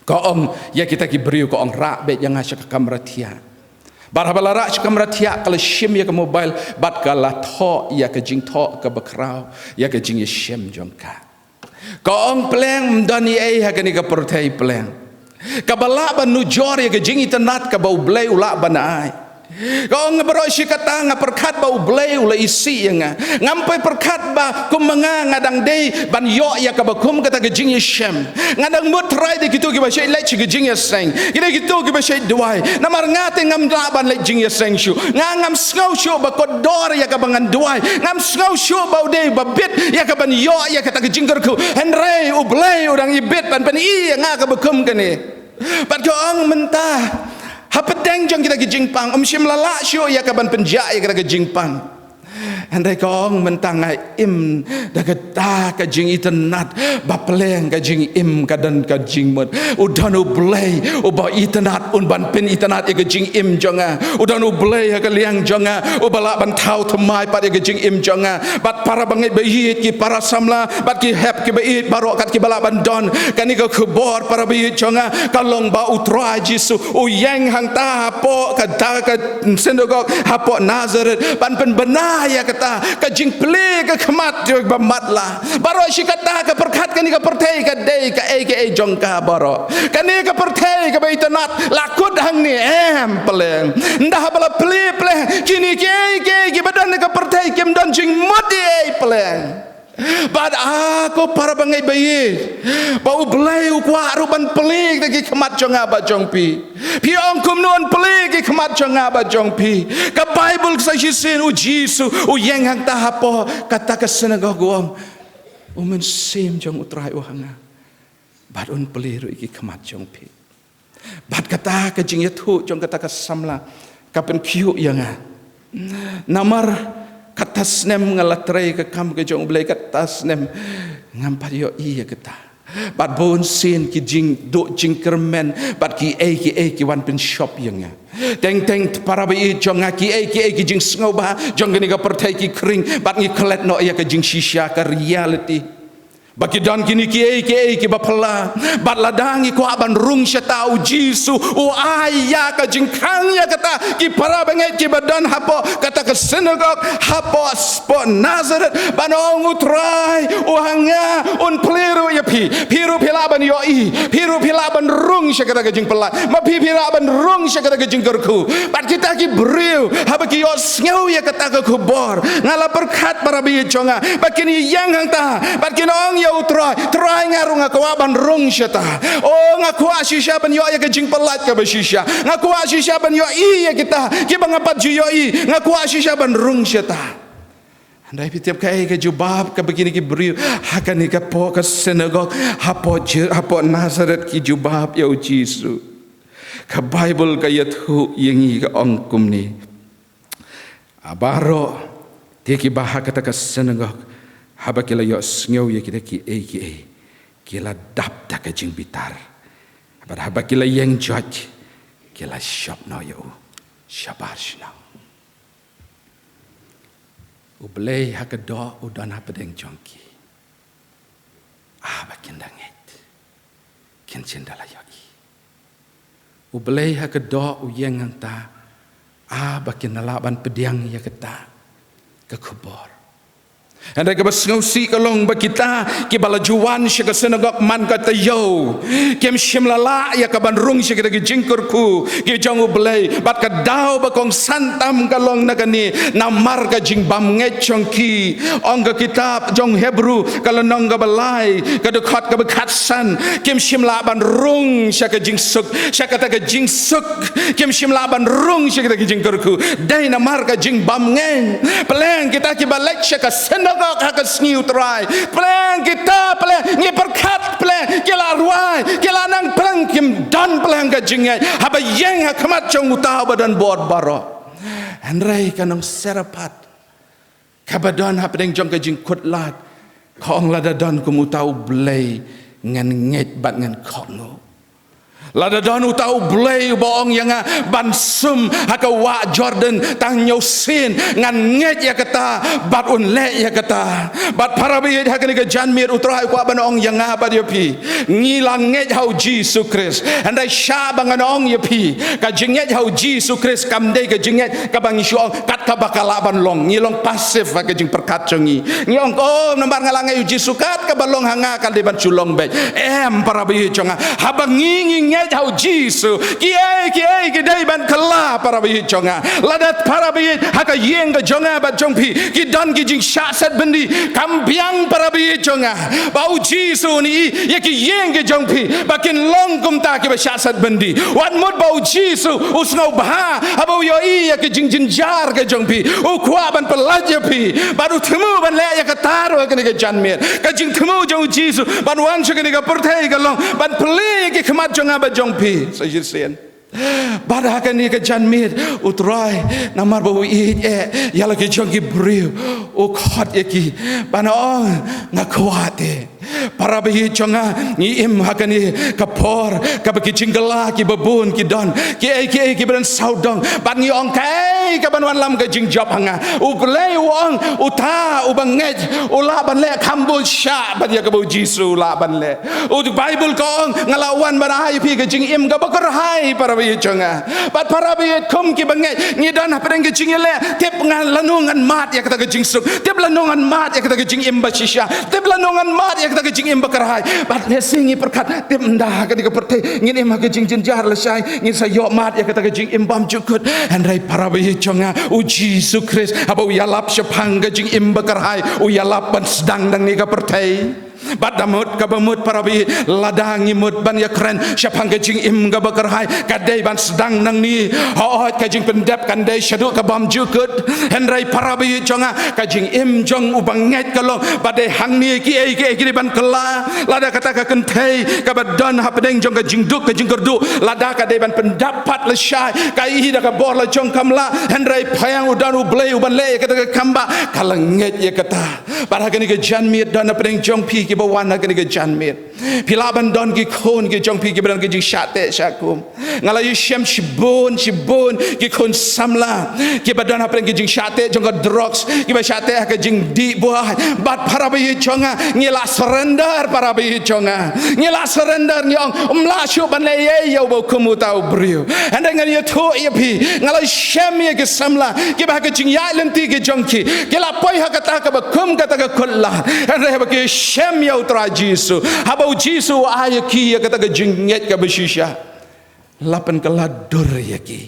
ka ong ïa kita ki briew, ka ong, rah beit ïa nga sha ka kamra thiah. Bad haba la rah sha ka kamra thiah, ka la shim ïa ka mobile bad ka la thoh ïa ka jingthoh kaba khraw ïa ka jingïashem jong ka. Ka ong, pleng, ym don ei ei ha kane ka pyrthei, pleng, kaba lah ban nujor ïa ka jingitynnad kaba U Blei u lah ban ai. Ka ong, baroh shi katta nga pyrkhat ba U Blei u la isih ïa nga. Ngam poi pyrkhat ba kum ma nga nga dang dei ban ïoh ïa kaba kum kata ka jingïashem. Nga dang mut trai da kito kiba shait leit sha ka jingïaseng, ki dei kito kiba shait duwai. Namar nga te ngam lah ban leit jingïaseng shuh. Nga ngam sngew shuh ba kordor ïa kaba ngan duwai. Ngam sngew shuh ba u dei ba bit ïa kaban ïoh ïa kata ka jingkyrkhu. Hynrei U Blei u dang ibit ban pyni ïa nga kaba kum kane. Bad ka ong, mynta, hapdeng jong kita ki jingpang, ym shym la lah shuh ïa kaban pynjah ïa kata ka jingpang. Hynrei ka ong, mynta nga im da kata ka jingitynnad ba pleng ka jingim ka don ka jingmut. U don U Blei uba itynnad, un ban pynitynnad ïa ka jingim jong nga. U don U Blei ha ka liang jong nga uba lah ban thaw thymmai pat ïa ka jingim jong nga. Bad para bangeit ba ïeit, ki para samla bad ki hep kiba ïeit baroh kat kiba lah ban don kane ka khubor, para bangeit jong nga, ka long ba U Trai Jisu u ïeng hangta hapoh kata ka sinagog hapoh Nazareth ban pynbna ïa kata ka jingplie ka khmat jong kiba matlah. Baroh shi katta ka pyrkhat kane ka pyrthei ka dei kaei kaei jong ka baroh. Kane ka pyrthei kaba itynnad la kut hangne, em, pleng. Ynda haba la plie, pleng, kine kiei kiei kiba don ha ka pyrthei kim don jingmut ei ei, pleng. Bad, ah, ko para bangeit ba ïeit, ba U Blei u kwah ruh ban plie da ki khmat jong nga bad jong phi. Phi ong, kumno un plie ki khmat jong nga bad jong phi? Ka Baibl ka sa shisien, U Jisu u ïeng hangta hapoh kata ka sinagog, u ong, U Mynsiem jong U Trai u ha nga, bad un plie ruh ïa ki khmat jong phi. Bad kata ka jingïathuh jong kata ka samla ka pynkhiuh ïa nga. Namar kata snem nga la trei ka kam ka jong U Blei, kata snem ngam pat ïohi ïa kata. Bad bun sien ki jingduh jingkyrmen bad kiei kiei ki wan pynshop ïa nga. Teng teng para bangeit jong nga, kiei kiei ki jingsngewbha jong kane ka pyrthei ki khring bad ngi klet noh ïa ka jingshisha, ka reality. Ba ki don kine kiei kiei kiba phylla. Bad lada ngi kwah ban rung shata, U Jisu u ai ïa ka jingkhang ïa kata ki para bangeit kiba don hapoh kata ka sinagog hapoh, hapoh Nazareth, ban ong, U Trai u ha nga, un plie ruh ïa phi. Phi ruh phi lah ban ïohi, phi ruh phi lah ban rung sha kata ka jingpyllait. Ma phi phi lah ban rung sha kata ka jingkyrkhu. Bad kita ki briew haba ki ïohsngew ïa kata ka khubor, nga la pyrkhat, para bangeit jong nga, ba kin ïeng hangta bad kin ong ïa U Trai, Trai, nga ruh nga kwah ban rung shata. Oh, nga kwah shisha ban ïoh ïa ka jingpyllait kaba shisha. Nga kwah shisha ban ïohi ïa kita kiba nga pat ju ïohi. Nga kwah shisha ban rung shata. Hynrei phi tip kaei ka jubab kaba kine ki briew ha kane ka poh ka sinagog hapoh Jer-, hapoh Nazareth ki jubab ïa U Jisu? Ka Baibl ka ïathuh ïa ngi, ka ong kumne: A baroh te kiba ha kata ka sinagog, haba ki la ïohsngew ïa kita kiei kiei, ki la dap da ka jingbitar. Bad haba ki la ïeng joit, ki la shop noh ïa u. Shabar shnong. U Blei ha ka doh u don hapdeng jong ki. Ah, ba kin da ngeit, kin shym da la ïohi. U Blei ha ka doh u ïeng hangta, ah, ba kin da lah ban pdiang ïa kata ka khubor. Hynrei kaba sngewsih ka long ba kita kiba la ju wan sha ka synagog man ka taïew, kim shym la lah ïa ka ban rung sha kita ki jingkyrkhu ki jong U Blei, bad ka daw ba kongsan tam ka long na kane, namar ka jingbymngeit jong ki. Ong ka kitab jong Hebru, ka lynnong kaba lai, ka dkhot kaba khatsan, kim shym lah ban rung sha ka jingsuk, sha kata ka jingsuk, kim shym lah ban rung sha kita ki jingkyrkhu. Dei namar ka jingbymngeit. Pleng kita kiba leit sha ka synagog ha ka sngi U Trai, pleng kita, pleng ngi pyrkhat, pleng ki la rwai, ki la nang, pleng kim don pleng ka jingngeit haba ïeng ha khmat jong uta uba don bor baroh. Hynrei ka nong Sarephath, kaba don hapdeng jong ka jingkhutlad, ka ong, lada don kum uta U Blei, ngan ngeit bad ngan kohnguh. Lada don uta U Blei uba ong ïa nga ban sum ha ka wah Jordan tang hynñiew sien, ngan ngeit ïa kata bad un leh ïa kata. Bad para baieit, ha kane ka janmiet U Trai u kwah ban ong ïa nga bad ïa phi, ngi la ngeit ha U Jisu Khrist. Hynrei shah ba ngan ong ïa phi, ka jingngeit ha U Jisu Khrist kam dei ka jingngeit kaba ngi shu ong kat kaba ka lah ban long. Ngi long passive ha ka jingpyrkhat jong ngi. Ngi ong, oh, namar nga la ngeit U Jisu, kat kaba long ha nga ka dei ban shu long beit. Em, para baieit jong nga, haba ngi, ngi ngeit ha U Jisu, kiei kiei ki dei ban kylla, para baieit jong nga. Lada, para baieit, ha ka ïing ka jong nga bad jong phi ki don ki jingshah set byndi, kam biang, para baieit jong nga, ba U Jisu un ïohi ïa ki ïing ki jong phi ba kin long kumta kiba shah set byndi. Wat mut ba U Jisu u sngewbha haba u ïohi ïa ka jingjynjar ka jong phi, u kwah ban pyllait ïa phi. Bad u thmu ban leh ïa kata ruh ha kane ka janmiet. Ka jingthmu jong U Jisu ban wan sha kane ka pyrthei ka long ban plie ïa ki khmat jong nga bad jong phi sa shisien. Bad ha kane ka janmiet U Trai, namar ba u ïeit eh ïa la ki jong ki briew, u khot ïa ki ban ong, nga kwah te. Para baieit jong nga, ngi im ha kane ka por kaba ki jingkylla kiba bun ki don, kiei kiei kiba don sawdong, bad ngi ong, kaei kaban wanlam ka jingjop ha nga? U Blei u ong, uta uba ngeit u lah ban leh kham bun shah ban ïa kaba U Jisu u lah ban leh. U Baibl ka ong, nga la wan ban ai ïa phi ka jingim kaba kyrhai, para baieit jong nga. Bad para baieit, kum kiba ngeit, ngi don hapdeng ka jingïaleh. Tip nga lano ngan mad ïa kata ka jingsuk, tip lano ngan mad ïa kata ka jingim ba shisha, tip lano ngan mad ïa kata ka jingim ba kyrhai. Bad lehse ngi pyrkhat, tip ynda ha kane ka pyrthei ngin im ha ka jingjynjar lashai, ngin sa ïoh mad ïa kata ka jingim bymjukut. Hynrei para baieit jong nga, U Jisu Khrist haba u ïalap shaphang ka jingim ba kyrhai, u ïalap ban sdang nangne ka pyrthei. Bad da mut kaba mut, para baieit, lada ngi mut ban ïakren shaphang ka jingim kaba kyrhai, ka dei ban sdang nangne. Hooid, ka jingpyndep kan dei shaduh ka bymjukut. Hynrei para baieit jong nga, ka jingim jong uba ngeit ka long ba dei hangne kiei kiei ki dei ban kylla. Lada kata ka kynthei kaba don hapdeng jong ka jingduk ka jingkyrduh, lada ka dei ban pyndap pat lashai, ka ïohi da ka bor la jong kam lah, hynrei phang u don U Blei uban leh ïa kata ka kam ba ka la ngeit ïa kata. Bad ha kane ka janmiet don hapdeng jong phi kiba wan ha kane ka janmiet. Phi lah ban don ki khun ki jong phi kiba don ki jingshah teh shah kum. Nga la ïohi shem shibun shibun ki khun samla kiba don hapdeng ki jingshah teh jong ka drugs, kiba shah teh ha ka jingdih buaid. Bad para baieit jong nga, ngi la surrender, para baieit jong nga. Ngi la surrender, ngi ong, ym lah shuh ban leh ei ei ïa uba kum uta u briew. Hynrei ngan ïathuh ïa phi, nga la shem ïa ki samla kiba ha ka jingïaid lynti ki jong ki, ki la poi ha kata kaba kum kata ka khutlai. Hynrei haba ki shem ïa U Trai Jisu, haba U Jisu u ai ïa ki ïa kata ka jingngeit kaba shisha, la pynkylla dur ïa ki.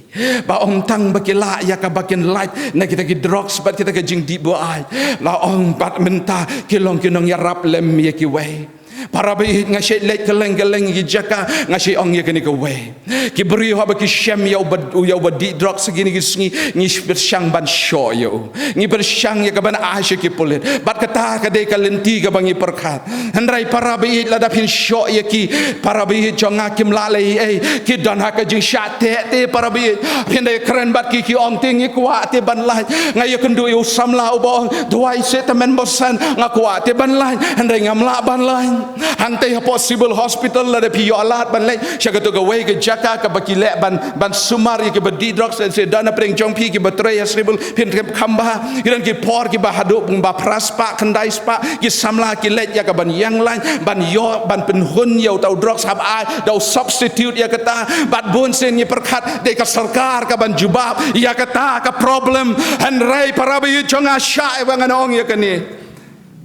Ba ym tang ba ki lah ïa kaba kin lait na kita ki drugs bad kita ki jingdih buaid, la ong bad mynta ki long ki nongïarap lem ïa kiwei. Para baieit, nga shait leit kylleng kylleng ki jaka, nga shait ong ïa kane kawei. Ki briew haba ki shem ïa uba, ïa uba dih drugs ha kine ki sngi, ngi pyrshang ban shoh ïa u. Ngi pyrshang ïa ka ban ai sha ki pulit. Bad kata ka dei ka lynti kaba ngi pyrkhat. Hynrei para baieit, lada phin shoh ïa ki, para baieit jong nga, kim lah leh ei ei. Ki don ha ka jingshah teh te, para baieit. Phin da kren bad ki, ki ong te ngi kwah te ban lait. Nga ïakynduh ïa u samla uba ong, duwai seh te men Bossan, nga kwah te ban lait. Hynrei ngam lah ban lait. Hangtei hapoh Civil Hospital, lada phi ïoh lad ban leit sha kato kawei ka jaka kaba ki leh ban, ban sumar ïa kiba dih drugs, lehse don hapdeng jong phi kiba trei ha Civil, phin tip kham bha. Ki don ki por kiba haduh ba phra spah, khyndai spah ki samla ki leit ïa ka ban ïeng lain, ban ïoh, ban pynhun ïa uta u drugs haba ai da u substitute ïa kata. Bad bun sien ngi pyrkhat dei ka sorkar ka ban jubab ïa kata ka problem. Hynrei para baieit jong nga, shah ïa ba ngan ong ïa kane.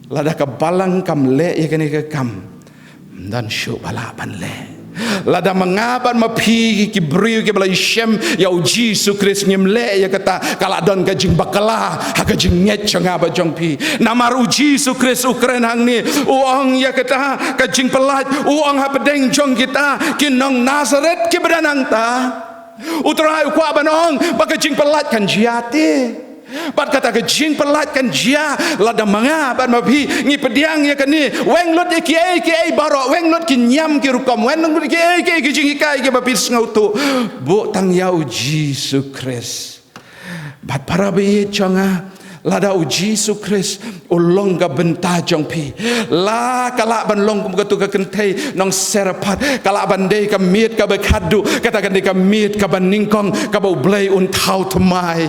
Lada ka balang kam leh ïa kane ka kam, ym don shuh ba lah ban leh. Lada ma nga bad ma phi ki briew kiba la ïashem ïa u Jisu Khrist ngim leh ïa kata, ka la don ka jingbakla ha ka jingngeit jong nga bad jong phi. Namar u Jisu Khrist u kren hangne, u ong ïa kata ka jingpyllait, u ong hapdeng jong kita ki nong Nasareth kiba don hangta. U Trai u kwah ban ong ba ka jingpyllait kan jia te. Bad kata ka jingpyllait kan jia lada ma nga bad ma phi ngi pdiang ïa kane, weng lut ïa kiei kiei baroh, weng lut ki niam ki rukom, weng lut ïa kiei kiei ki jinghikai kiba phi sngewthuh, buh tang ïa u Jisu Khrist. Bad para baieit jong nga, lada u Jisu Khrist u long ka bynta jong phi, la ka lah ban long kum katu ka kynthei nong Sarephath, ka lah ban dei ka miet kaba khadduh, kata kan dei ka miet kaba nyngkong kaba U Blei un thaw thymmai.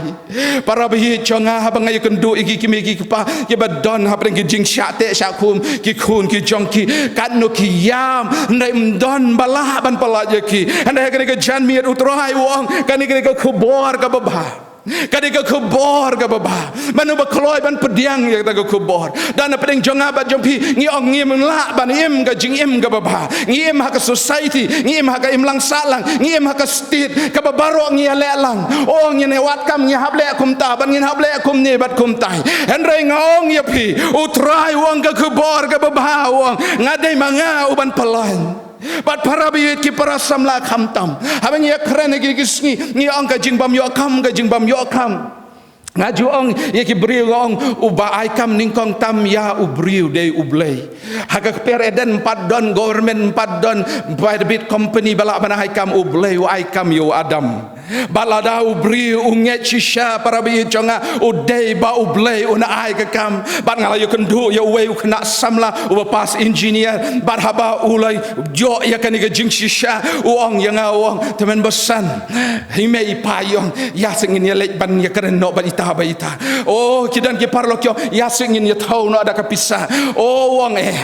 Para baieit jong nga, haba nga ïakynduh ïa ki kmie ki kpa kiba don hapdeng ki jingshah teh shah khum ki khun ki jong ki, katno ki ïam, hynrei ym don ba lah ban pyllait ïa ki. Hynrei ha kane ka janmiet U Trai u ong, kane ka dei ka khubor kaba bha. Ka dei ka khubor kaba bha. Mano ba kloi ban pdiang ïa kata ka khubor? Don hapdeng jong nga bad jong phi, ngi ong ngim lah ban im ka jingim kaba bha. Ngi im ha ka society, ngi im ha ka imlang sahlang, ngi im ha ka state kaba baroh ngi ïaleh lang. Oh, ngin ïa wad kam, ngi hap leh kumta, bad ngin hap leh kumne bad kumtai. Hynrei nga ong ïa phi, U Trai u ong ka khubor kaba bha, u ong nga dei ma nga u ban pyllait. Bad para baieit ki para samla khamtam, haba ngi ïakren ha kine ki sngi ngi ong ka jingbym ïoh kam, ka jingbym ïoh kam. Nga ju ong ïa ki briew, nga ong uba ai kam nyngkong tam ïa u briew dei U Blei. Ha ka kper Eden ym pat don government, ym pat don private company ba lah ban ai kam, U Blei u ai kam ïa u Adam. Bad lada u briew u ngeit shisha, para baieit jong nga, u dei ba U Blei un ai ka kam. Bad nga la ïakynduh ïa uwei u khynnah samla uba pass engineer, bad haba u la ïoh ïa kane ka jingshisha, u ong ïa nga, u ong, tymmen basan, i mei i pa i ong, ïa seh ngin ïaleit ban ïakren noh bad ita bad ita. Oh, ki don ki paralok ki ong, ïa seh ngin ïathaw noh da ka pisa. Oh, u ong, eh,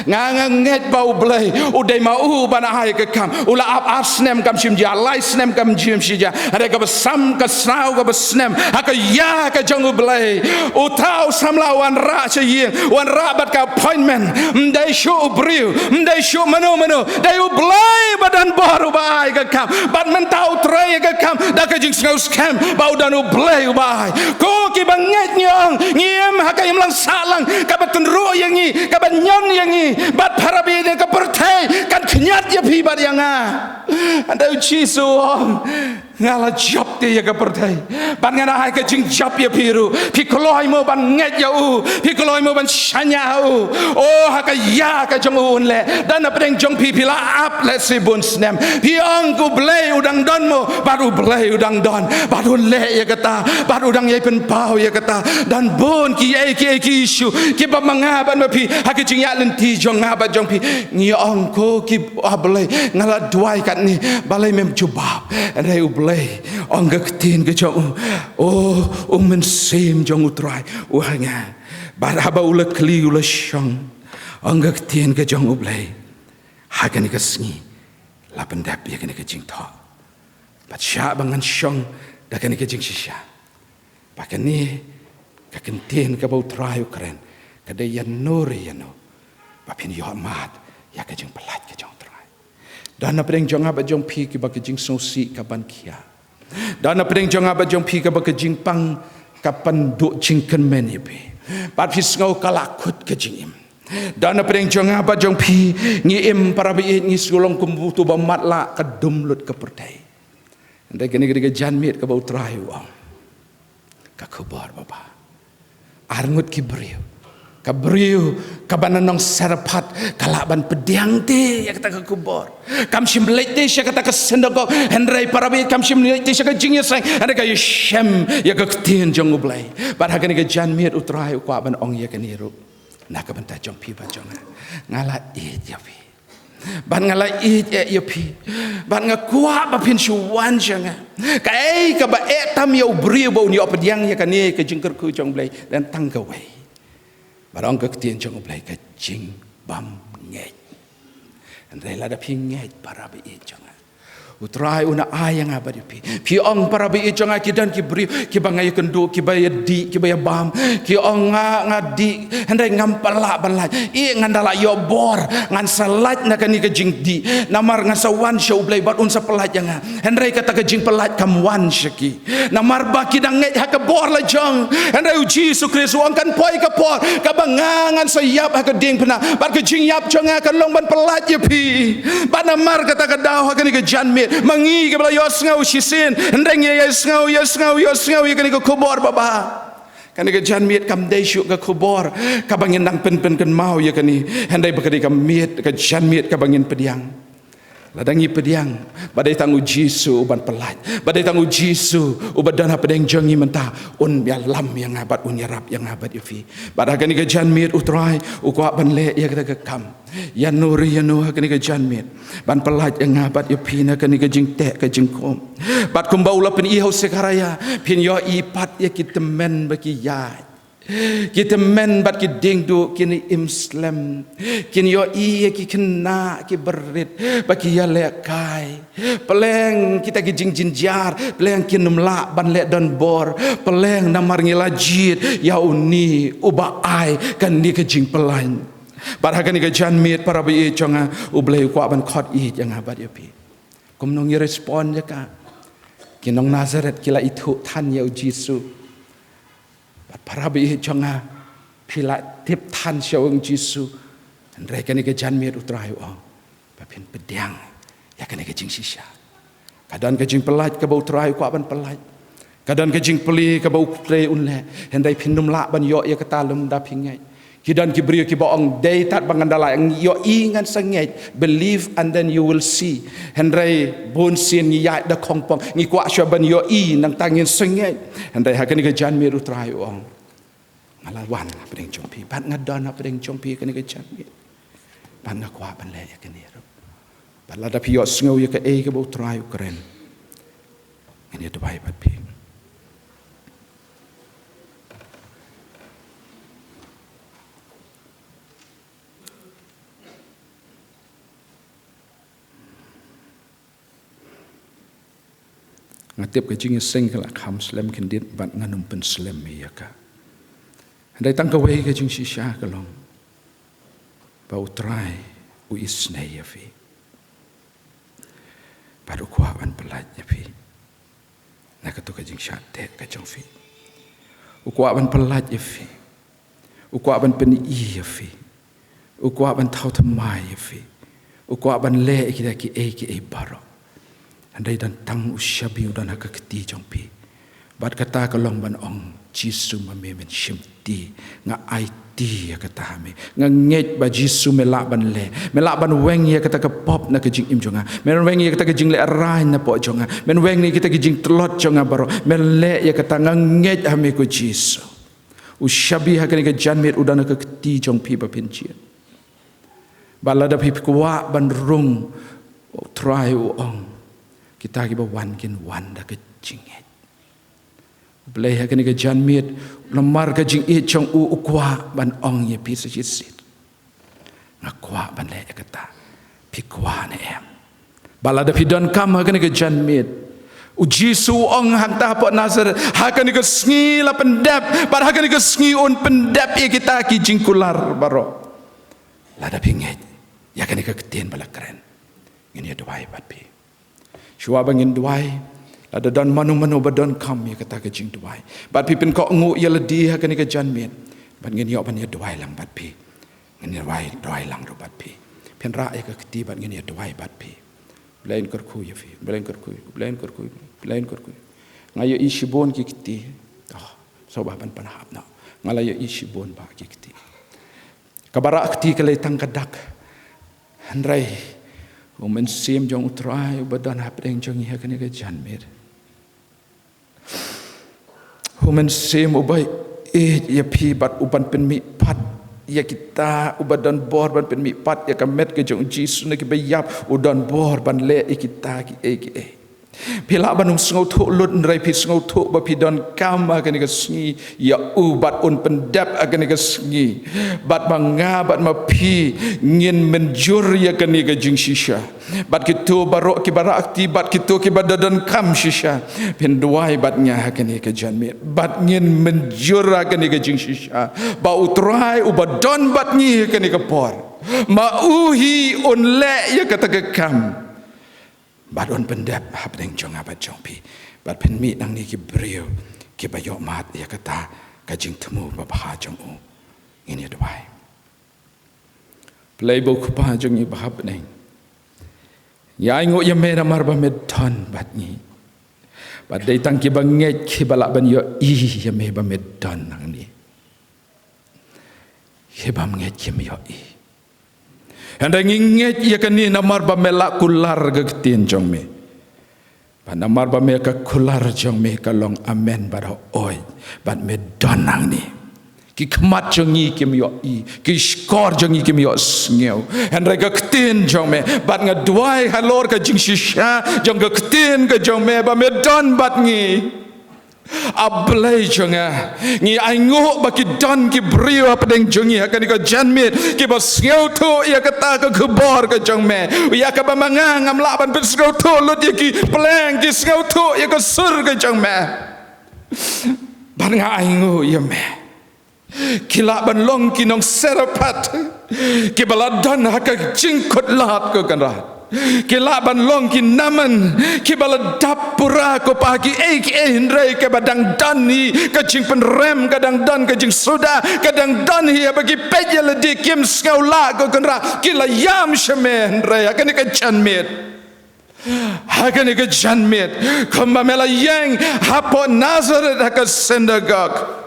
nga, nga ngeit ba U Blei u dei ma u ban ai ka kam. U la ap ar snem kam shim jia, lai snem kam shim jia. Hynrei kaba sam ka sraw kaba snem ha ka ïa ka jong U Blei, uta u samla u wanrah sha ïing, u wanrah bad ka appointment. Ym dei shuh u briew, ym dei shuh mano mano, dei U Blei ba don bor uba ai ka kam. Bad mynta u trei ïa ka kam da ka jingsngew skhem ba u don U Blei uba ai. Ko kiba ngeit, ngi ong ngi im ha ka imlang sahlang kaba tynruh ïa ngi, kaba ñion ïa ngi. Bad para baieit, ka pyrthei kan khñiat ïa phi bad ïa nga. Hynrei u Jisu u ong, nga la jop te ïa ka pyrthei, bad ngan ai ka jingjop ïa phi ruh. Phi kloi mo ban ngeit ïa u? Phi kloi mo ban shaniah ha u? Oh, ha ka ïa ka jong u un leh. Don hapdeng jong phi, phi la ap lehse bun snem, phi ong, U Blei u dang don mo? Bad U Blei u dang don, bad un leh ïa kata, bad u dang ïai pynpaw ïa kata. Don bun kiei kiei ki issue kiba ma nga bad ma phi, ha ka jingïaid lynti jong nga bad jong phi, ngi ong, ko ki, A Blei, nga la duwai katne, balei mem jubab? Hynrei U Blei, ong ka ktien ka jong u, oh, U Mynsiem jong U Trai u ha nga. Bad haba u la khlieh, u la shong, ong ka ktien ka jong U Blei, ha kane ka sngi la pyndep ïa kane ka jingthoh. Bad shah ba ngan shong da kane ka jingshisha, ba kane ka ktien kaba U Trai u kren ka dei ïano re ïano, ba phin ïoh mad ïa ka jingpyllait ka jong U Trai. Don hapdeng jong nga bad jong phi kaba ka jingsngewsih ka ban khia. Don hapdeng jong nga bad jong phi kaba ka jingpang ka pynduh jingkyrmen ïa phi. Bad phi sngew ka la kut ka jingim. Don hapdeng jong nga bad jong phi, ngi im, para baieit, ngi sngew long kum uto ba matlah, ka dum lut ka pyrthei. Hynrei kane ka dei ka janmiet kaba U Trai u ong ka khubor babha. Arngut ki briew, ka briew kaba na nong Sarephath ka lah ban pdiang te ïa kata ka khubor. Kam shym leit te sha kata ka synagog, hynrei para baieit, kam shym leit te sha ka jingïaseng, hynrei ka ïashem ïa ka ktien jong U Blei. Bad ha kane ka janmiet U Trai u kwah ban ong ïa kane ruh na ka bynta jong phi bad jong nga. Nga la ïeit ïa phi, bad nga la ïeit eh ïa phi, bad nga kwah ba phin shu wan sha nga. Kaei kaba eh tam ïa u briew ba un ïoh pdiang ïa kane ka jingkyrkhu jong U Blei? Don tang kawei. Bad ong ka ktien jong U Blei, ka jingbym ngeit. Hynrei lada phi ngeit, para baieit jong nga, U Trai un ai ïa nga bad ïa phi. Phi ong, para baieit jong nga, ki don ki briew kiba nga ïakynduh, kiba ïadih, kiba ïabam. Ki ong, nga, nga dih, hynrei ngam pat lah ban lait. Ïa, ngan da lah ïoh bor, ngan sa lait na kane ka jingdih. Namar ngan sa wan sha U Blei bad un sa pynlait ïa nga. Hynrei kata ka jingpynlait kam wan sha ki. Namar ba ki dang ngeit ha ka bor la jong. Hynrei U Jisu Khrist u ong, kan poi ka por kaba nga ngan sa ïap ha ka diengphna, bad ka jingïap jong nga kan long ban pynlait ïa phi. Bad namar kata ka daw, ha kane ka janmiet, ma ngi kiba la ïohsngew shisien, hynrei ngi ïa sngew, ïa sngew, ïa sngew ïa kane ka khubor babha. Kane ka janmiet kam dei shuh ka khubor kaba ngin nang pynpynkynmaw ïa kane, hynrei ba ka dei ka miet, ka janmiet kaba ngin pdiang. Lada ngi pdiang ba dei tang U Jisu uban pynlait, ba dei tang U Jisu uba don hapdeng jong ngi mynta, un ïalam ïa nga bad un ïarap ïa nga bad ïa phi. Bad ha kane ka janmiet U Trai u kwah ban leh ïa kata ka kam. Ïano re ïano ha kane ka janmiet ban pynlait ïa nga bad ïa phi na kane ka jingteh ka jingkhum. Bad kumba u la pyni ha u Sekharaïa, phin ïohi pat ïa ki tymmen ba ki ïaid. Ki tymmen bad ki diengduh kin im slem. Kin ïohi ïa ki khynnah kiba rit ba ki ïalehkai. Pleng kita ki jingjynjar, pleng kin ym lah ban leh donbor. Pleng namar ngi la jied ïa une uba ai kane ka jingpynlait. Bad ha kane ka janmiet, para baieit jong nga, U Blei u kwah ban khot ïa nga bad ïa phi. Kumno ngi respond ïa ka? Ki nong Nazareth ki la ithuh than ïa U Jisu. Bad para baieit jong nga, phi la tip than sha U Jisu. Hynrei kane ka janmiet U Trai u ong ba phin pdiang ïa kane ka jingshisha. Ka don ka jingpynlait kaba U Trai u kwah ban pynlait. Ka don ka jingplie kaba U Blei un leh. Hynrei phin ym lah ban ïoh ïa kata lymda phi ngeit. Ki don ki briew kiba ong, dei tad ba ngan da lah ïohi ngan sa ngeit. Believe and then you will see. Hynrei bun sien ngi ïaid da khongpong, ngi kwah shuwa ban ïohi nangta ngin sa ngeit. Hynrei ha kane ka janmiet U Trai u ong, nga la wan hapdeng jong phi bad nga don hapdeng jong phi ha kane ka janmiet. Bad nga kwah ban leh ïa kane ruh. Bad lada phi ïohsngew ïa kaei kaba U Trai u kren, ngan ïa duwai bad phi. Nga tip ka jingïaseng ka la kham slem khyndiat bad ngan ym pynslem ïa ka. Hynrei tang kawei ka jingshisha ka long ba U Trai u isynei ïa phi. Bad u kwah ban pynlait ïa phi na kato ka jingshah teh ka jong phi. U kwah ban pynlait ïa phi. U kwah ban pyni ïa phi. U kwah ban thaw thymmai ïa phi. U kwah ban leh ïa kita kiei kiei baroh. Hynrei don tang u shabi u don ha ka kti jong phi. Bad kata ka long ban ong, Jisu, ma me men shim kti, nga aiti ïa kata ha me. Nga ngeit ba Jisu me lah ban leh, me lah ban weng ïa kata ka pop na ka jingim jong nga. Men weng ïa kata ka jinglehrain na poh jong nga. Men weng ïa kata ka jingtlot jong nga baroh. Men leh ïa kata, nga ngeit ha me ko Jisu. U shabi ha kane ka janmiet u don ha ka kti jong phi ba phin jied. Bad lada phi kwah ban rung, U Trai u ong, kita kiba wan kin wan da ka jingngeit. U Blei ha kane ka janmiet, namar ka jingïeit jong u, u kwah ban ong ïa phi sa shisien. Nga kwah ban leh ïa kata. Phi kwah ne em? Bad lada phi donkam ha kane ka janmiet, U Jisu u ong hangta hapoh Nazareth, ha kane ka sngi la pyndep, bad ha kane ka sngi un pyndep ïa kita ki jingkular baroh. Lada phi ngeit ïa kane ka ktien ba la kren, ngin ïa duwai bad phi. Shuwa ba ngin duwai, lada don mano mano ba donkam ïa kata ka jingduwai, bad phi pynkohnguh ïa lade ha kane ka janmiet, bad ngin ïoh ban ïa duwai lang bad phi. Ngin ïa duwai, duwai lang ruh bad phi. Phin rah ïa ka kti bad ngin ïa duwai bad phi. Blei un kyrkhu ïa phi, Blei un kyrkhu, Blei un kyrkhu, Blei un kyrkhu. Nga ïohi shibun ki kti. Oh, sngewbha ban pynhap noh. Nga la ïohi shibun bah ki kti. Kaba rah kti ka lei tang ka dak. Hynrei U Mynsiem jong U Trai uba don hapdeng jong ngi ha kane ka janmiet. U Mynsiem uba ïeit ïa phi bad uban pynmihpat ïa kita, uba don bor ban pynmihpat ïa ka met ka jong U Jisu na kiba ïap, u don bor ban leh ïa kita kiei kiei. Phi lah ban ym sngewthuh lut, hynrei phi sngewthuh ba phi donkam ha kane ka sngi ïa u, bad un pyndep ha kane ka sngi. Bad ma nga bad ma phi ngin mynjur ïa kane ka jingshisha. Bad kito baroh kiba rah kti, bad kito kiba da donkam shisha, phin duwai bad nga ha kane ka janmiet. Bad ngin mynjur ha kane ka jingshisha ba U Trai uba don bad ngi ha kane ka por, ma u hi un leh ïa kata ka kam. Bad un pyndep hapdeng jong nga bad jong phi. Bad phin mih nangne ki briew kiba ïohmad ïa kata ka jingthmu babha jong u. Ngin ïa duwai. Blei bad Kpa jong ngi ba ha bneng, ngi ainguh ïa me namar ba me don bad ngi. Bad dei tang kiba ngeit kiba lah ban ïohi ïa me ba me don nangne. Kiba ym ngeit kim ïohi. Hynrei ngi ngeit ïa kane namar ba me la kular ka ktien jong me. Bad namar ba me ka kular jong me ka long amen bad hooid, bad me don nangne. Ki khmat jong ngi kim ïohi, ki shkor jong ngi kim ïohsngew. Hynrei ka ktien jong me, bad nga duwai halor ka jingshisha jong ka ktien ka jong me ba me don bad ngi. A Blei jong nga, ngi ainguh ba ki don ki briew hapdeng jong ngi ha kane ka janmiet kiba sngewthuh ïa kata ka khubor ka jong me, ïa kaba ma nga ngam lah ban pynsngewthuh lut ïa ki pleng, ki sngewthuh ïa ka sur ka jong me. Bad nga ainguh ïa me, ki lah ban long ki nongsaraphat kiba la don ha ka jingkhuslai, ko Kynrad. Ki lah ban long ki Naaman kiba la dap pura, ko Pa, kiei kiei, hynrei kaba dang don hi ka jingpynrem, ka dang don ka jingsuda, ka dang don hi haba ki peit ïa lade kim sngew lah, ko Kynrad. Ki la ïam sha me, hynrei ha kane ka janmiet, ha kane ka janmiet, kumba me la ïeng hapoh Nazareth ha ka synagog,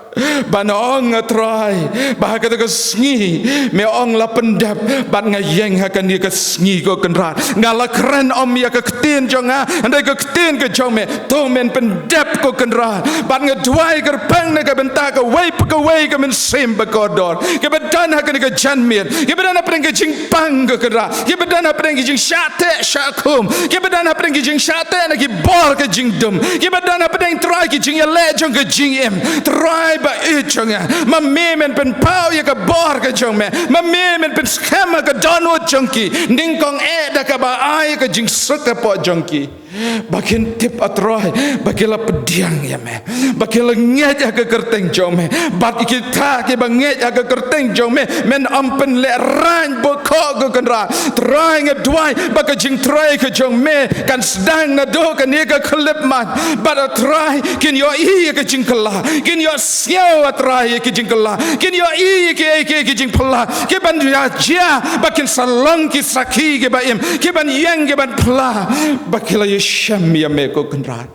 ban ong, A Trai, ba ha kata ka sngi me ong la pyndep, bad nga ïeng ha kane ka sngi, ko Kynrad. Nga la kren ym ïa ka ktien jong nga, hynrei ka ktien ka jong me. To men pyndep, ko Kynrad. Bad nga duwai kyrpang na ka bynta kawei pa kawei ka mynsiem bakordor kiba don ha kane ka janmiet, kiba don hapdeng ka jingpang, ko Kynrad, kiba don hapdeng ka jingshah teh shah khum, kiba don hapdeng ka jingshah teh na ki bor ka jingdum, kiba don hapdeng, Trai, ki jingïaleh jong ka jingim. Trai ba ïeit jong nga, ma me men pynpaw ïa ka bor ka jong me, ma me men pynskhem ha ka dohnud jong ki, nyngkong eh da kaba ai ka jingsuk hapoh jong ki. Ba kin tip, A Trai, ba ki la pdiang ïa me, ba ki la ngeit ha ka kyrteng jong me. Bad kita kiba ngeit ha ka kyrteng jong me, men ym pynlehraiñ bun khoh, ko Kynrad. Trai, nga duwai ba ka jingtrei ka jong me kan sdang naduh kane ka khyllipmat. Bad, A Trai, kin ïohi ïa ka jingkylla, kin ïohsngew, A Trai, ïa ka jingkylla, kin ïohi ïa ki, ïa ki, ïa ki jingphylla kiban ïa jia, ba kin sa long ki sakhi kiba im, kiban ïeng, kiban phylla, ba ki la ïashem ïa me, ko Kynrad.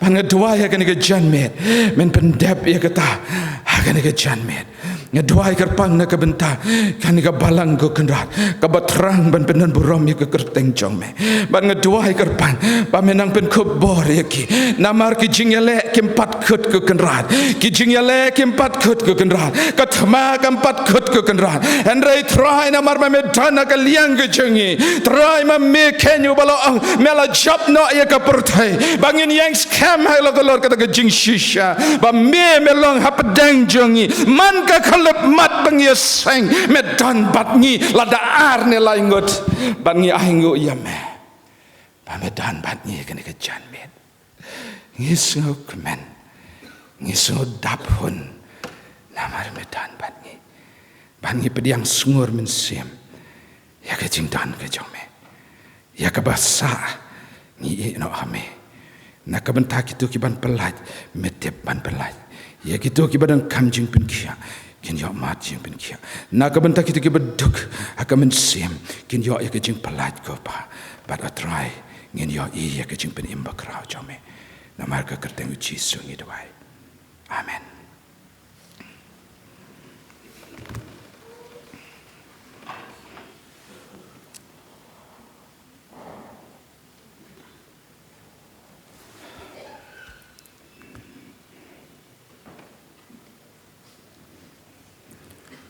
Bad nga duwai ha kane ka janmiet, men pyndep ïa kata ha kane ka janmiet. Nga duwai kyrpang na ka bynta kane ka balang, ko Kynrad, kaba thrang ban pyndonburom ïa ka kyrteng jong me. Bad nga duwai kyrpang ba men nang pynkup bor ïa ki, namar ki jingïaleh kim pat kut, ko Kynrad. Ki jingïaleh kim pat kut, ko Kynrad. Ka thma kam pat kut, ko Kynrad. Hynrei, Trai, namar ba me don ha ka liang ka jong ngi, Trai, ma me keiñ uba la ong, me la jop noh ïa ka pyrthei, ba ngin ïeng skhem halor kata ka jingshisha, ba me, me long hapdeng jong ngi. Man ka khyllipmat ba ngi ïaseng, me don bad ngi lada ar ne lai ngut. Bad ngi ainguh ïa me ba me don bad ngi ha kane ka janmiet. Ngi sngewkmen, ngi sngewdap hun, namar me don bad ngi. Bad ngi pdiang sngur mynsiem ïa ka jingdon ka jong me. Ïa kaba sah ngi ïeh noh ha me. Na ka bynta kito kiban pyllait, me tip ban pyllait. Ïa kito kiba donkam jingpynkhiah, kin ïoh mad jingpynkhiah. Na ka bynta kito kiba duk ha ka mynsiem, kin ïoh ïa ka jingpyllait, ko Pa. Bad, A Trai, ngin ïohi ïa ka jingpynim bakhraw jong me. Namar ka kyrteng U Jisu ngi duwai. Amen.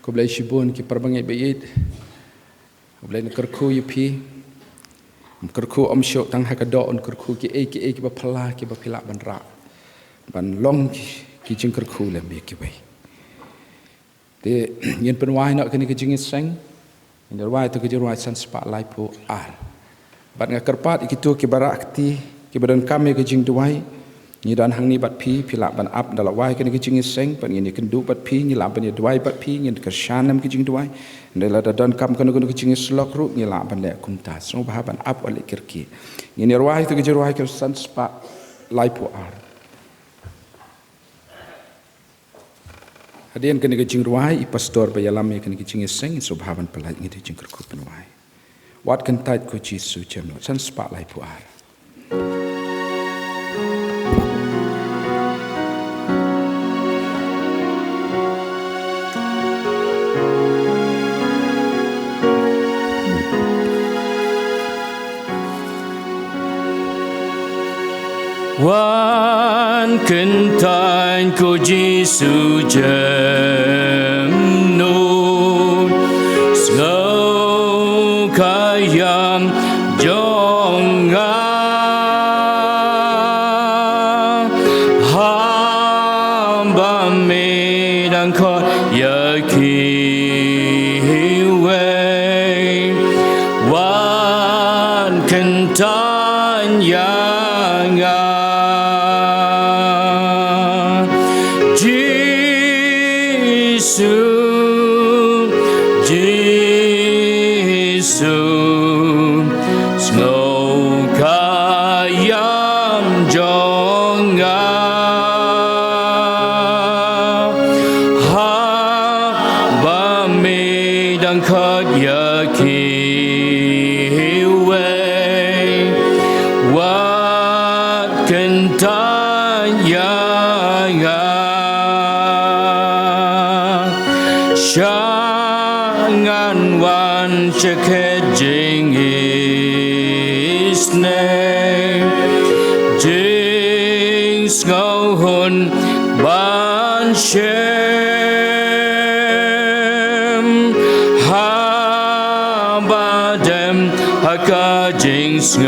Khublei shibun ki parabangeit ba ïeit. Khublei na kyrkhu ïa phi. Ym kyrkhu ym shuh tang ha ka doh, un kyrkhu kiei kiei kiba phylla, kiba phi lah ban rah, ban long ki, ki jingkyrkhu lem ïa kiwei. Te ngin pynwai noh kane ka jingïaseng. Ngin rwai ïa ka jingrwai san spah laiphew ar. Bad nga kyrpad ïa kito kiba rah kti, kiba donkam ïa ka jingduwai, ngi don hangne bad phi, phi lah ban ap, ynda la wai kane ka jingïaseng, bad ngin ïakynduh bad phi, ngi lah ban ïaduwai bad phi, ngin kyrshan lem ka jingduwai. Ynda la da donkam kano kano ka jingïasyllok ruh, ngi lah ban leh kumta. Sngewbha ban ap wat leh kyrkieh. Ngin ïarwai ïa ka jingrwai ka san spah laiphew ar. Hadien kane ka jingrwai, i pastor ba ïalam ïa kane ka jingïaseng, sngewbha ban pyllait, ngi da jingkyrkhu pynwai. Wat kyntait ko Jisu, jem lut, san spah laiphew ar. Wan kyntait ko Jisu, jem lut, sngew ka ïam jong nga. Haba me dang khot ïa kiwei, wan kyntait ïa nga. Jisu, Jisu, sngew ka ïam jong nga. Haba me dang khot ïa kiwei, wat kyntait ïa nga. Sha ngan wan sha ka jingisynei, jingsngewhun ban shim, haba dem ha ka jingsngewsih,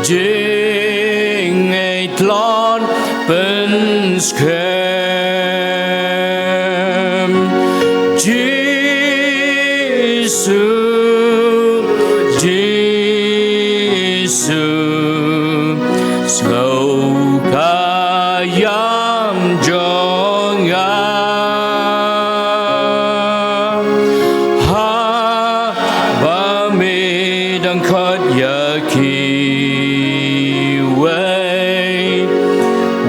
jingngeit tlot pynskhem. Jisu, Jisu, sngew ka ïam jong nga. Haba me dang khot ïa kiwei,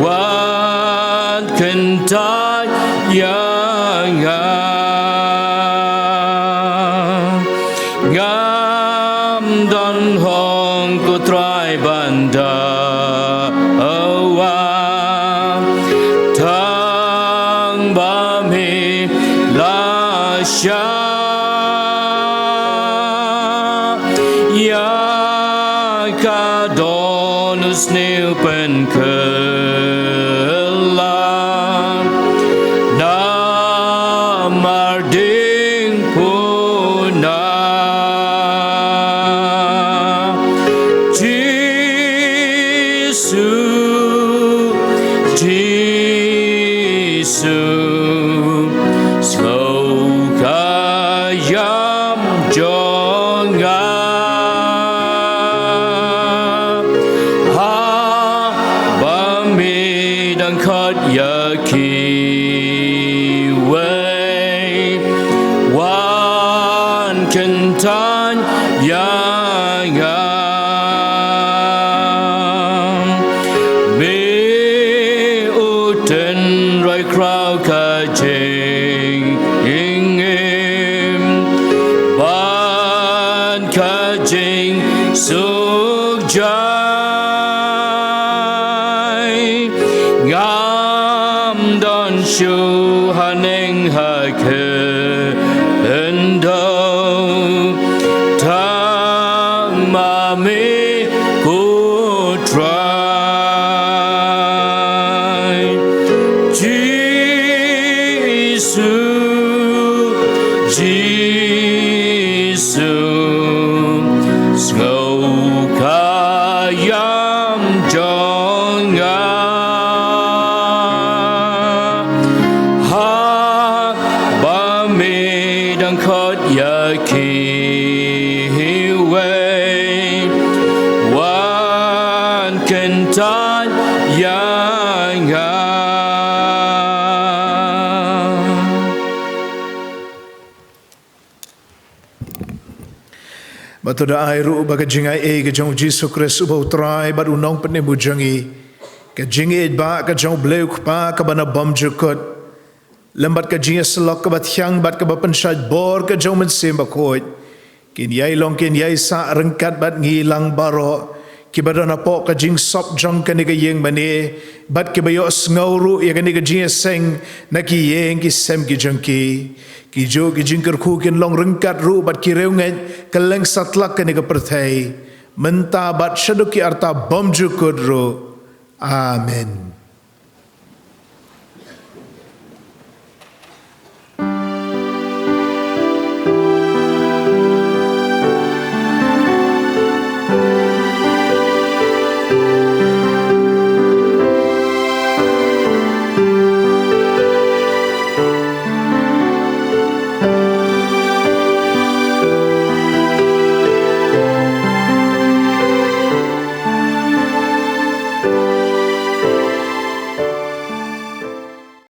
wat kyntait ïa nga. Ngam don hok ko Trai ban dawa, tang ba me la shah ïa ka dohnud sniew pynkylla. Namar ding puna, Jisu, Jisu, sngew ka ïam jong nga. Haba me dang khot ïa kiwei, wan kyntait ïa nga. Me u tynrai khraw ka jingim bad ka jingsuk jai. Ngam don shuh haneng ha khyndew, tang ma me ko Trai. Jisu, Jisu, Sngew ka ïam jong nga, haba me dang khot ïa kiwei, wan kyntait ïa nga. Bad to da ai ruh ba ka jingai ei ka jong u Jisu Khrist uba u Trai bad u Nongpynim u jong ngi, ka jingïeit ba ka jong u Blei u Kpa kaba na bymjukut, lem bad ka jingïasyllok kaba thiang bad kaba pynshait bor ka jong u Mynsiem Bakhuid, kin ïai long kin ïai sah ryngkat bad ngi lang baroh kiba don hapoh ka jingsop jong kane ka ïing mane, bad kiba ïohsngew ruh ïa kane ka jingïaseng na ki ïing ki sem ki jong ki. Ki juh ki jingkyrkhu kin long ryngkat ruh bad ki riewngeit kylleng satlak kane ka pyrthei, mynta bad shaduh ki arta bymjukut ruh. Amen.